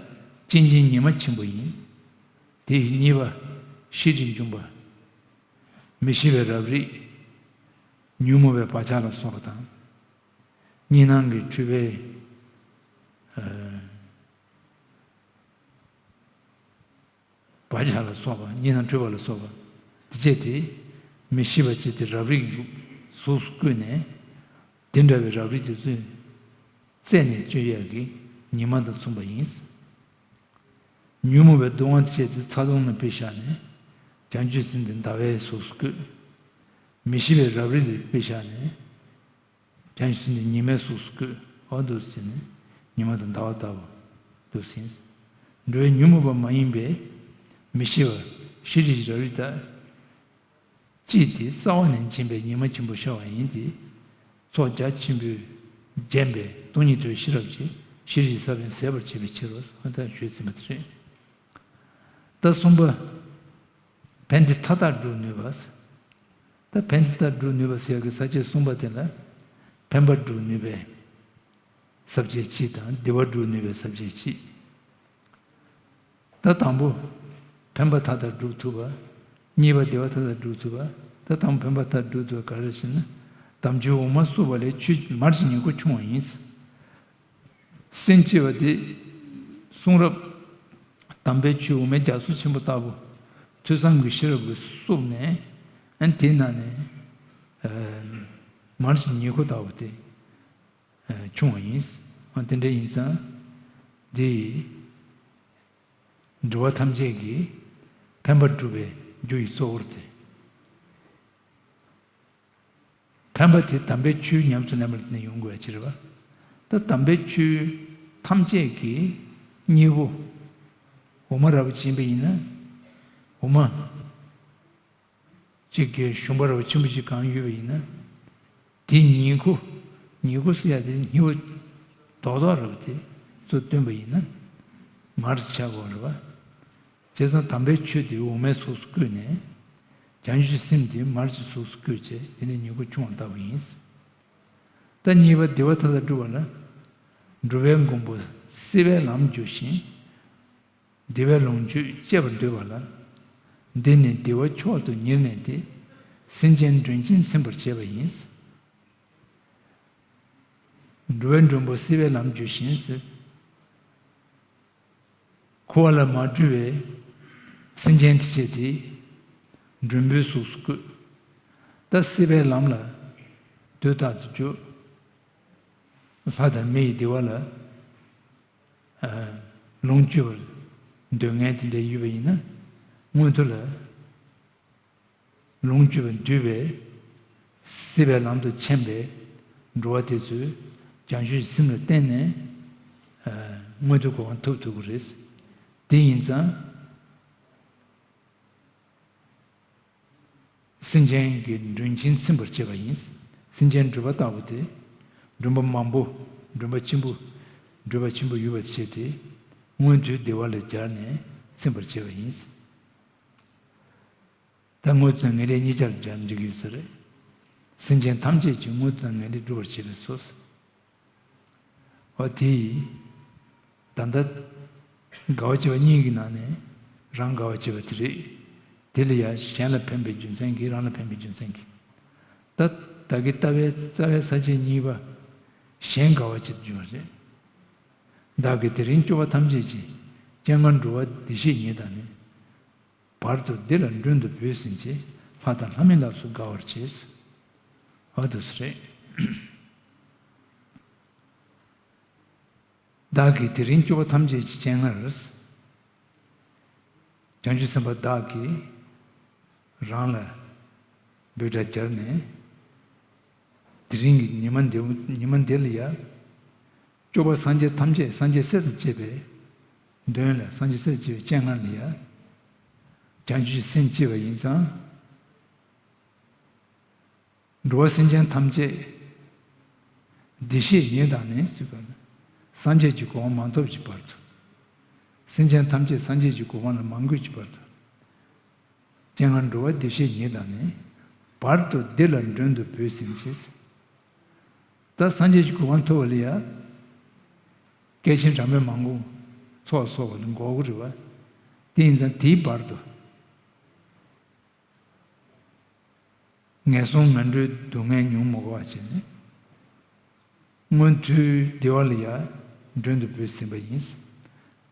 སྐྱེ་འཆིའི་ཉི་མ་ཆེན་པོ་ཡིན། དེ་ཡི་གཉིས་པ། ཤེས་སྒྲིབ་འཇོམས་པ། མི་ཤེས་པའི་རབ་རིབ། ཉོན་མོངས་པའི་བག་ཆགས་ལ་སོགས་པ་དང་། གཉིས་སྣང་གི་འཁྲུལ་པའི། ཨ། བག་ཆགས་ལ་སོགས་པ། གཉིས་སྣང་འཁྲུལ་པ་ལ་སོགས་པ། དེ་བྱས་ཏེ། མི་ཤེས་པ་བྱས་ཏེ་རབ་རིབ་ཀྱི་གཟུགས་སུ་བཀོད་ནས། དེ་འདྲ་བའི་རབ་རིབ་དེ་ཚོས་རྩད་ནས་གཅོད་ཡག་གི་ཉི་མ་དང་མཚུངས་པ་ཡིན། ཉོན་མོངས་པའི་གདུང་བ་དེ་བྱས་ཏེ་ཚ་གདུང་ལ་དཔེ་བཞག་ནས། བྱང་ཆུབ་སེམས་དེ་ཟླ་བའི་གཟུགས་སུ་བཀོད། མི་ཤེས་པའི་རབ་རིབ་ལ་དཔེ་བཞག་ནས། བྱང་ཆུབ་སེམས་དེ་ཉི་མའི་གཟུགས་སུ་བཀོད། འོ་འདུག་ཟེར་ནས་ཉི་མ་དང་ཟླ་བ་ལྟ་བུ་འདུག་ཟེར། འགྲོ་བའི་ཉོན་མོངས་པ་མ་ཡིན་པས་མི་ཤེས་པ་ཤེས་རིག་རབ་རིབ་དག་ཅེས་ཏེ་རྩ་བ་ནས་འབྱིན་པའི་ཉི་མ་ཆེན་པོ་ཤར་བ་ཡིན་ཏེ། ཚོགས་རྒྱ་ཆེན་པོས་བརྒྱན་པའི་སྟོང་ཉིད་རྟོགས་པའི་ཤེས་རབ་ཀྱིས་ཤེས་རིག་ས་བོན་ཟད་པར་བྱེད་པའི་ཕྱིར་རོ། ཨ་ད་ཞུས་ཟིན་པ་དེ་རེད། ད་གསུམ་པ། ཕན་བདེ་མཐའ་དག་སྒྲུབ་ནུས་པ། ད་ཕན་བདེ་མཐའ་དག་སྒྲུབ་ནུས་པ་ཟེར་ཡག་གི་ས་བཅད་གསུམ་པ་དེ་ལ། ཕན་པ་སྒྲུབ་ནུས་པའི་ས་བཅད་གཅིག་དང་བདེ་བ་སྒྲུབ་ནུས་པའི་ས་བཅད་གཅིག་ད་དང་པོ། ཕན་པ་མཐའ་དག་སྒྲུབ་ཐུབ་པ། གཉིས་པ། བདེ་བ་མཐའ་དག་སྒྲུབ་ཐུབ་པ། ད་དང་པོ་ཕན་པ་མཐའ་སྒྲུབ་ཐུབ་པ་ག་རེ་ཟེར་ན། དམ་ཆོས་འོག་མ་བསྲུབས་པ་ལས་ཆོས་མར་གྱི་ཉེར་མཁོ་ཆུང་བ་ཡིན། སེམས་བསྐྱེད་པ་དེ་གསུང་རབ་དམ་པའི་ཆོས་འོག་མའི་རྒྱ་མཚོ་ཆེན་པོ་ལྟ་བུ། ཐོས་བསམ་གྱི་ཤེས་རབ་ཀྱིས་བསྲུབས་ནས། ཨ་ནི་དེའི་ནང་ནས་ཨ་མར་གྱི་ཉེར་མཁོ་ལྟ་བུ་དེ་ཨ་ཆུང་བ་ཡིན། ཨ་དེ་འདྲ་ཡིན་ཙང་། འདི་འགྲོ་བ་ཐམས་ཅད་ཀྱི་ཕན་པ་སྒྲུབ་པའི་རྒྱུ་ཡི་གཙོ་བོར་ཏེ། ཕན་པ་དེ་དམ་པའི་ཆོས་ཉམས་སུ་ལེན་པ་ལ་བརྟེན་ནས་ཡོང་དགོས་པའི་ཕྱིར་པ། ད་དམ་པའི་ཆོས་ཐམས་ཅད་ཀྱི་སྙིང་པོ། འོག་མ་རབ་ཅིག་ཡིན་པ་ཡིན་ན། འོག་མ་གཅིག་གི་གཞུང་པ་རབ་ཆེན་པོ་ཅིག་གང་ཡོད་པ་ཡིན་ན། དེ་ཉེར་མཁོ། ཉེར་མཁོ་ཟེར་ཡ་དེ་སྙིང་པོ་རྡོག་རྡོག་རབ་དེ་ཚོ་སྟོན་པ་ཡིན་ན། མར་ཆག་གོ་རེད་པ། བྱས་ཙང་དམ་པའི་ཆོས་དེ་འོག་མའི་གཟུགས་སུ་བཀོད་ནས། བྱང་ཆུབ་སེམས་དེ་མར་གྱི་གཟུགས་སུ་བཀོད་བྱས་དེ་ནས་ཉེར་མཁོ་ཆུང་བ་ལྟ་བུ་ཡིན། ད་གཉིས་པ་བདེ་བ་མཐའ་དག་སྒྲུབ་པ་ལ། འགྲོ་བའི་མགོན་པོ་སྲིད་པའི་ལམ་རྒྱུ་ཞིང་། བདེ་བའི་ལོངས་སྤྱོད་སྤྱད་པར་འདོད་པ་ལ། འདི་ནི་བདེ་བ་མཆོག་ཏུ་གཉེར་ནས་ཏེ། སེམས་ཅན་མགྲོན་ཆེན་ཚིམ་པར་བྱེད་པ་ཡིན། འགྲོ་བའི་མགྲོན་པོ་སྲིད་པའི་ལམ་རྒྱུ་ཞིང་ཟེར། འཁོར་བ་ལས་མ་གྲོལ་བའི་སེམས་ཅན་དེ་བྱས་ཏེ། མགྲོན་པོའི་གཟུགས་སུ་བཀོད། ད་སྲིད་པའི་ལམ་ལ་དུས་རྟག་ཏུ་འཇུག་ལྷ་དང་མི་ཡི་བདེ་བ་ལ་ཨ་ལོངས་སྤྱོད་པར་འདོད་མཁན་དེ་འདྲ་ཡོད་པ་ཡིན་ན། མངོན་མཐོ་ལ་ལོངས་སྤྱོད་པར་འདོད་པའི་སྲིད་པའི་ལམ་དུ་འཕྱན་པའི་འགྲོ་བ་དེ་ཚོས་བྱང་ཆུབ་ཀྱི་སེམས་ལ་བརྟེན་ནས་ཨ་མངོན་མཐོའི་གོ་འཕང་ཐོབ་ཐུབ་ཀྱི་རེད། དེ་ཡིན་ཙང་། སེམས་ཅན་གྱི་མགྲོན་ཆེན་ཚིམ་པར་བྱེད་པ་ཡིན། སེམས་ཅན་སྒྲོལ་བ་ལྟ་བུ་སྟེ། མགྲོན་པོ་མང་པོ། མགྲོན་པོ་ཆེན་པོ། སྒྲོལ་བ་ཆེན་པོ་ཡོད་པར་བྱས་ཏེ། མངོན་མཐོའི་བདེ་བ་ལ་སྦྱར་ནས་ཚིམ་པར་བྱེད་པ་ཡིན། ད་མངོན་མཐོ་དང་ངེས་ལེགས་གཉིས་ཆར་སྦྱར་འགྲིག་གི་ཡོད་ས་རེད། སེམས་ཅན་ཐམས་ཅད་ཀྱི་མངོན་མཐོ་དང་ངེས་ལེགས་སྒྲུབ་པར་བྱེད་པའི་ཚུལ། འོ་དེ་ཡིས། ད་ལྟ་དགའ་བ་བྱེད་པ་གཉིས་ཀྱི་ནང་ནས་རང་དགའ་བ་བྱེད་པ་དེ་རེད། དེ་ལ་ཡང་གཞན་ལ་ཕན་པའི་རྒྱུ་མཚན་གྱིས། རང་ལ་ཕན་པའི་རྒྱུ་མཚན་གྱིས། ད་ད་གིན་ལྟ་བའི་རྩ་བའི་ས་བཅད་གཉིས་པ། གཞན་དགའ་བ་བྱེད་རྒྱུ་མ་རེད། བདག་གིས་དེ་རིང་སྐྱོབ་པ་ཐམས་ཅད་ཀྱི། སྤྱན་སྔར་འགྲོ་བ་བདེ་གཤེགས་ཉིད་དང་ནི། བར་དུ་འདི་ལ་མགྲོན་དུ་བོས་ཟིན་བྱས། ལྷ་དང་ལྷ་མིན་ལ་སོགས་དགའ་བར་བྱས། འོ་དེ་རེད། བདག་གིས་དེ་རིང་སྐྱོབ་པ་ཐམས་ཅད་ཀྱི་སྤྱན་སྔར། བྱང་ཆུབ་སེམས་དཔའ་བདག་གིས་རང་ལ་འབོད་སྒྲ་སྦྱར་ནས། དེ་རིང་གི་ཉི་མ་འདི་ཉི་མ་འདི་ལ་ཡ། སྐྱོབ་པ་སངས་རྒྱས་ཐམས་ཅད། སངས་རྒྱས་སྲས་དང་བཅས་པའི་མགྲོན་ལ། སངས་རྒྱས་སྲས་དང་བཅས་པའི་སྤྱན་སྔར་ལ་ཡ། བྱང་ཆུབ་སེམས་བསྐྱེད་པ་ཡིན་ཙང་། འགྲོ་བ་སེམས་ཅན་ཐམས་ཅད་བདེ་གཤེགས་ཉིད་དང་ནི་ཟེར་བ་ནི། སངས་རྒྱས་ཀྱི་གོ་འཕང་མ་ཐོབ་ཀྱི་བར་དུ། སེམས་ཅན་ཐམས་ཅད་སངས་རྒྱས་ཀྱི་གོ་འཕང་ལ་མ་འགོད་ཀྱི་བར་དུ། སྤྱན་སྔར་འགྲོ་བ་བདེ་གཤེགས་ཉིད་དང་ནི། བར་དུ་འདི་ལ་མགྲོན་དུ་བོས་ཟིན་བྱས། ད་སངས་རྒྱས་ཀྱི་གོ་འཕང་ཐོབ་པ་ལ་ཡ། སྐྱེས་ཆེན་གྲངས་མེད་མང་པོ་ཚོགས་གསོག་པ་ལ་འགོར་གྱི་རེད་པ། དེ་ཡིན་ཙང་དེའི་བར་དུ། ངན་སོང་ངན་འགྲོའི་སྡུག་བསྔལ་མྱོང་མི་དགོས་པ་བྱས་ནས། མངོན་མཐོའི་བདེ་བ་ལ་ཡང་མགྲོན་དུ་བོས་ཟིན་པ་ཡིན།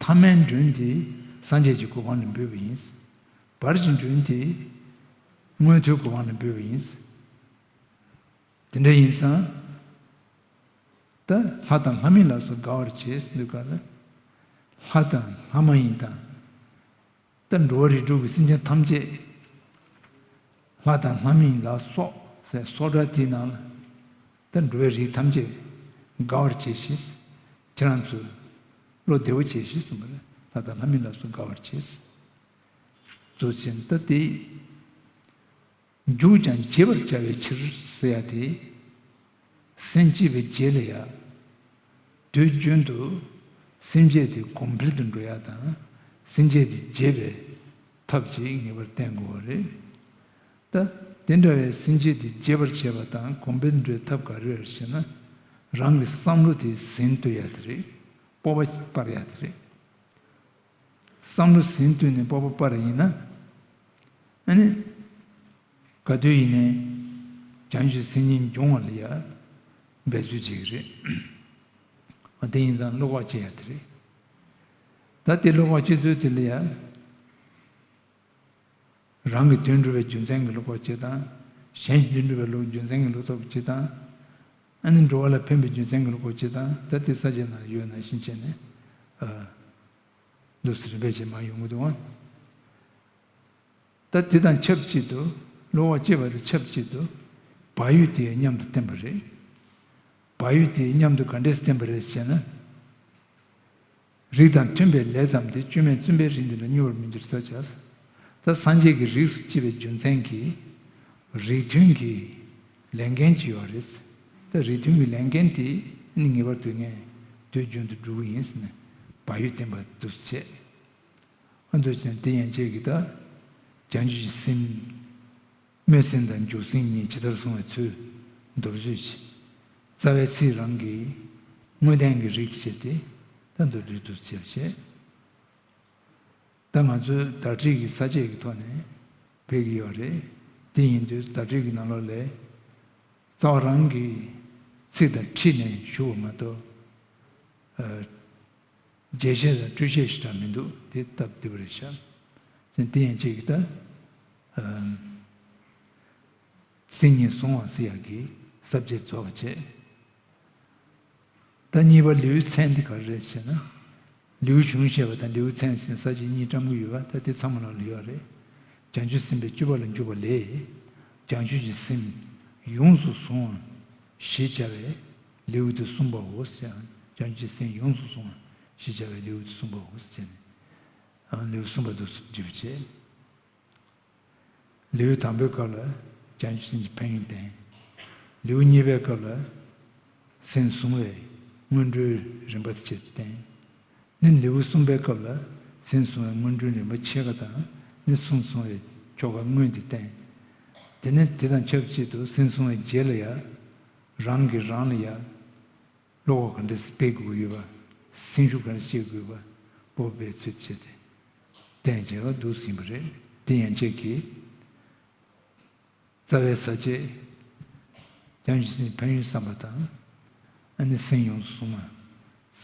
ཐ་མའི་མགྲོན་དེ་སངས་རྒྱས་ཀྱི་གོ་འཕང་ལ་འབོད་པ་ཡིན། བར་གྱི་མགྲོན་དེ་མངོན་མཐོའི་གོ་འཕང་ལ་འབོད་པ་ཡིན། དེ་འདྲ་ཡིན་ཙང་། ད་ལྷ་དང་ལྷ་མིན་ལ་སོགས་དགའ་བར་བྱེད་ཟེར་དུས་སྐབས་ལ། ལྷ་དང་ལྷ་མ་ཡིན་དང་། ད་འགྲོ་བ་རིགས་དྲུག་གི་སེམས་ཅན་ཐམས་ཅད། ལྷ་དང་ལྷ་མིན་ལ་སོགས་ ཟེར་སོགས་སྒྲ་དེའི་ནང་ལ་ད་འགྲོ་བའི་རིགས་ཐམས་ཅད་དགའ་བར་བྱས་ཤིག་ཁྱེད་རང་ཚོ་བློ་བདེ་བོ་བྱས་ཤིག་གསུངས་པ་རེད། ལྷ་དང་ལྷ་མིན་ལ་སོགས་དགའ་བར་བྱས་ཟེར། མཛོད་ཆེན་ད་དེ། མཇུག་ཀྱང་བརྗེད་པར་བྱ་བའི་ཕྱིར་ཟེར་ཡ་དེ། སེམས་བསྐྱེད་པའི་རྗེས་ལ་ཡ། དུས་རྒྱུན་དུ་སེམས་བསྐྱེད་དེ་གོང་འཕེལ་དུ་འགྲོ་ཡ་དང་། སེམས་བསྐྱེད་དེ་རྒྱས་པའི་ཐབས་ཅིག་ངེས་པར་བསྟེན་དགོས་པ་རེད། ད་དེ་འདྲ་བའི་སེམས་བསྐྱེད་དེ་རྒྱས་པར་བྱེད་པ་དང་གོང་འཕེལ་འགྲོ་བའི་ཐབས་ག་རེ་རེད་ཟེར་ན། རང་གི་བསམ་བློ་དེ་ཟིན་གཏོད་ཡ་དེ་རེད། སྤོབས་པ་སྤར་ཡ་དེ་རེད། བསམ་བློ་ཟིན་བཏུས་ནས་སྤོབས་པ་སྤར་ཡིན་ན། ཨ་ནི། ག་དུས་ཡིན་ནའི། བྱང་ཆུབ་སེམས་གཉིས་འབྱུང་བ་ལ་ཡ། འབད་རྩོལ་བྱེད་ཀྱི་རེད། ཨ་དེ་ཡིན་ཙང་བློ་ཁོག་བྱེད་ཡ་དེ་རེད། ད་དེ་བློ་ཁོག་བྱེད་ཚུལ་དེ་ལ་ཡ། རང་གི་དོན་སྒྲུབ་པའི་རྒྱུ་མཚན་གྱི་བློ་ཁོག་བྱེད་དང་། གཞན་གྱི་དོན་སྒྲུབ་པའི་བློ་རྒྱུ་མཚན་གྱི་བློ་ཁོག་བྱེད་དང་། ཨ་ནི་འགྲོ་བ་ལ་ཕན་པའི་རྒྱུ་མཚན་གྱི་བློ་ཁོག་བྱེད་དང་། ད་དེ་ས་བཅད་ནང་ཡོད་ནང་བཞིན་བྱས་ནས། ཨ། འདུག་སེ་རིམ་པས་བྱས་མར་ཡོང་གི་འདུག་ཨང་། ད་དེ་དང་ཆབས་ཅིག་ཏུ། བློ་ཁོག་བྱེད་པ་དང་ཆབས་ཅིག་ཏུ། བག་ཡོད་དེ་མཉམ་དུ་བསྟེན་པ་རེད། བག་ཡོད་དེ་མཉམ་དུ་ག་འདྲས་བསྟེན་པ་རེད་ཟེར་ན། རིགས་དང་མཐུན་པའི་ལས་ཙམ་སྟེ། སྐྱོན་མེད་བཙུན་པའི་རིགས་འདི་ལ་མྱུར་བར་མི་འགྱུར་ཟེར་བྱས། ད་སངས་རྒྱས་ཀྱི་རིགས་སུ་སྐྱེ་བའི་རྒྱུ་མཚན་གྱིས། རིགས་མཐུན་གྱི་ལས་འགན་ཅིག་ཡོད་རེད། ད་རིགས་མཐུན་གྱི་ལས་འགན་དེ་ནི་ངེས་པར་དུ་ངས་དུས་རྒྱུན་དུ་སྒྲུབ་ཀྱི་ཡིན་ཟེར་ནས་བག་ཡོད་བསྟེན་པ་འདུག་སེ་བྱས། ཨ་འདུག་ཅན་དེ་ཡན་ཆད་ཀྱིས་ད། བྱང་ཆུབ་ཀྱི་སེམས། སྨོན་སེམས་དང་འཇུག་སེམས་གཉིས་ཇི་ལྟར་བསྲུང་བའི་ཚུལ་མདོར་བསྡུས་ཤིག་རྩ་བའི་ཚིག་རང་གིས་དངོས་བསྟན་གྱི་རིགས་བྱས་ཏེ། ད་མདོར་བསྡུས་འདུག་སེ་བྱས། ད་ང་ཚོས་བརྡ་སྤྲོད་ཀྱི་ས་བཅད་ཀྱི་ཐོག་ནས་ཕེབས་ཀྱི་ཡོད་རེད། དེ་ཡིན་དུས་བརྡ་སྤྲོད་ཀྱི་ནང་ལོགས་ལས། རྩ་བ་རང་གི་ཚིག་དང་ཁྲིད་ནས་ཞུ་བ་མ་གཏོགས། ཨ། རྒྱས་བཤད་དང་སྤྲོས་བཤད་ཞེ་དྲག་མི་འདུག་དེ་སྟབས་བདེ་པོ་རེད་ཤག་ཟེར། དེ་ཡན་ཆད་ཀྱིས་ད། ཨ། སེམས་ཉིད་བསྲུང་བ་ཟེར་ཡག་གི་ས་བཅད་རྫོགས་པ་བྱས། ད་གཉིས་པ་ལེའུའི་མཚན་དེ་ག་རེ་རེད་ཟེར་ན། ལེའུ་གཞུང་བཤད་པ་དང་ལེའུ་མཚན་ཟེར་ས་བཅད་གཉིས་བཀྲམ་གྱི་ཡོད་པ། ད་དེ་ཚང་མ་ནང་ལ་ཡོད་རེད། བྱང་ཆུབ་སེམས་དཔའི་སྤྱོད་པ་ལ་འཇུག་པ་ལས། བྱང་ཆུབ་ཀྱི་སེམས་ཡོངས་སུ་བཟུང་བ་ཞེས་བྱ་བའི་ལེའུ་སྟེ་གསུམ་པའོ་ཟེར། བྱང་ཆུབ་ཀྱི་སེམས་ཡོངས་སུ་བཟུང་བ་ཞེས་བྱ་བའི་ལེའུ་སྟེ་གསུམ་པའོ་ཟེར་བྱས་ནས། ཨ། ལེའུ་གསུམ་པ་འདུག་སེ་འགྲེལ་བྱས། ལེའུ་དང་པོའི་སྐབས་ལ་བྱང་ཆུབ་སེམས་ཀྱི་ཕན་ཡོན་བསྟན། ལེའུ་གཉིས་པའི་སྐབས་ལ་སེམས་བཟུང་བའི་སྔོན་འགྲོའི་རིམ་པ་དེ་བསྟན། ནི་ལེའུ་གསུམ་པའི་སྐབས་ལ་སེམས་བཟུང་བའི་སྔོན་འགྲོའི་རིམ་པ་ཕྱེད་ཀ་དང་། ནི་སེམས་བཟུང་བའི་ཆོ་ག་དངོས་དེ་བསྟན། དེ་ནས་དེ་དང་ཆབས་ཅིག་ཏུ་སེམས་བཟུང་བའི་རྗེས་ལ་ཡ། རང་གིས་རང་ལ་ཡ། བློ་ཁོག་ག་འདྲ་སྤེལ་དགོས་ཡོད་པ། སེམས་ཤུགས་ག་འདྲ་བསྐྱེད་དགོས་པ། སྤོབས་པའི་ཚུལ་བྱས་ཏེ། བསྟན་བྱས་པ་འདུག་ཟིན་པ་རེད། དེ་ཡན་ཆད་ཀྱིས། རྩ་བའི་ས་བཅད། བྱང་ཆུབ་སེམས་ཕན་ཡོན་བསམ་པ་དང་། ཨ་ནི་སེམས་ཡོངས་སུ་བཟུང་བ་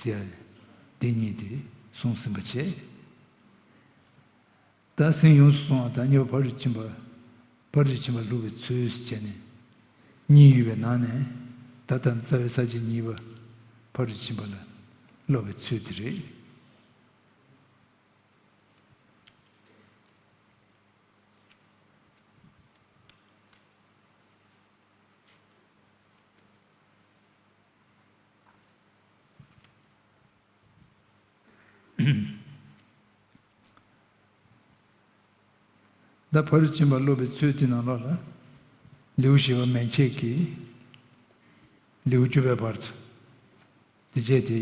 ཟེར་ཡ། དེ་གཉིས་དེ་གསུངས་ཟིན་པ་བྱས། ད་སེམས་ཡོངས་སུ་བཟུང་བ་དང་གཉིས་པ་ཕ་རོལ་ཏུ་ཕྱིན་པ། ཕ་རོལ་ཏུ་ཕྱིན་པ་སློབ་པའི་ཚུལ་བྱས་ནས། གཉིས་ཡོད་པའི་ནང་ནས། ད་ལྟ་རྩ་བའི་ས་བཅད་གཉིས་པ། ཕ་རོལ་ཏུ་ཕྱིན་པ་ལ་སློབ་པའི་ཚུལ་དེ་རེད། ད་ཕ་རོལ་ཕྱིན་པ་སློབ་པའི་ཚུལ་དེ་ནང་ལོགས་ལ། ལེའུ་བཞི་པ་མན་ཆད་ཀྱི་ལེའུ་བཅུ་པའི་བར་དུ། དེ་རྗེས་དེ་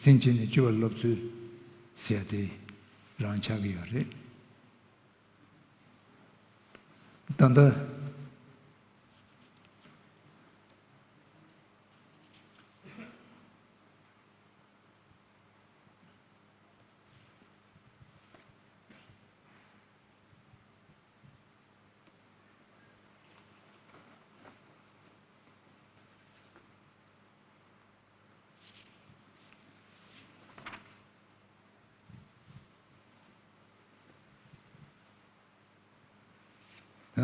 སེམས་བསྐྱེད་ནས་སྤྱོད་པ་སློབ་ཚུལ་ཟེར་ཡ་དེ་རང་ཆགས་ཀྱི་ཡོད་རེད། ད་ལྟ།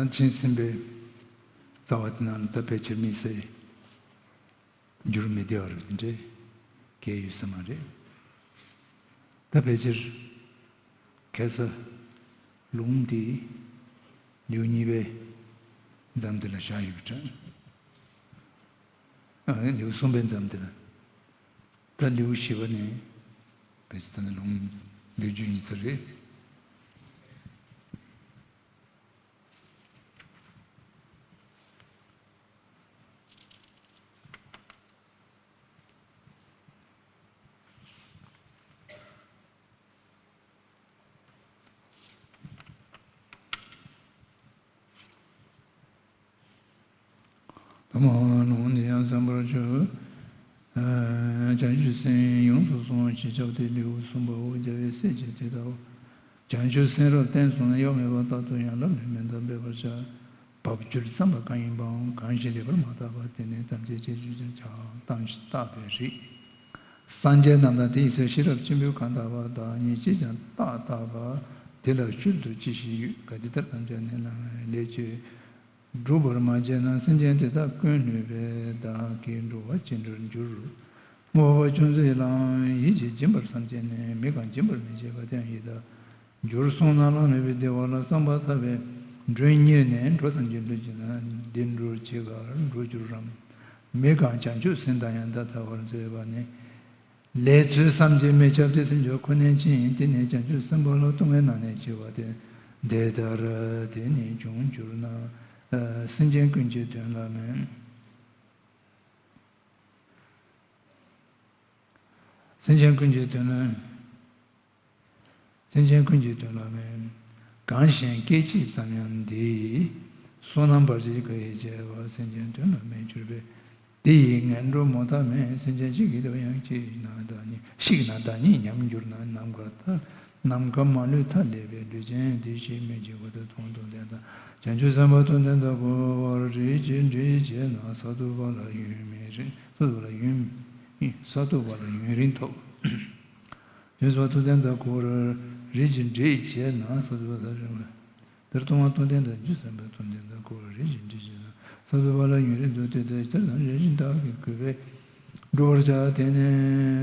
ཡང་ཕྱིན་ཟིན་པའི་རྩ་བ་དེ་ནང་ལ་ད་ཕལ་ཆེར་དམིགས་བསལ་འགྱུར་མི་བདེ་བ་རེ་འདྲ་གང་ཡང་ཡོད་ས་མ་རེད། ད་ཕལ་ཆེར་ཁ་སང་ལུང་འདི་ལེའུ་གཉིས་པའི་ མཚམས་འདི་ལ་བཞག་ཡོད་པ་འདྲ། ཨ་ལེའུ་གསུམ་པའི་མཚམས་འདི་ལ། ད་ལེའུ་བཞི་པ་ནས་ཕལ་ཆེར་ད་ནི་ལུང་ལོ་རྒྱུས་ཡིན་ས་རེད། ཐོག་མར་ལུང་འདི་ཡང་གསན་པར་ཞུ། བྱང་ཆུབ་སེམས་ཡོངས་སུ་བཟུང་ཞེས་བྱ་བ་སྟེ་ལེའུ་གསུམ་པའོ། རྒྱལ་བའི་སྲས་ཀྱིས་དེ་ལྟར། བྱང་ཆུབ་སེམས་རབ་བརྟན་སོང་ན། གཡོ་མེད་པ་རྟག་ཏུ་ཡང་སློབ་ནས་མེད་མཐའ་འབད་པར་བྱ། བབ་གྱུར་བསམ་པ་གང་ཡིན་པའང་། གང་ཞིག་ལེགས་པར་མ་བརྟགས་པ། དེ་ནི་ཐམས་ཅད་བྱས་བཅུད་ཀྱང་བྱ་བ་བཏང་ཞིང་བརྟགས་པས་རིག། སངས་རྒྱས་རྣམས་དང་དེ་ཡི་སྲས། ཤེས་རབ་ཆེན་པོས་གང་བརྟགས་པ་དག། ཉིད་ཀྱིས་ཀྱང་བརྟགས་བརྟགས་པ། དེ་ལ་སྤྱོད་དུ་ཅི་ཞིག་ཡོད། གལ་ཏེ་ཐབས་དམ་བཅའ་ནས་བླངས་པའི་ལས་ཀྱིས། སྒྲུབ་པར་མ་བྱས་ན། སེམས་ཅན་དེ་དག་ཀུན་བསླུས་པས། བདག་གིས་འགྲོ་བ་ཅི་འདྲར་འགྱུར། བསྔོ་བ་ཅུང་ཟད་ལའང་ཡིད་ཀྱིས་སྦྱིན་པར་བསམ་བྱས་ནས། མི་གང་སྦྱིན་པར་མི་བྱེད་པ་དེ་ཡང་ཡི་དྭགས་འགྱུར་གསུངས་ན། བླ་མེད་པའི་བདེ་བ་ལ་བསམ་པ་ཐག་པས་མགྲོན་གཉེར་ནས། འགྲོ་དང་རྒྱུ་འབྲས་ཀྱི་ན་འདི་འགྲོར་ཇི་གར་འགྲོ་འགྱུར་རམ། མི་གང་བྱང་ཆུབ་སེམས་དང་ཡང་དག་ཐལ་བར་མཛད་པ་ནི། ལས་ཚོལ་བསམ་གྱིས་མི་ཁྱབ་སྟེ། དེ་འགྱུར་ཁོ་ནའི་ཆོས་ཡིན། དེ་ནི་བྱང་ཆུབ་སེམས་དཔའ་ལ། ལྟུང་བའི་ནང་ནས་ཆེ་བ་སྟེ། འདི་ལྟར་དེ་ནི་བྱུང་གྱུར་ན། སེམས་ཅན་ཀུན་གྱི་དོན་ལ་མེན། སེམས་ཅན་ཀུན་གྱི་དོན་ལ། སེམས་ཅན་ཀུན་གྱི་དོན་ལ་མེན། གང་གཞན་སྐད་ཅིག་ཙམ་ཡང་འདི་ཡི། བསོད་ནམས་བར་ཆད་ཀུན་ཡིས་བྱས་པ། སེམས་ཅན་དོན་ལ་མེད་གྱུར་པས། དེ་ཡི་ངན་འགྲོ་མོ་ཐག་མེད། སེམས་ཅན་གཅིག་གི་དོན་ཡང་གཅིག་ན་བདག་ཉིད། གཅིག་ན་བདག་ཉིད་ཉམས་གྱུར་ན། ནམ་མཁའ་ཐ། ནམ་མཁའ་མ་ལུས་མཐའ་ཀླས་པའི། ལུས་ཅན་འདི་ཕྱིར་མི་འཇིག་པ་དང་། མཐོང་སྟོང་ལྡན་དང་། བྱང་ཆུབ་སེམས་དཔའ་མཐོང་ལྡན་དག་གོ་བར་རིགས་ཀྱི་འགྲེས་བྱས་ན། ས་ཐོབ་པ་ལ་ཡུན་མི་རིང་། ས་ཐོབ་པ་ལ་ཡུན། ས་ཐོབ་པ་ལ་ཡུན་རིང་ཐོབ། དེ་སོགས་ཐུབ་བསྟན་དང་གོ་བར་རིགས་ཀྱི་འགྲེས་བྱས་ན། ས་ཐོབ་པ་ལ་རིང་བ། དེར་ལྟུང་བ་མཐོང་ལྡན་དང་། རྒྱུ་སེམས་དཔའ་མཐོང་ལྡན་དང་གོ་བར་རིགས་ཀྱི་འགྲེས་བྱས་ན། ས་ཐོབ་པ་ལ་ཡུན་རིང་དུ། དེ་ལྟར་དེར་དང་རེ་ཞིག་བདག་གིས་གུས་པས་བསྒྲུབ་པར་བྱ། དེ་ནི་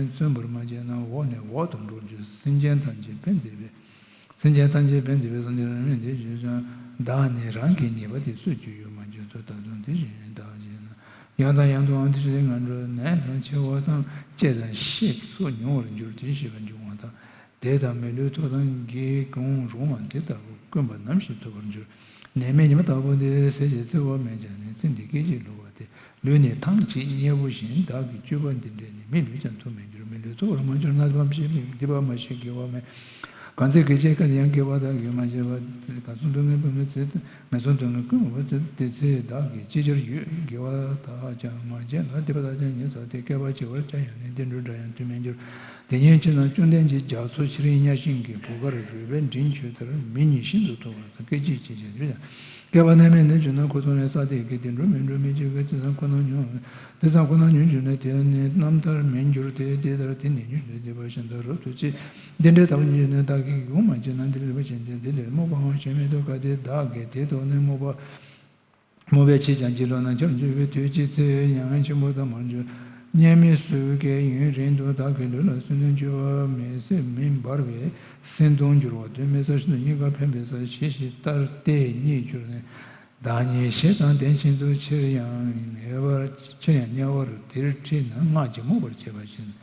བརྩོན་པར་མ་བྱས་ན། འོག་ནས་འོག་ཏུ་འགྲོ་འགྱུར། སེམས་ཅན་ཐམས་ཅད་ཕན་བདེ་བའི། སེམས་ཅན་ཐམས་ཅད་ཕན་བདེ་བའི་སངས་རྒྱས་རྣམས་ཀྱིས་དེ་ཞུས་ཀྱང་། བདག་ནི་རང་གི་ཉེས་པ་དེ་སུས་ཀྱང་གཡོ་མ་འགྱུར་ཏོ། ད་དུང་དེ་བཞིན་བདག་བྱས་ན། ཡང་དང་ཡང་དུའང་དེ་འདྲའི་ངན་འགྲོའི་ནད་དང་འཆི་བ་དང་། བཅད་དང་གཤེགས་སོགས་མྱོང་བར་འགྱུར་ཏེ། ཤི་བར་འགྱུར་བ་དང་། བདེ་དང་མི་ལུས་ཐོབ་དང་གྱིས་གང་རུང་བ་དེ་ལྟ་བུ་དཀོན་པ་ནམ་ཞིག་ཐོབ་པར་འགྱུར། ནད་མེད་ཉི་མ་ལྟ་བུ་དེ། ཟས་ཀྱི་བརྩེ་བ་མེད་ཀྱང་ནི། ཚེ་འདི་སྐད་ཅིག་བསླུ་བ་སྟེ། ལུས་ནི་ཐང་ཅིག་མཉེ་བོ་བཞིན། བདག་གི་སྤྱོད་པ་འདི་འདྲས་ནི། མི་ལུས་ཀྱང་ཐོབ་མི་འགྱུར། མི་ལུས་ཐོབ་པར་མ་གྱུར་ན། ཕམ་ཞིག་སྡིག་པ་མ་ཞིག་དགེ་བ་མེད། གང་ཚེ་གེགས་བྱས་སྐབས་ཡང་དགེ་བ་དག་གིས་མ་བྱས་པ། གང་སོང་སྡུག་བསྔལ་ཕུང་པོའི་ཚེ། ངན་སོང་སྡུག་བསྔལ་ཀུན་མུག་པའི་ཚེ། དེ་ཚེ་བདག་གིས་ཅི་བྱར་འགྱུར། དགེ་བ་དག་ཀྱང་མ་བྱས་ལ། སྡིག་པ་དག་ཀྱང་ཉེས་བསགས་ཏེ། བསྐལ་པ་བྱེ་བ་ཕྲ་ཡང་ནི། བདེ་འགྲོ་འདྲ་ཡང་དུ་མི་འགྱུར། དེ་ཉིད་ཕྱིར་ན་བཅོམ་ལྡན་གྱིས་རྒྱ་མཚོ་ཆུ་རིན་གཉའ་ཤིང་གི་གོ་ཁར་རོལ་པའི་མགྲིན་ཆུ་ལྟར། མི་ཉིད་ཤིན་ཏུ་མཐོ་བ་དང་། སྐད་ཅིག་གིས་བྱེད་ཀྱང་བསྐལ་པ་གནས་མལ་ནས་བྱུང་ན། ཁོ་ཐོབ་ནས་ས་སྟེང་གི། བདེ་འགྲོ་མི་འགྲོ་མི་འཆི་བའི། དེ་ཙམ་ཁོ་ན་མྱོང་། དེ་ཙམ་ཁོ་ན་མྱོང་གྱུར་ན། དེ་ནི་རྣམ་ཐར་མི་འགྱུར་ཏེ། དེ་ལྟར་དེ་ནི་ཉོན་མོངས་པའི་སྡིག་པ་གཞན་དག་རབ་ཏུ་སྐྱེ། འདི་འདྲའི་ལྟ་བ་ཉིད་ནི་བདག་གིས་ཡོང་མ་བྱས་ན། འདི་ལས་རིག་པ་ཆེན་ཏེ། འདི་ལས་རྨུགས་པའང་ཞེན་མི་ཐུབ། གལ་ཏེ་བདག་གིས་དེ་ཐོབ་ནས་རྨུགས་པ། རྨུགས་པའི་ཕྱིས་ཀྱང་གྱེས་ལོག་ན། འཆར་འགྱུར་བའི་དུས་ཀྱི་ཚེ། མྱ་ངན་ཆེན་པོ་དང་མ་བྱོན། གཉེན་མི་གསོད་ཀྱི་ཡུན་རིང་དུ། བདག་གི་ལུས་ལ་སུན་འབྱིན་གྱུར་པ། མི་སྲིད་མི་འབར་བའི་སེམས་གདུང་འགྱུར་བ་དུ། མི་ས་ཤིན་ཏུ་སྙིང་གར་འཕེན་པའི་ས། ཞེས་ཞེས་ལྟར་བལྟས་རྙེད་གྱུར་ནས། བདག་ཉིད་ཞེ་སྡང་ལྡན་ཞིང་དུ། ཕྱིར་ཡང་དམྱལ་བར། ཕྱིར་ཡང་དམྱལ་བར་དེར་ཁྲིད་ན། སྔགས་ཀྱིས་རྨུགས་པར་བྱེད་པ་བཞིན།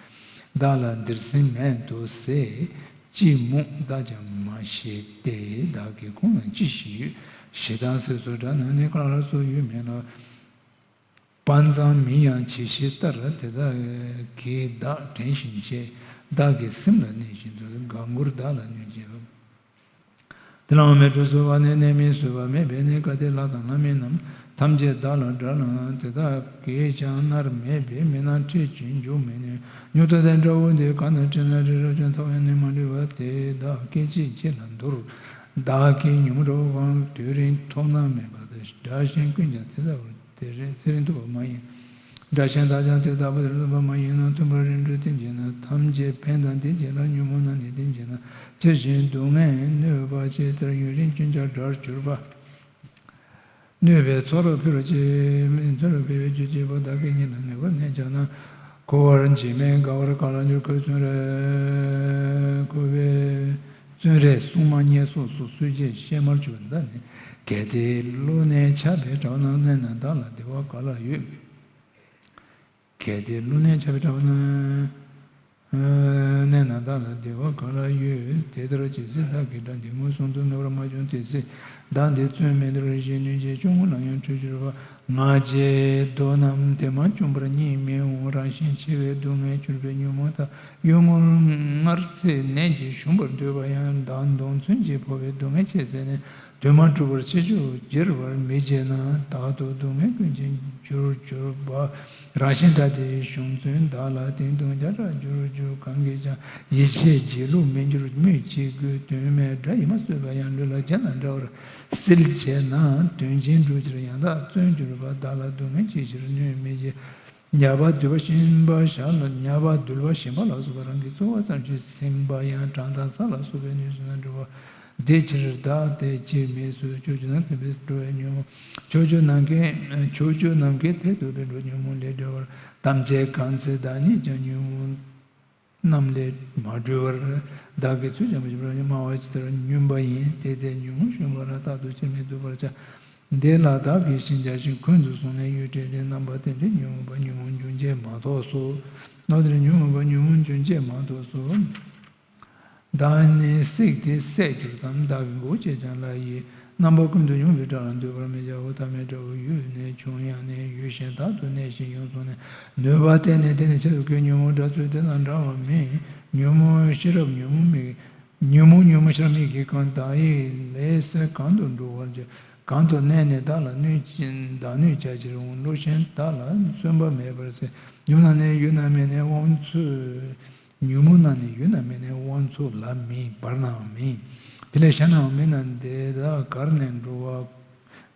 བདག་ལ་འདིར་སེམས་མེད་དུ་ཟད། ཅེས་རྨུགས། བདག་ཀྱང་མ་ཤེས་ཏེ། བདག་གིས་ཁོང་ལ་ཅི་ཞིག་ཡོད། ཞེ་སྡང་སེམས་སུ་དགྲ་རྣམས་ནི། གང་ལ་སོགས་ཡོད་མིན་ལ། དཔའ་མཛངས་མིན་ཡང་ཇི་ཞིག་ལྟར། དེ་དག་གིས་བདག་བྲན་བཞིན་བྱས། བདག་གི་སེམས་ལ་གནོད་བཞིན་དུ། དགའ་མགུར་བདག་ལ་གནོད་བྱེད་པ། དེ་ལའང་མེ་དྲོད་གསོ་བ་ནི། གནས་མི་བཟོད་པ་མེད་པས་ནི། གལ་ཏེ་ལྷ་དང་ལྷ་མིན་རྣམས། ཐམས་ཅད་བདག་ལ་དགྲ་ལའང་། དེ་དག་གིས་ཀྱང་མནར་མེད་པའི། མི་སྣང་ཁྲིད་ཅིང་འཇུག་མི་ནུས། མྱུར་དུ་དེ་འདྲ་བོ་འདི། གང་དང་འཕྲད་ན་རི་རབ་ཀྱང་། ཐོབ་ཡང་ནི་མ་འགྲིག་པ། དེ་དག་སྐད་ཅིག་གཅིག་ལ་འདོར། བདག་གིས་ཉོན་མོངས་དགྲ་བོ་གང་། དུས་རིང་ཐོབ་ན་མེད་པ་དང་། དགྲ་གཞན་ཀུན་ཀྱང་དེ་ལྟ་བུར། དེ་རིང་ཚེ་རིང་ཐུབ་པ་མ་ཡིན། དགྲ་གཞན་དག་ཀྱང་དེ་ལྟ་བུ་དེར་ཐུབ་པ་མ་ཡིན་ནོ། མཐུན་པར་རིམ་གྲོ་བསྟེན་བགྱིད་ན། ཐམས་ཅད་ཕན་དང་བདེ་བགྱིད་ལ། ཉོན་མོངས་རྣམས་ནི་བསྟེན་བགྱིད་ན། ཇི་བཞིན་སྡུག་བསྔལ་གནོད་པ་ཆེ། དེར་ཡུན་རིང་ཀུན་ཀྱང་དགྲར་གྱུར་པ། གནོད་པའི་ཚོགས་རབ་འཕེལ་བར་བྱེད། མི་ཚོགས་རབ་འཕེལ་བའི་རྒྱུ་གཅིག་པུ། བདག་གིས་ཉིད་ལ་ངེས་པར་གནས་བྱ་ན། གོ་བར་བྱེད་མིན་དགའ་བར་ག་ལ་འགྱུར། ཁོས་མཚོན་རེ་ཁོ་བོས། གསོན་རས་སྲུང་མ་བསྙེན་སོགས་སུ་གསོད་བྱེད་གཤེད་མར་གྱུར་པ་འདི་ནི། གལ་ཏེ་ཀླུ་ནད་ཆགས་པས་བྲལ་བ་ན། མནན་ན་བདག་ལ་བདེ་བ་ག་ལ་ཡོད། གལ་ཏེ་ཀླུ་ནད་ཆགས་པས་བྲལ་བ་ན། མནན་ན་བདག་ལ་བདེ་བ་ག་ལ་ཡོད། དེ་ལྟར་ཇི་སྲིད་བདག་གི་དགྲ་འདི་ངོས་བཟུང་དུ་མེད་པར་མ་བྱུང་། དེ་སྲིད་བདག་འདི་བཙོན་མི་འདོར་བའི་གཞན་གནོད་བྱེད་ཆུང་ངུ་ལ་ཡང་ཁྲོས་གྱུར་པ། ང་རྒྱལ་གདོན་རྣམས་དེ་མ་བྱུང་བར་གཉིད་མི་འོང་། རང་བཞིན་ཆེ་བའི་སྡུག་བསྔལ་གྱུར་པའི་ཉོན་མོངས་དག་གཡུལ་ངོར་སྔར་ཚེ་ནད་ཀྱིས་ཞུམ་པར་འདོད་པ་ཡང་དག་མདུང་ཚོན་གྱིས་ཕོག་པའི་སྡུག་བསྔལ་ཆེ་ཟེར་ནས། དོན་མ་གྲུབ་པར་ཕྱི་ཕྱོགས་བསྒྱིར་བར་མི་བྱེད་ན། རྟག་ཏུ་སྡུག་བསྔལ་ཀུན་གྱི་རྒྱུར་གྱུར་པ། རང་གཞན་དགྲ་སྡེའི་གཞུང་བཙུན་བདག་ལ་དེང་དུ་བརྒྱ་ཕྲག་འགྱུར་གྱུར། གང་གིས་ཀྱང་ཡིད་ཆེས་བྱེད་ལུགས་མི་འགྱུར་སྨོས་ཅི་དགོས། དོན་མེད་དགྲ་ཡིས་མ་གསོད་པ་ཡང་། ལུས་ལ་བརྒྱ་ན་འདྲ་བར་སྲིད་བྱས་ན། དོན་ཆེན་འགྲུབ་ཕྱིར་ཡང་དག་བརྩོན་གྱུར་པ། བདག་ལ་སྡུག་བསྔལ་ཅི་ཕྱིར་གནོད་མི་བྱེད། ཉ་པ་འདུལ་བ་ཞིམ་པ་ཞག་ལ། ཉ་པ་འདུལ་བ་ཞིམ་པ་ལ་སོགས་པ་རང་གི་རྩོལ་བ་ཙམ་ཞིག་ཟིན་པ་ཡང་གྲང་དང་ཚ་ལ་སོགས་པའི་གནོད་བྱེད་ན་འགྲོ་བ། དེ་ཕྱིར་བདག་དེ་ཅིས་མི་གསོད། ཕྱོགས་བཅུ་ན་ཕན་པའི་འགྲོ་བའི་ཉོན་མོངས། ཕྱོགས་བཅུ་ནམ་མཁའི་ཕྱོགས་བཅུ་ནམ་མཁའི་མཐས་གཏུགས་པའི་འགྲོ་ཉོན་མོངས་ལས་བསྒྲལ་བར། ཐམས་ཅད་གང་ཚེ་བདག་ཉིད་ཀྱང་ཉོན་མོངས་རྣམས་ལས་མ་གྲོལ་བར། བདག་གིས་ཚུལ་འཆང་བ་ཞིག་སྨྲ་བ་ཡིན། དེ་ལྟར་སྨྱོན་པ་ཡིན་ཏེ། དེ་ཉོན་མོངས་ཞུམ་པ་ལ་རྟག་ཏུ་ཕྱིར་མི་ལྡོག་པར་བྱ། འདི་ལ་བདག་གིས་ཞིང་བྱ་ཞིང་། ཀུན་ཏུ་བཟུང་ནས་གཡོ་བྲལ་ཏེ། རྣམ་པ་དེ་འདྲའི་ཉོན་མོངས་པ་ཉོན་མོངས་འབྱུང་བྱེད་མ་གཏོགས་སོ། རྣམ་པ་དེ་འདྲའི་ཉོན་མོངས་པ་ཉོན་མོངས་འབྱུང་བྱེད་མ་གཏོགས་སོ། བདག་ནི་བསྲེགས་ཏེ་བསད་གྱུར་ཏམ། བདག་གི་མགོ་བཅད་ཀྱང་ལ་ཡི། རྣམ་པ་ཀུན་ཏུ་ཡོང་བའི་དགྲ་ལ་འདུད་པར་མི་བྱའོ། ཐ་མལ་དགྲ་བོ་ཡུལ་ནས་བྱུང་ཡང་ནས་ཡུལ་གཞན་དག་ཏུ་གནས་ཤིང་ཡོངས་སུ་ནས་གནོད་པ་བསྟན་ནས། དེ་ནི་ཆེད་དུ་བཀོད། ཉོན་མོངས་དགྲ་ཚུལ་དེ་དང་འདྲ་བ་མིན། ཉོན་མོངས་ཤེས་རབ་ཉོན་མོངས་མིག་ཉོན་མོངས་ཉོན་མོངས་ཤེས་རབ་མིག་གིས་གང་བདག་ཡིད་ལས་གང་དུ་འགྲོ་བར་བྱེད། གང་དུ་གནས་ནས་བདག་ལ་གནོད་བདག་གནོད་བྱ་ཕྱིར་འོང་། བློ་གཞན་དག་ལ་བརྩོན་པ་མེད་པར་ཟད། ཉོན་མོངས་ནི་ཡུལ་ན་མེད་ནས་དབང་ཚུལ། ཉོན་མོངས་རྣམས་ནི་ཡུལ་ན་མེད་ནས་དབང་ཚུལ་ལ་མེད་བར་ནའང་མེད། དེ་ལས་གཞན་ནའང་མེད་ན་འདི་དག་གར་ནས་འགྲོ་བ།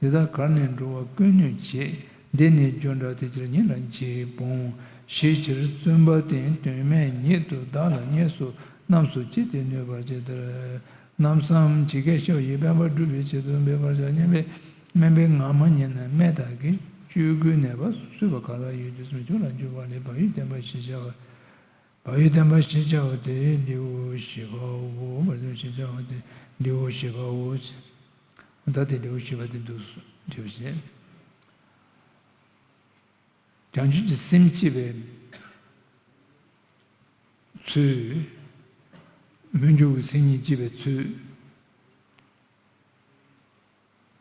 འདི་དག་གར་ནས་འགྲོ་བ་ཀུན་གནོད་བྱེད། འདི་ནི་སྐྱོན་འདྲ་དེ་ཕྱིར་ཉིད་ལ་འཇིགས་སྤོང་། ཞེས་ཕྱིར་བརྩོན་པ་སྟེ། དོན་མེད་ཉིད་དུ་བདག་ལ་བརྙས་སོ། རྣམས་སུ་ཅི་སྟེ་གནོད་པར་བྱེད་ལྟར། རྣམ་གསུམ་ཇི་སྐད་བཤད་པ་ཡི། དམན་པ་སྒྲུབ་པའི་ཆེད་དུ་འབད་པར་བྱ། དམན་པའི་དམན་པའི་ངག་མ་ཉན་ན། དམན་བདག་གིས་སྤྱོད་དགུའི་ནད་པ་གསོད་པ་ག་ལ་ཡོད། དུས་གསུམ་ཆོས་ལ་འཇུག་པ་ལས། བག་ཡོད་བསྟན་པ་ཞེས་བྱ་བ། བག་ཡོད་བསྟན་པ་ཞེས་བྱ་བ་དེ་ལེའུ་བཞི་པའོ། བག་ཡོད་ཞེས་བྱ་བ་དེ་ལེའུ་བཞི་པའོ། ད་དེ་ལེའུ་བཞི་པ་དེ་འདུག་སེ་བྱས། བྱང་ཆུབ་ཀྱི་སེམས་བསྐྱེད་པའི་ཚུལ། སྨོན་འཇུག་གི་སེམས་ཉིད་བསྐྱེད་པའི་ཚུལ།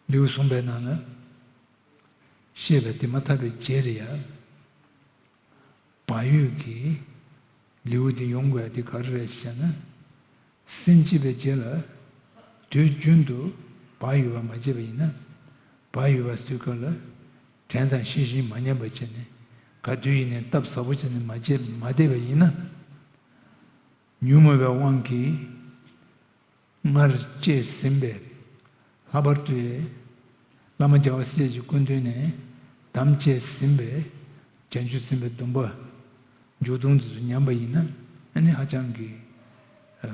ལེའུ་གསུམ་པའི་ནང་ལ་བཤད་པའི་དེ་མ་ཐག་པའི་རྗེས་ལ་ཡང་། བག་ཡོད་ཀྱི་ལེའུ་དེ་ཡོང་དགོས་ཡ་དེ་ག་རེ་རེད་ཟེར་ན། སེམས་བསྐྱེད་པའི་རྗེས་ལ་དུས་རྒྱུན་དུ་བག་ཡོད་པ་མ་བྱས་པ་ཡིན་ན། བག་ཡོད་པ་དུས་སྐབས་ལ་དྲན་དང་ཤེས་བཞིན་མ་ཉམས་པ་བྱས་ནས། ག་དུས་ཡིན་ནའི་སྟབས་ཟབ་པོ་བྱས་ནས་མ་བྱས་མ་བསྡད་པ་ཡིན་ན། ཉོན་མོངས་པའི་དབང་གིས། སྔར་སྐྱེས་ཟིན་པའི། ལྷག་པར་དུ་བླ་མ་རྒྱལ་བ་སྲས་བཅས་ཀྱི་སྐུ་མདུན་ནས་དམ་བཅས་ཟིན་པའི་བྱང་ཆུབ་སེམས་དཔའི་སྡོམ་པ་མཇུག་སྡོམ་དེ་ཚོ་ཉམས་པ་ཡིན་ན། ཨ་ནི་ཧ་ཅང་གི་ཨ་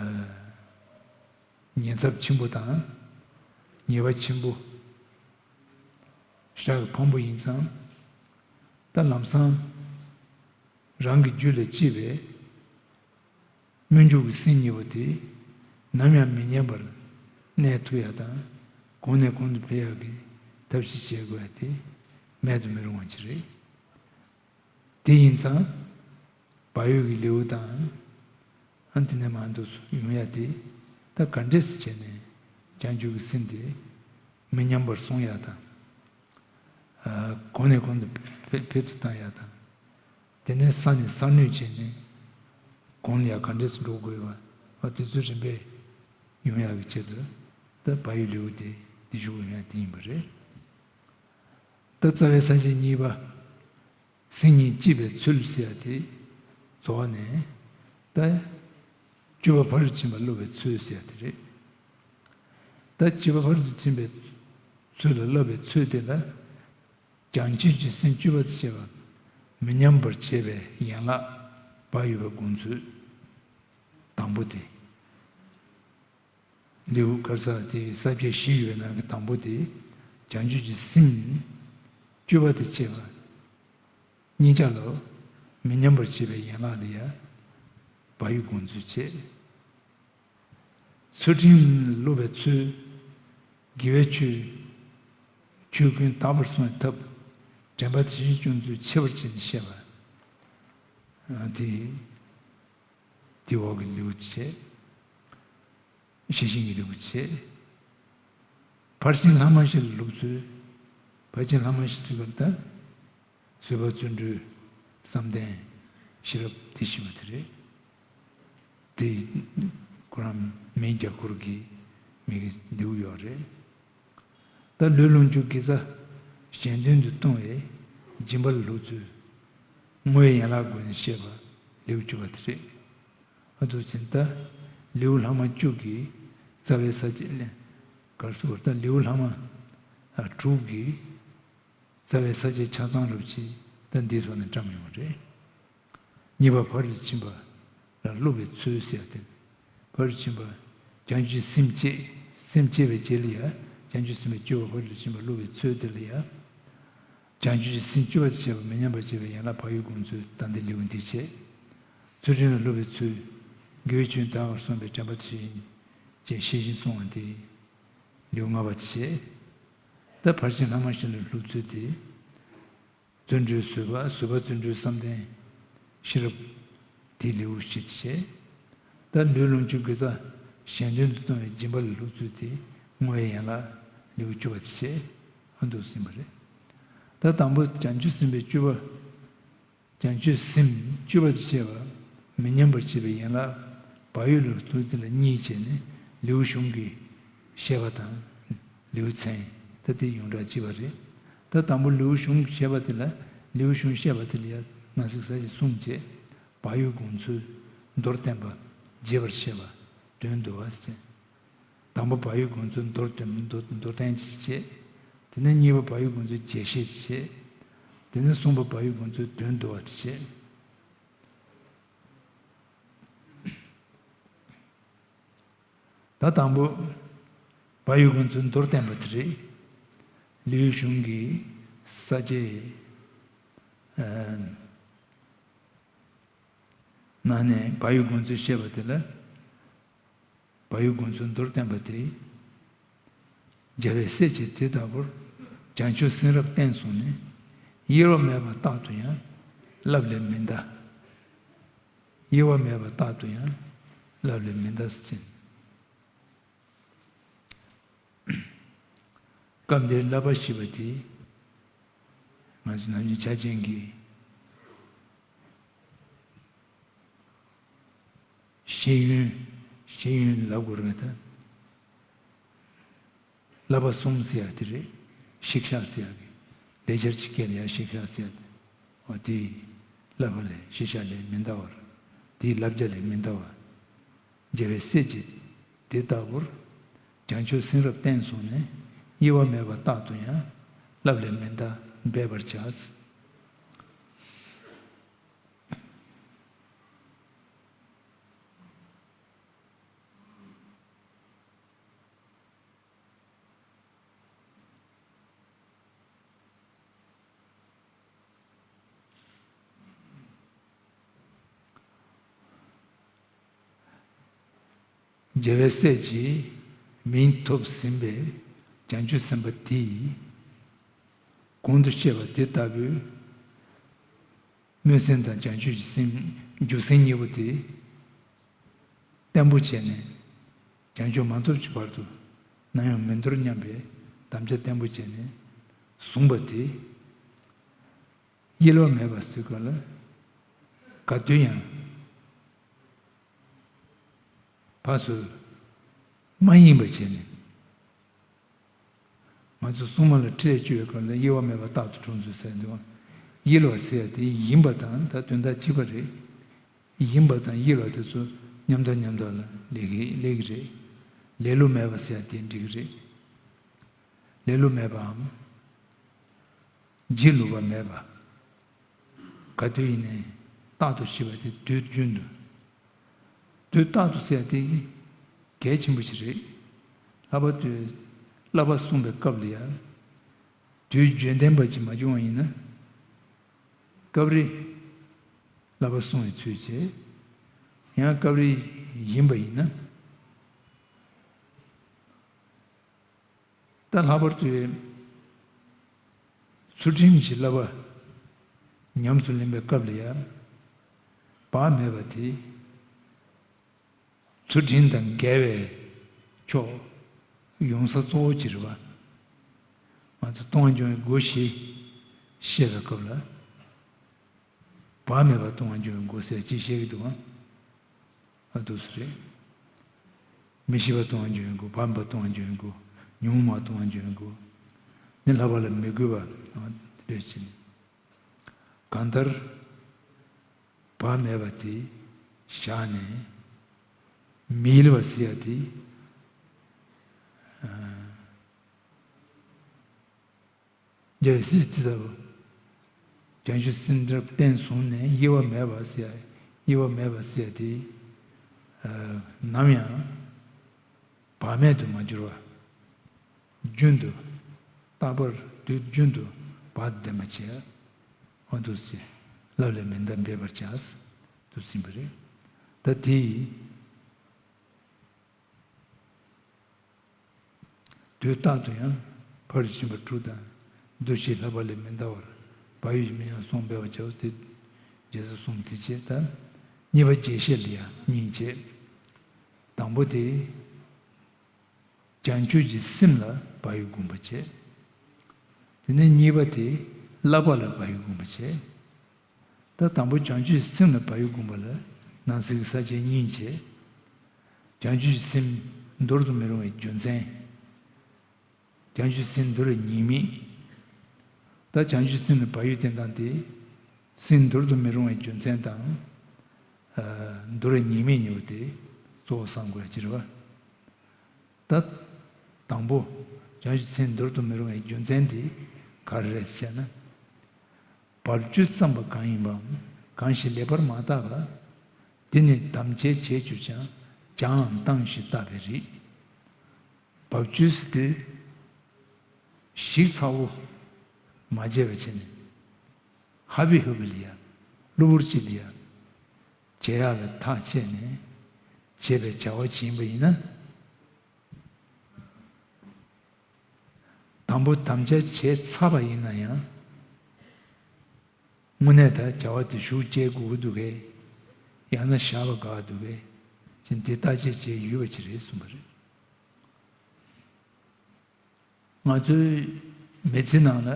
ཉེན་ཚབས་ཆེན་པོ་དང་ཉེས་པ་ཆེན་པོ་ཤག་གི་ཕངས་པོ་ཡིན་ཙང་། ད་ལམ་སང་རང་གི་རྒྱུད་ལ་སྐྱེས་པའི་སྨོན་འཇུག་གི་སེམས་གཉིས་པོ་དེ་ནམ་ཡང་མི་ཉམས་པར་གནས་ཐུབ་ཡག་དང་། གོང་ནས་གོང་དུ་འཕེལ་ཡག་གི་ཐབས་ཤེས་བྱེད་དགོས་ཡག་དེ་མེད་དུ་མི་རུང་བ་ཅིག་རེད། དེ་ཡིན་ཙང་། བག་ཡོད་ཀྱི་ལེའུ་དང་། ཨ་དེ་ནས་མར་འདུག་སེ་ཡོང་ཡག་དེ་ད་ག་འདྲས་སེ་བྱས་ནས་བྱང་ཆུབ་ཀྱི་སེམས་དེ་མི་ཉམས་པར་སྲུང་ཡག་དང་། ཨ་གོང་ནས་གོང་དུ་འཕེལ་འཕེལ་དུ་བཏང་ཡག་དང་། དེ་ནས་ས་ནས་ས་གནས་བྱས་ནས་གོང་ལ་ཡང་ག་འདྲས་སེ་འགྲོ་དགོས་པ། ཨ་དེ་ཚོའི་རིམ་པས་ཡོང་ཡག་གི་ཆེད་དུ་ད་བག་ཡོད་ལེའུ་དེ་འདི་ཞུ་དགོས་ཡག་དེ་ཡིན་པ་རེད། ད་རྩ་བའི་ས་བཅད་གཉིས་པ། སེམས་ཉིད་བསྐྱེད་པའི་ཚུལ་ཟེར་ཡག་དེ་རྫོགས་ནས། ད་སྤྱོད་པ་ཕ་རོལ་ཕྱིན་པ་སློབ་པའི་ཚུལ་ཟེར་ཡག་དེ་རེད། ད་སྤྱོད་པ་ཕ་རོལ་ཏུ་ཕྱིན་པའི་ཚུལ་ལ་བསླབ་པའི་ཚུལ་དེ་ལ། བྱང་ཆུབ་ཀྱི་སེམས་སྤྱོད་པ་དང་བཅས་པ་མི་ཉམས་པར་བྱེད་པའི་ཡན་ལག་བག་ཡོད་པའི་དགོངས་ཚུལ་དང་པོ་དེ། ལེའུ་ག་རེ་ཟེར་དེ་ས་བཅད་བཞི་ཡོད་པའི་ནང་གི་དང་པོ་དེ། བྱང་ཆུབ་ཀྱི་སེམས་སྤྱོད་པ་དང་བཅས་པ་གཉིས་ཆ་ལ་མི་ཉམས་པར་བྱེད་པའི་ཡན་ལག་ལ་ཡང་བག་ཡོད་དགོངས་ཚུལ་བྱས། ཚུལ་ཁྲིམས་ལ་སློབ་པའི་ཚུལ། དགེ་བའི་ཆོས། ཆོས་ཀུན་དག་པར་སྲུང་བའི་ཐབས། དྲན་པ་དེ་བཞིན་སྐྱོང་ཚུལ་ཁྱད་པར་ཅན་བཤད་པ། དེ་དེའི་འོག་གི་ལེའུ་བྱས། ཤེས་བཞིན་གྱི་ལེའུ་བྱས། ཕར་ཕྱིན་ལྷག་མ་བཞི་ལ་སློབ་ཚུལ། ཕར་ཕྱིན་ལྷག་མ་བཞི་ཟེར་བ་ད། བཟོད་པ་བརྩོན་འགྲུས་བསམ་གཏན་ཤེས་རབ་དེ་བཞི་པོ་དེ་རེད། དེ་ཁོ་རང་མིང་རྒྱ་སྐོར་གྱི་མིང་གི་ལེའུ་ཡོད་རེད། ད་ལུས་ལོངས་སྤྱོད་དགེ་རྩ་གཞན་དོན་དུ་གཏོང་བའི་སྦྱིན་པ་ལ་སློབ་ཚུལ། བསྔོ་བའི་ཡན་ལག་སྒོ་ནས་བཤད་པ་ལེའུ་བཅུ་པ་དེ་རེད། ཨ་དུ་ཕྱིན་ད་ལེའུ་ལྷག་མ་བཅུ་གི་རྩ་བའི་ས་བཅད་ནས་གར་སོང་བར་ད་ལེའུ་ལྷག་མ་དྲུག་གི་རྩ་བའི་ས་བཅད་ཆ་ཚང་རབ་ཆེ་ད་འདིའི་ཐོག་ནས་བཀྲམ་ཡོང་བ་རེད། གཉིས་པ་ཕ་རོལ་ཕྱིན་པ་ལ་སློབ་པའི་ཚུལ་ཟེར་ཏེ། ཕ་རོལ་ཕྱིན་པ་བྱང་ཆུབ་སེམས་བསྐྱེད། སེམས་བསྐྱེད་པའི་རྗེས་ལ་ཡང་བྱང་ཆུབ་སེམས་དཔའི་སྤྱོད་པ་ཕ་རོལ་ཕྱིན་པ་སློབ་པའི་ཚུལ་དེ་ལ་ཡང་། བྱང་ཆུབ་ཀྱི་སེམས་སྤྱོད་པ་བྱེད་པ་མི་ཉམས་པར་བྱེད་པའི་ཡན་ལག་བག་ཡོད་སྒོམ་ཚུལ་ད་འདི་ལེའུ་འདི་བྱས། ཚུལ་ཁྲིམས་ལ་སློབ་པའི་ཚུལ། དགེ་བའི་ཆོས་དག་པར་སྲུང་བའི་དྲན་པ་དེ་བཞིན་ཅེས་ཤེས་བཞིན་སྲུང་བ་འདི་ལེའུ་ལྔ་པ་བྱས། ད་ཕར་ཕྱིན་ལྷག་མ་བཞི་ལ་སློབ་ཚུལ་དེ། བརྩོན་འགྲུས་བཟོད་པ། བཟོད་པ་བརྩོན་འགྲུས་བསམ་གཏན་ཤེས་རབ་དེ་ལེའུ་བཞི་བྱས། ད་ལུས་ལོངས་སྤྱོད་དགེ་རྩ་གཞན་དོན་དུ་གཏོང་བའི་སྦྱིན་པ་ལ་སློབ་ཚུལ་དེ་བསྔོ་བའི་ཡན་ལག་ལེའུ་བཅུ་པ་བྱས། ཨ་འདུག་ཟིན་པ་རེད། ད་དང་པོ་བྱང་ཆུབ་སེམས་དཔའི་སྤྱོད་པ། བྱང་ཆུབ་སེམས་སྤྱོད་པ་བྱེད་པ་མི་ཉམས་པར་བྱེད་པའི་ཡན་ལག་བག་ཡོད་ལ་ཐུག་དེ་ལ་གཉིས་བྱས་ནས་ལེའུ་གཞུང་གི་བཤད་པ་དང་། ལེའུ་ཚན་ད་དེ་ཡོངས་གྲགས་གཅིག་པ་རེད། ད་དང་པོ་ལེའུ་གཞུང་བཤད་པ་དེ་ལ་ལེའུ་གཞུང་བཤད་པ་དེ་ལ་ཡང་ནང་གསེས་ས་བཅད་གསུམ་བྱས། བག་ཡོད་སྒོམ་ཚུལ། མདོར་བསྟན་པ། རྒྱས་པར་བཤད་པ། དོན་བསྡུ་བ་བྱས། དང་པོ་བག་ཡོད་སྒོམ་ཚུལ་མདོར་བསྟན་མདོར་མདོར་བསྟན་ཅིག་བྱས། དེ་ནས་གཉིས་པ་བག་ཡོད་སྒོམ་ཚུལ་རྒྱས་བཤད་ཅིག་བྱས། དེ་ནས་གསུམ་པ་བག་ཡོད་སྒོམ་ཚུལ་དོན་བསྡུ་བ་ཅིག་བྱས། ད་དང་པོ་བག་ཡོད་སྒོམ་ཚུལ་མདོར་བསྟན་པ་དེ་རེད། ལེའུ་གཞུང་གི་ས་བཅད་ནང་ནས་བག་ཡོད་སྒོམ་ཚུལ་བཤད་པ་དེ་ལ། བག་ཡོད་སྒོམ་ཚུལ་མདོར་བསྟན་པ་དེ། རྒྱལ་བའི་སྲས་ཀྱིས་དེ་ལྟ་བུར་བྱང་ཆུབ་སེམས་རབ་བརྟན་སོང་ནས། གཡེལ་བ་མེད་པ་རྟག་ཏུ་ཡང་། བསླབ་ལས་མི་འདའ། གཡེལ་བ་མེད་པ་རྟག་ཏུ་ཡང་། བསླབ་ལས་མི་འདའ་ཟེར། སྐབས་འདིར་བསླབ་པ་ཞེས་པ་དེ། ང་ཚོ་ནམ་རྒྱུན་ཆ་ཅན་གྱི་ཤེས་ཡོན། ཤེས་ཡོན་ལབ་དགོས་རེད་ད། བསླབ་པ་གསུམ་ཟེར་ཡ་དེ་རེད། ཤིག་ཤ་ཟེར་ཡ་གི། ལེགས་སྦྱར་གྱི་སྐད་ལ་ཡ་ཤིག་ཤ་ཟེར་ཡ་དེ། འོ་དེ། བསླབ་པ་ལས་ཤེས་བྱ་ལས་མི་འདའ་བར། དེའི་བསླབ་བྱ་ལས་མི་འདའ་བར། རྒྱལ་བའི་སྲས་ཀྱིས་དེ་ལྟ་བུར། བྱང་ཆུབ་སེམས་རབ་བརྟན་སོང་ནས། གཡེལ་བ་མེད་པར་རྟག་ཏུ་ཡང་། བསླབ་ལས་མི་འདའ་འབད་པར་བྱ། རྒྱལ་བའི་སྲས་ཀྱིས་མིང་ཐོབ་ཟིན་པའི་བྱང་ཆུབ་སེམས་དཔའ་དེ་ཡིས། གོང་དུ་བཤད་པ་དེ་ལྟ་བུའི་སྨོན་སེམས་དང་བྱང་ཆུབ་ཀྱི་སེམས་རྒྱུ་སེམས་གཉིས་པོ་དེ་བརྟན་པོ་བྱས་ནས། བྱང་ཆུབ་མ་ཐོབ་ཀྱི་བར་དུ་ནམ་ཡང་མི་འདོར་སྙམ་པའི་དམ་བཅའ་བརྟན་པོ་བྱས་ནས་བཟུང་བ་དེ། གཡེལ་བ་མེད་པ་ཟེར་ག་ལ། ག་དུས་ཡང་ཕར་ཚུར་མ་གཡེངས་པ་བྱས་ནས། ང་ཚོ་སྲུང་མ་ལ་ཁྲིད་བཅུག་པའི་སྐབས་ལ་གཡེལ་བ་མེད་པ་རྟག་ཏུ་དྲུང་འཚོ་ཟེར་འདུག་གཡེལ་བ་ཟེར་ཡ་དེ་ཡིན་པ་དང་ད་དོན་དག་གཅིག་པ་རེད། ཡིན་པ་དང་གཡེལ་བ་དེ་ཚོ་མཉམ་དུ་མཉམ་དུ་ལ་སླེབས་ཀྱི་སླེབས་ཀྱི་རེད། ལེ་ལོ་མེད་པ་ཟེར་ཡ་དེ་འགྲིག་གི་རེད། ལེ་ལོ་མེད་པའམ། བརྗེད་ལོག་པ་མེད་པ། ག་དུས་ཡིན་ནའི་རྟག་ཏུ་ཤེས་པ་དེ་དུས་རྒྱུན་དུ། དུས་རྟག་ཏུ་ཟེར་ཡ་དེ་གལ་ཆེན་པོ་ཞིག་རེད། བསླབ་པ་དུས། བསླབ་པ་གསུངས་པའི་སྐབས་ལ་ཡང་། དུས་རྒྱུན་ལྡན་པ་ཅིག་མ་བྱུང་བ་ཡིན་ན། སྐབས་རེ་བསླབ་པ་གསུང་བའི་ཚུལ་བྱེད། ཡང་སྐབས་རེ་ཡིན་པ་ཡིན་ན། ད་ལྷག་པར་དུ་ཚུལ་ཁྲིམས་ཀྱི་བསླབ་པ་ཉམས་སུ་ལེན་པའི་སྐབས་ལ་ཡང་བག་མེད་པ་དེ། ཚུལ་ཁྲིམས་དང་འགལ་བའི་ཕྱོགས་ཡོང་ས་གཙོ་བོ་ཅིག་རེད་བ། ང་ཚོ་ལྟུང་བ་འབྱུང་བའི་སྒོ་བཞི་བཤད་པའི་སྐབས་ལ། བག་མེད་པ་ལྟུང་བ་འབྱུང་བའི་སྒོ་ཟེར་ཅིག་བཤད་ཀྱི་འདུག་ཨང་། ཨ་འདུག་སེ་རེད། མི་ཤེས་པ་ལྟུང་བ་འབྱུང་བའི་སྒོ། བག་མེད་པ་ལྟུང་བ་འབྱུང་བའི་སྒོ། ཉོན་མོངས་པ་ལྟུང་བ་འབྱུང་བའི་སྒོ། ནི་ལྷག་པ་ལ་མི་གུས་པ་དེ་འདྲ་བྱས་ནས། གང་ལྟར། བག་མེད་པ་དེ་བཞག་ནས་མི་གཡེལ་བ་ཟེར་ཡ་དེ། ཨ། རྒྱལ་བའི་སྲས་དེ་ལྟ་བུ། བྱང་ཆུབ་སེམས་འདྲ་བརྟན་བཟུང་ནས་གཡེལ་བ་མེད་པ་ཟེར་ཡ། གཡེལ་བ་མེད་པ་ཟེར་ཡ་དེ། ཨ། ནམ་ཡང་བག་མེད་དུ་མ་གྱུར་བ། རྒྱུན་དུ། རྟག་པར་དུས་རྒྱུན་དུ་བག་ལྡན་པ་བྱས། འོ་འདུག་སེ། བསླབ་ལས་མི་འདའ་འབད་པར་བྱ། འདུག་ཟིན་པ་རེད། ད་དེ་ཡིས། དུས་རྟག་ཏུ་ཡང་ཕར་ཕྱིན་པ་དྲུག་དང་། འདུ་ཤེས་ལྷག་པ་ལས་མི་འདའ་བར། བག་ཡོད་ཀྱི་མི་ཉམས་སུ་སོང་འབད་བར་བྱའོ། དེ་རྗེས་སུ་གསུངས་དེ་བྱས། ད་གཉིས་པ་རྒྱས་བཤད་ལ་ཡང་སྙིང་རྗེ། དང་པོ་དེ། བྱང་ཆུབ་ཀྱི་སེམས་ལ་བག་ཡོད་བསྒོམ་པ་བྱས། དེ་ནས་གཉིས་པ་དེ་བསླབ་པ་ལ་བག་ཡོད་བསྒོམ་པ་བྱས། ད་དང་པོ་བྱང་ཆུབ་ཀྱི་སེམས་ལ་བག་ཡོད་བསྒོམ་པ་ལ་ནང་གསེས་ཀྱི་ས་བཅད་གཉིས་བྱས། བྱང་ཆུབ་ཀྱི་སེམས་འདོར་དུ་མི་རུང་བའི་རྒྱུ་མཚན། བྱང་ཆུབ་སེམས་འདོར་བའི་ཉེས་དམིགས། ད་བྱང་ཆུབ་སེམས་ལ་བག་ཡོད་བསྟེན་སྟངས་དེ། སེམས་འདོར་དུ་མི་རུང་བའི་རྒྱུ་མཚན་དང་། ཨ། འདོར་བའི་ཉེས་དམིགས་གཉིས་པོ་དེ་གཙོ་བོ་བསམ་དགོས་ཡ་ཅིག་རེད་བ། ད་དང་པོ་བྱང་ཆུབ་སེམས་འདོར་དུ་མི་རུང་བའི་རྒྱུ་མཚན་དེ་ག་རེ་རེད་ཟེར་ན། བབ་ཅོལ་བརྩམས་པ་གང་ཡིན་པའམ། གང་ཞིག་ལེགས་པར་མ་བརྟགས་པ། དེ་ནི་དམ་བཅའི་བྱེད་གྱུར་ཀྱང་། བྱའམ་བཏང་ཞིང་བརྟག་པའི་རིགས། བབ་ཅོལ་ཟེར་དུས། ཞིབ་ཚགས་པོ་མ་བྱས་པ་བྱས་ནས། ཧ་བི་ཧུ་བི་ལ་ཡ། གློ་བུར་ཅིག་ལ་ཡ། བྱེད་ཡག་ལ་ཐག་བཅད་ནས་བྱས་པའི་བྱ་བ་ཅིག་ཡིན་པ་ཡིན་ན། དང་པོ་དམ་བཅའ་བྱས་ཚར་བ་ཡིན་ན་ཡང་། དངོས་གནས་ད་བྱ་བ་དེ་ཤུགས་བསྐྱེད་དགོས་ཀྱི་འདུག་གས། ཡང་ན་བཞག་པ་དགའ་འདུག་གས། ཅིག་འདི་བརྟག་དཔྱད་བྱས་ཡོད་པ་ཅིག་རེད་གསུངས་པ་རེད། ང་ཚོའི་མི་ཚེ་ནང་ལ་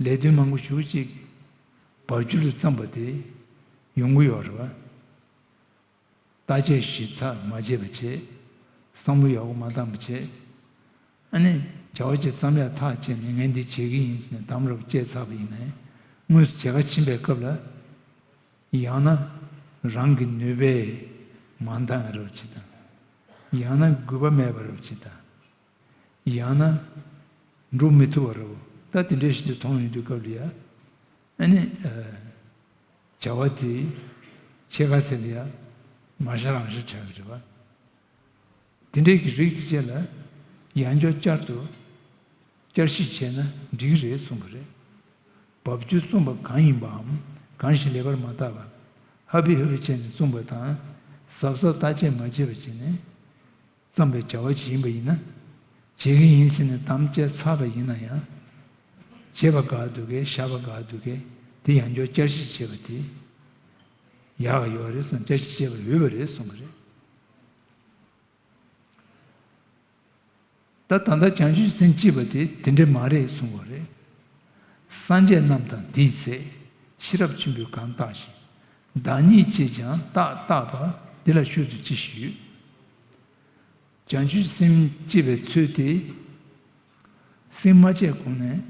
ལས་དོན་མང་པོ་ཞེ་པོ་ཅིག་བབ་ཅོལ་དུ་བརྩམས་པ་དེ་ཡོང་གི་ཡོད་རེད་བ། བརྟག་དཔྱད་ཞིབ་ཚགས་མ་བྱས་པ་བྱས། བསམ་བློ་ཡག་པོ་མ་བཏང་བ་བྱས། ཨ་ནི་བྱ་བ་ཅིག་བརྩམ་ཡག་ཐག་བཅད་ནས་ངས་འདི་བྱེད་ཀྱི་ཡིན་ཟེར་ནས་དམ་རུབ་བཅད་ཚར་བ་ཡིན་ནའི། དངོས་སུ་བྱེད་ག་ཕྱིན་པའི་སྐབས་ལ། ཡང་ན་རང་གི་ནུས་པས་མ་འདང་རབས་ཅིག་དང་། ཡང་ན་དགོས་པ་མེད་པ་རབས་ཅིག་དང་། ཡང་ན་འགྲོ་མི་ཐུབ་པ་རབས། ད་དེ་འདྲའི་ཞིག་མཐོང་ཡོང་དུས་སྐབས་ལ་ཡ། ཨ་ནི། ཨ། བྱ་བ་དེ་ཕྱེད་ཀ་ཚད་ལ་ཡ་མ་ཤ་རང་ཤ་ཆགས་ཀྱི་རེད་བ། དེ་འདྲའི་གི་རིགས་དེ་བཅས་ལ་ཡང་བསྐྱར་བསྐྱར་དུ་བསྐྱར་ཞིབ་བྱས་ན་འགྲིག་གི་རེད་གསུངས་པ་རེད། བབ་ཅོལ་བརྩམས་པ་གང་ཡིན་པའམ། གང་ཞིག་ལེགས་པར་མ་བརྟགས་པ། ཧ་བི་ཧ་བི་བྱས་ནས་བརྩམས་པ་དང་། གཟབ་གཟབ་བརྟག་དཔྱད་མ་བྱས་པ་བྱས་ནས་བརྩམས་པའི་བྱ་བ་ཞིག་ཡིན་པ་ཡིན་ན། བྱེད་ཀྱི་ཡིན་ཟེར་ནས་དམ་བཅས་ཚར་བ་ཡིན་ན་ཡང་། བྱེད་པ་དགའ་འདུག་གས། བཞག་པ་དགའ་འདུག་གས། དེ་ཡང་བསྐྱར་བསྐྱར་ཞིབ་བྱས་པ་དེ་ཡག་ཡོད་རེད་གསུངས། བསྐྱར་ཞིབ་བྱས་པ་འོས་པ་རེད་གསུངས་པ་རེད། ད་ད་ལྟ་བྱང་ཆུབ་སེམས་སྐྱེས་པ་དེ་དེ་འདྲ་མ་རེད་གསུངས་པ་རེད། སངས་རྒྱས་རྣམས་དང་དེའི་ཚེ། ཤེས་རབ་ཆེན་པོས་གང་བརྟགས་ཤིང་། བདག་ཉིད་ཀྱིས་ཀྱང་བརྟགས་བརྟགས་པ། འདི་ལ་ཤུལ་དུ་ཅི་ཞིག་ཡོད། བྱང་ཆུབ་སེམས་སྐྱེས་པའི་ཚུལ་དེ། སེམས་མ་བསྐྱེད་གོང་ནས།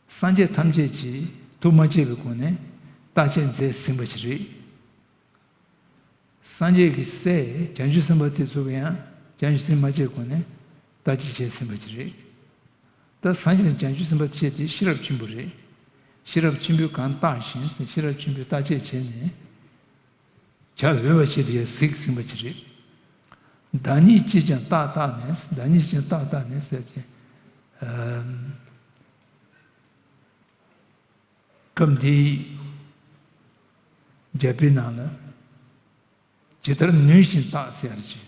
སངས་རྒྱས་ཐམས་ཅད་ཀྱིས་ཐུགས་མ་དགྱེས་པའི་སྒོ་ནས་བརྟག་དཔྱད་མཛད་ཟིན་པ་ཞིག་རེད། སངས་རྒྱས་ཀྱི་སྲས་བྱང་ཆུབ་སེམས་དཔའ་དེ་ཚོ་གིས་ཡང་བྱང་ཆུབ་སེམས་མ་བསྐྱེད་གོང་ནས་བརྟག་དཔྱད་བྱས་ཟིན་པ་ཞིག་རེད། ད་སངས་རྒྱས་དང་བྱང་ཆུབ་སེམས་དཔའ་བཅས་དེ་ཤེས་རབ་ཆེན་པོ་རེད། ཤེས་རབ་ཆེན་པོས་གང་བརྟགས་ཤིང་ཟེར། ཤེས་རབ་ཆེན་པོས་བརྟག་དཔྱད་བྱས་ནས། བྱ་འོས་པ་ཞིག་ཏུ་ཡང་གཟིགས་ཟིན་པ་ཅིག་རེད། བདག་ཉིད་ཀྱིས་ཀྱང་བརྟགས་བརྟགས་ནས། བདག་ཉིད་ཀྱིས་ཀྱང་བརྟགས་བརྟགས་ནས་ཟེར་གྱི། ཨམ། སྐབས་འདིའི་རྒྱ་དཔེའི་ནང་ལ། ཇི་ལྟར་ནུས་བཞིན་བརྟགས་ཟེར་ཅིག་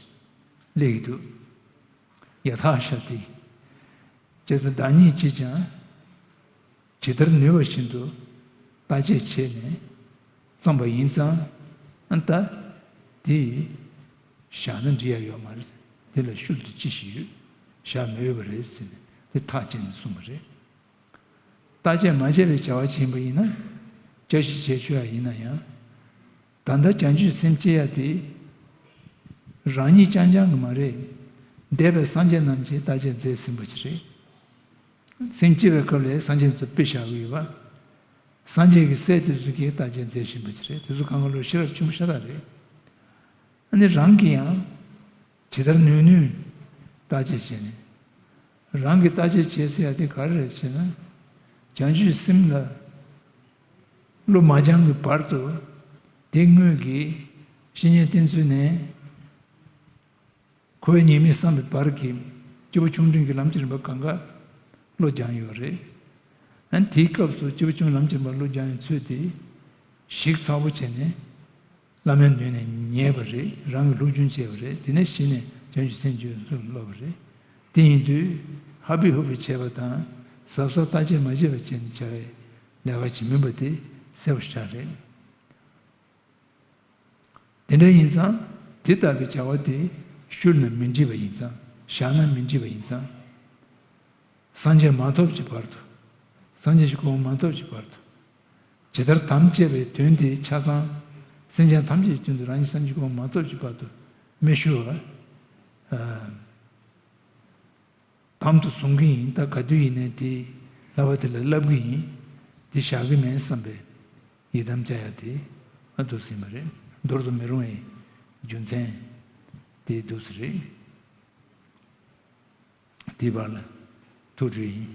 སླེབས་ཀྱི་འདུག། ཡ་ཐཱ་ཤཀྟི། དེ་ཚོ་བདག་ཉིད་ཀྱིས་ཀྱང་ཇི་ལྟར་ནུས་པ་བཞིན་དུ་བརྟག་དཔྱད་བྱས་ནས་བརྩམས་པ་ཡིན་ཙང་། ཨ་ད་དེ་བཞག་ན་འགྲིག་ཡ་ཡོད་མ་རེད། དེ་ལ་ཤུལ་དུ་ཅི་ཞིག་ཡོད། བཞག་མི་འོས་པ་རེད་ཟེར་ནས་དེ་ཐག་བཅད་ནས་གསུངས་པ་རེད། བརྟག་དཔྱད་མ་བྱས་པའི་བྱ་བ་བྱེད་པ་ཡིན་ན། བསྐྱར་ཞིབ་བྱས་ཆོག་ཡ་ཡིན་ན་ཡང་། ད་ལྟ་བྱང་ཆུབ་སེམས་སྐྱེ་ཡ་དེ་རང་ཉིད་རྐྱང་རྐྱང་གི་མ་རེད། འདས་པའི་སངས་རྒྱས་རྣམས་ཀྱིས་བརྟག་དཔྱད་མཛད་ཟིན་པ་ཅིག་རེད། སེམས་སྐྱེ་བའི་སྐབས་ལ་སངས་རྒྱས་ཚོ་དཔེ་བཞག་གི་ཡོད་པ། སངས་རྒྱས་ཀྱི་སྲས་དེ་ཚོ་གིས་བརྟག་དཔྱད་མཛད་བཞིན་པ་ཅིག་རེད། དེ་ཚོ་གང་ག་ལོ་ཤེས་རབ་ཆེན་པོ་ཤ་སྟག་རེད། ཨ་ནི་རང་གིས་ཡང་ཇི་ལྟར་ནུས་ནུས་བརྟག་དཔྱད་བྱས་ནས། རང་གིས་བརྟག་དཔྱད་བྱེད་ཟེར་ཡ་དེ་ག་རེ་རེད་ཟེར་ན། བྱང་ཆུབ་སེམས་ལ་བློ་མ་སྦྱངས་ཀྱི་བར་དུ། དེ་སྔོན་གྱི་བཤེས་གཉེན་བསྟེན་ཚུལ་ནས། འཁོར་བའི་ཉེས་དམིགས་བསམ་པའི་བར་གྱི་སྐྱེས་བུ་ཆུང་འབྲིང་གི་ལམ་གྱི་རིམ་པ་གང་ག་བློ་སྦྱངས་ཡོད་རེད། ཨ་ནི་དེའི་སྐབས་སུ་སྐྱེས་བུ་ཆུང་ལམ་གྱི་རིམ་པ་བློ་སྦྱངས་ཡོད་ཚུལ་དེ་ཞིབ་ཚགས་པོ་བྱས་ནས་བླ་མའི་མདུན་ནས་ཉན་པ་རེད། རང་གིས་སློབ་སྦྱོང་བྱས་པ་རེད། དེ་ནས་གཞི་ནས་བྱང་ཆུབ་སེམས་ཀྱི་ཡོན་ཚུལ་སློབ་པ་རེད། དེ་ཡིན་དུས་ཧ་པི་ཧུ་པི་བྱས་པ་དང་གཟབ་གཟབ་བརྟག་དཔྱད་མ་བྱས་པ་བྱས་ནས་བྱ་བའི་ལས་ཀ་ཅིག་མིན་པ་དེ་གསལ་པོ་ཆགས་རེད། དེ་འདྲ་ཡིན་ཙང་དེ་ལྟ་བུའི་བྱ་བ་དེ་ཤུལ་ན་མི་འགྲིག་པ་ཡིན་ཙང་། བཞག་ན་མི་འགྲིག་པ་ཡིན་ཙང་། སངས་རྒྱས་མ་ཐོབ་ཀྱི་བར་དུ། སངས་རྒྱས་ཀྱི་གོ་འཕང་མ་ཐོབ་ཀྱི་བར་དུ། ཇི་ལྟར་དམ་བཅས་པའི་དོན་དེ་ཆ་ཚང་སེམས་ཅན་ཐམས་ཅད་ཀྱི་དོན་དུ་རང་ཉིད་སངས་རྒྱས་ཀྱི་གོ་འཕང་མ་ཐོབ་ཀྱི་བར་དུ་མི་ཞུ་བར། ཨ། དམ་དུ་བཟུང་གི་ཡིན། ད་ག་དུས་ཡིན་ནའི་དེ་བསླབ་པ་དེ་ལ་བསླབ་ཀྱི་ཡིན། དེ་བཞག་གི་མིན་བསམ་པའི་ཡི་དམ་བཅའ་ཡ་དེ་ཨ་འདུག་སེ་ཡིན་པ་རེད། འདོར་དུ་མི་རུང་བའི་རྒྱུ་མཚན་དེ་འདུག་སེ་རེད། དེའི་བར་ལ་ཐུགས་སྤྲོ་ཡིན།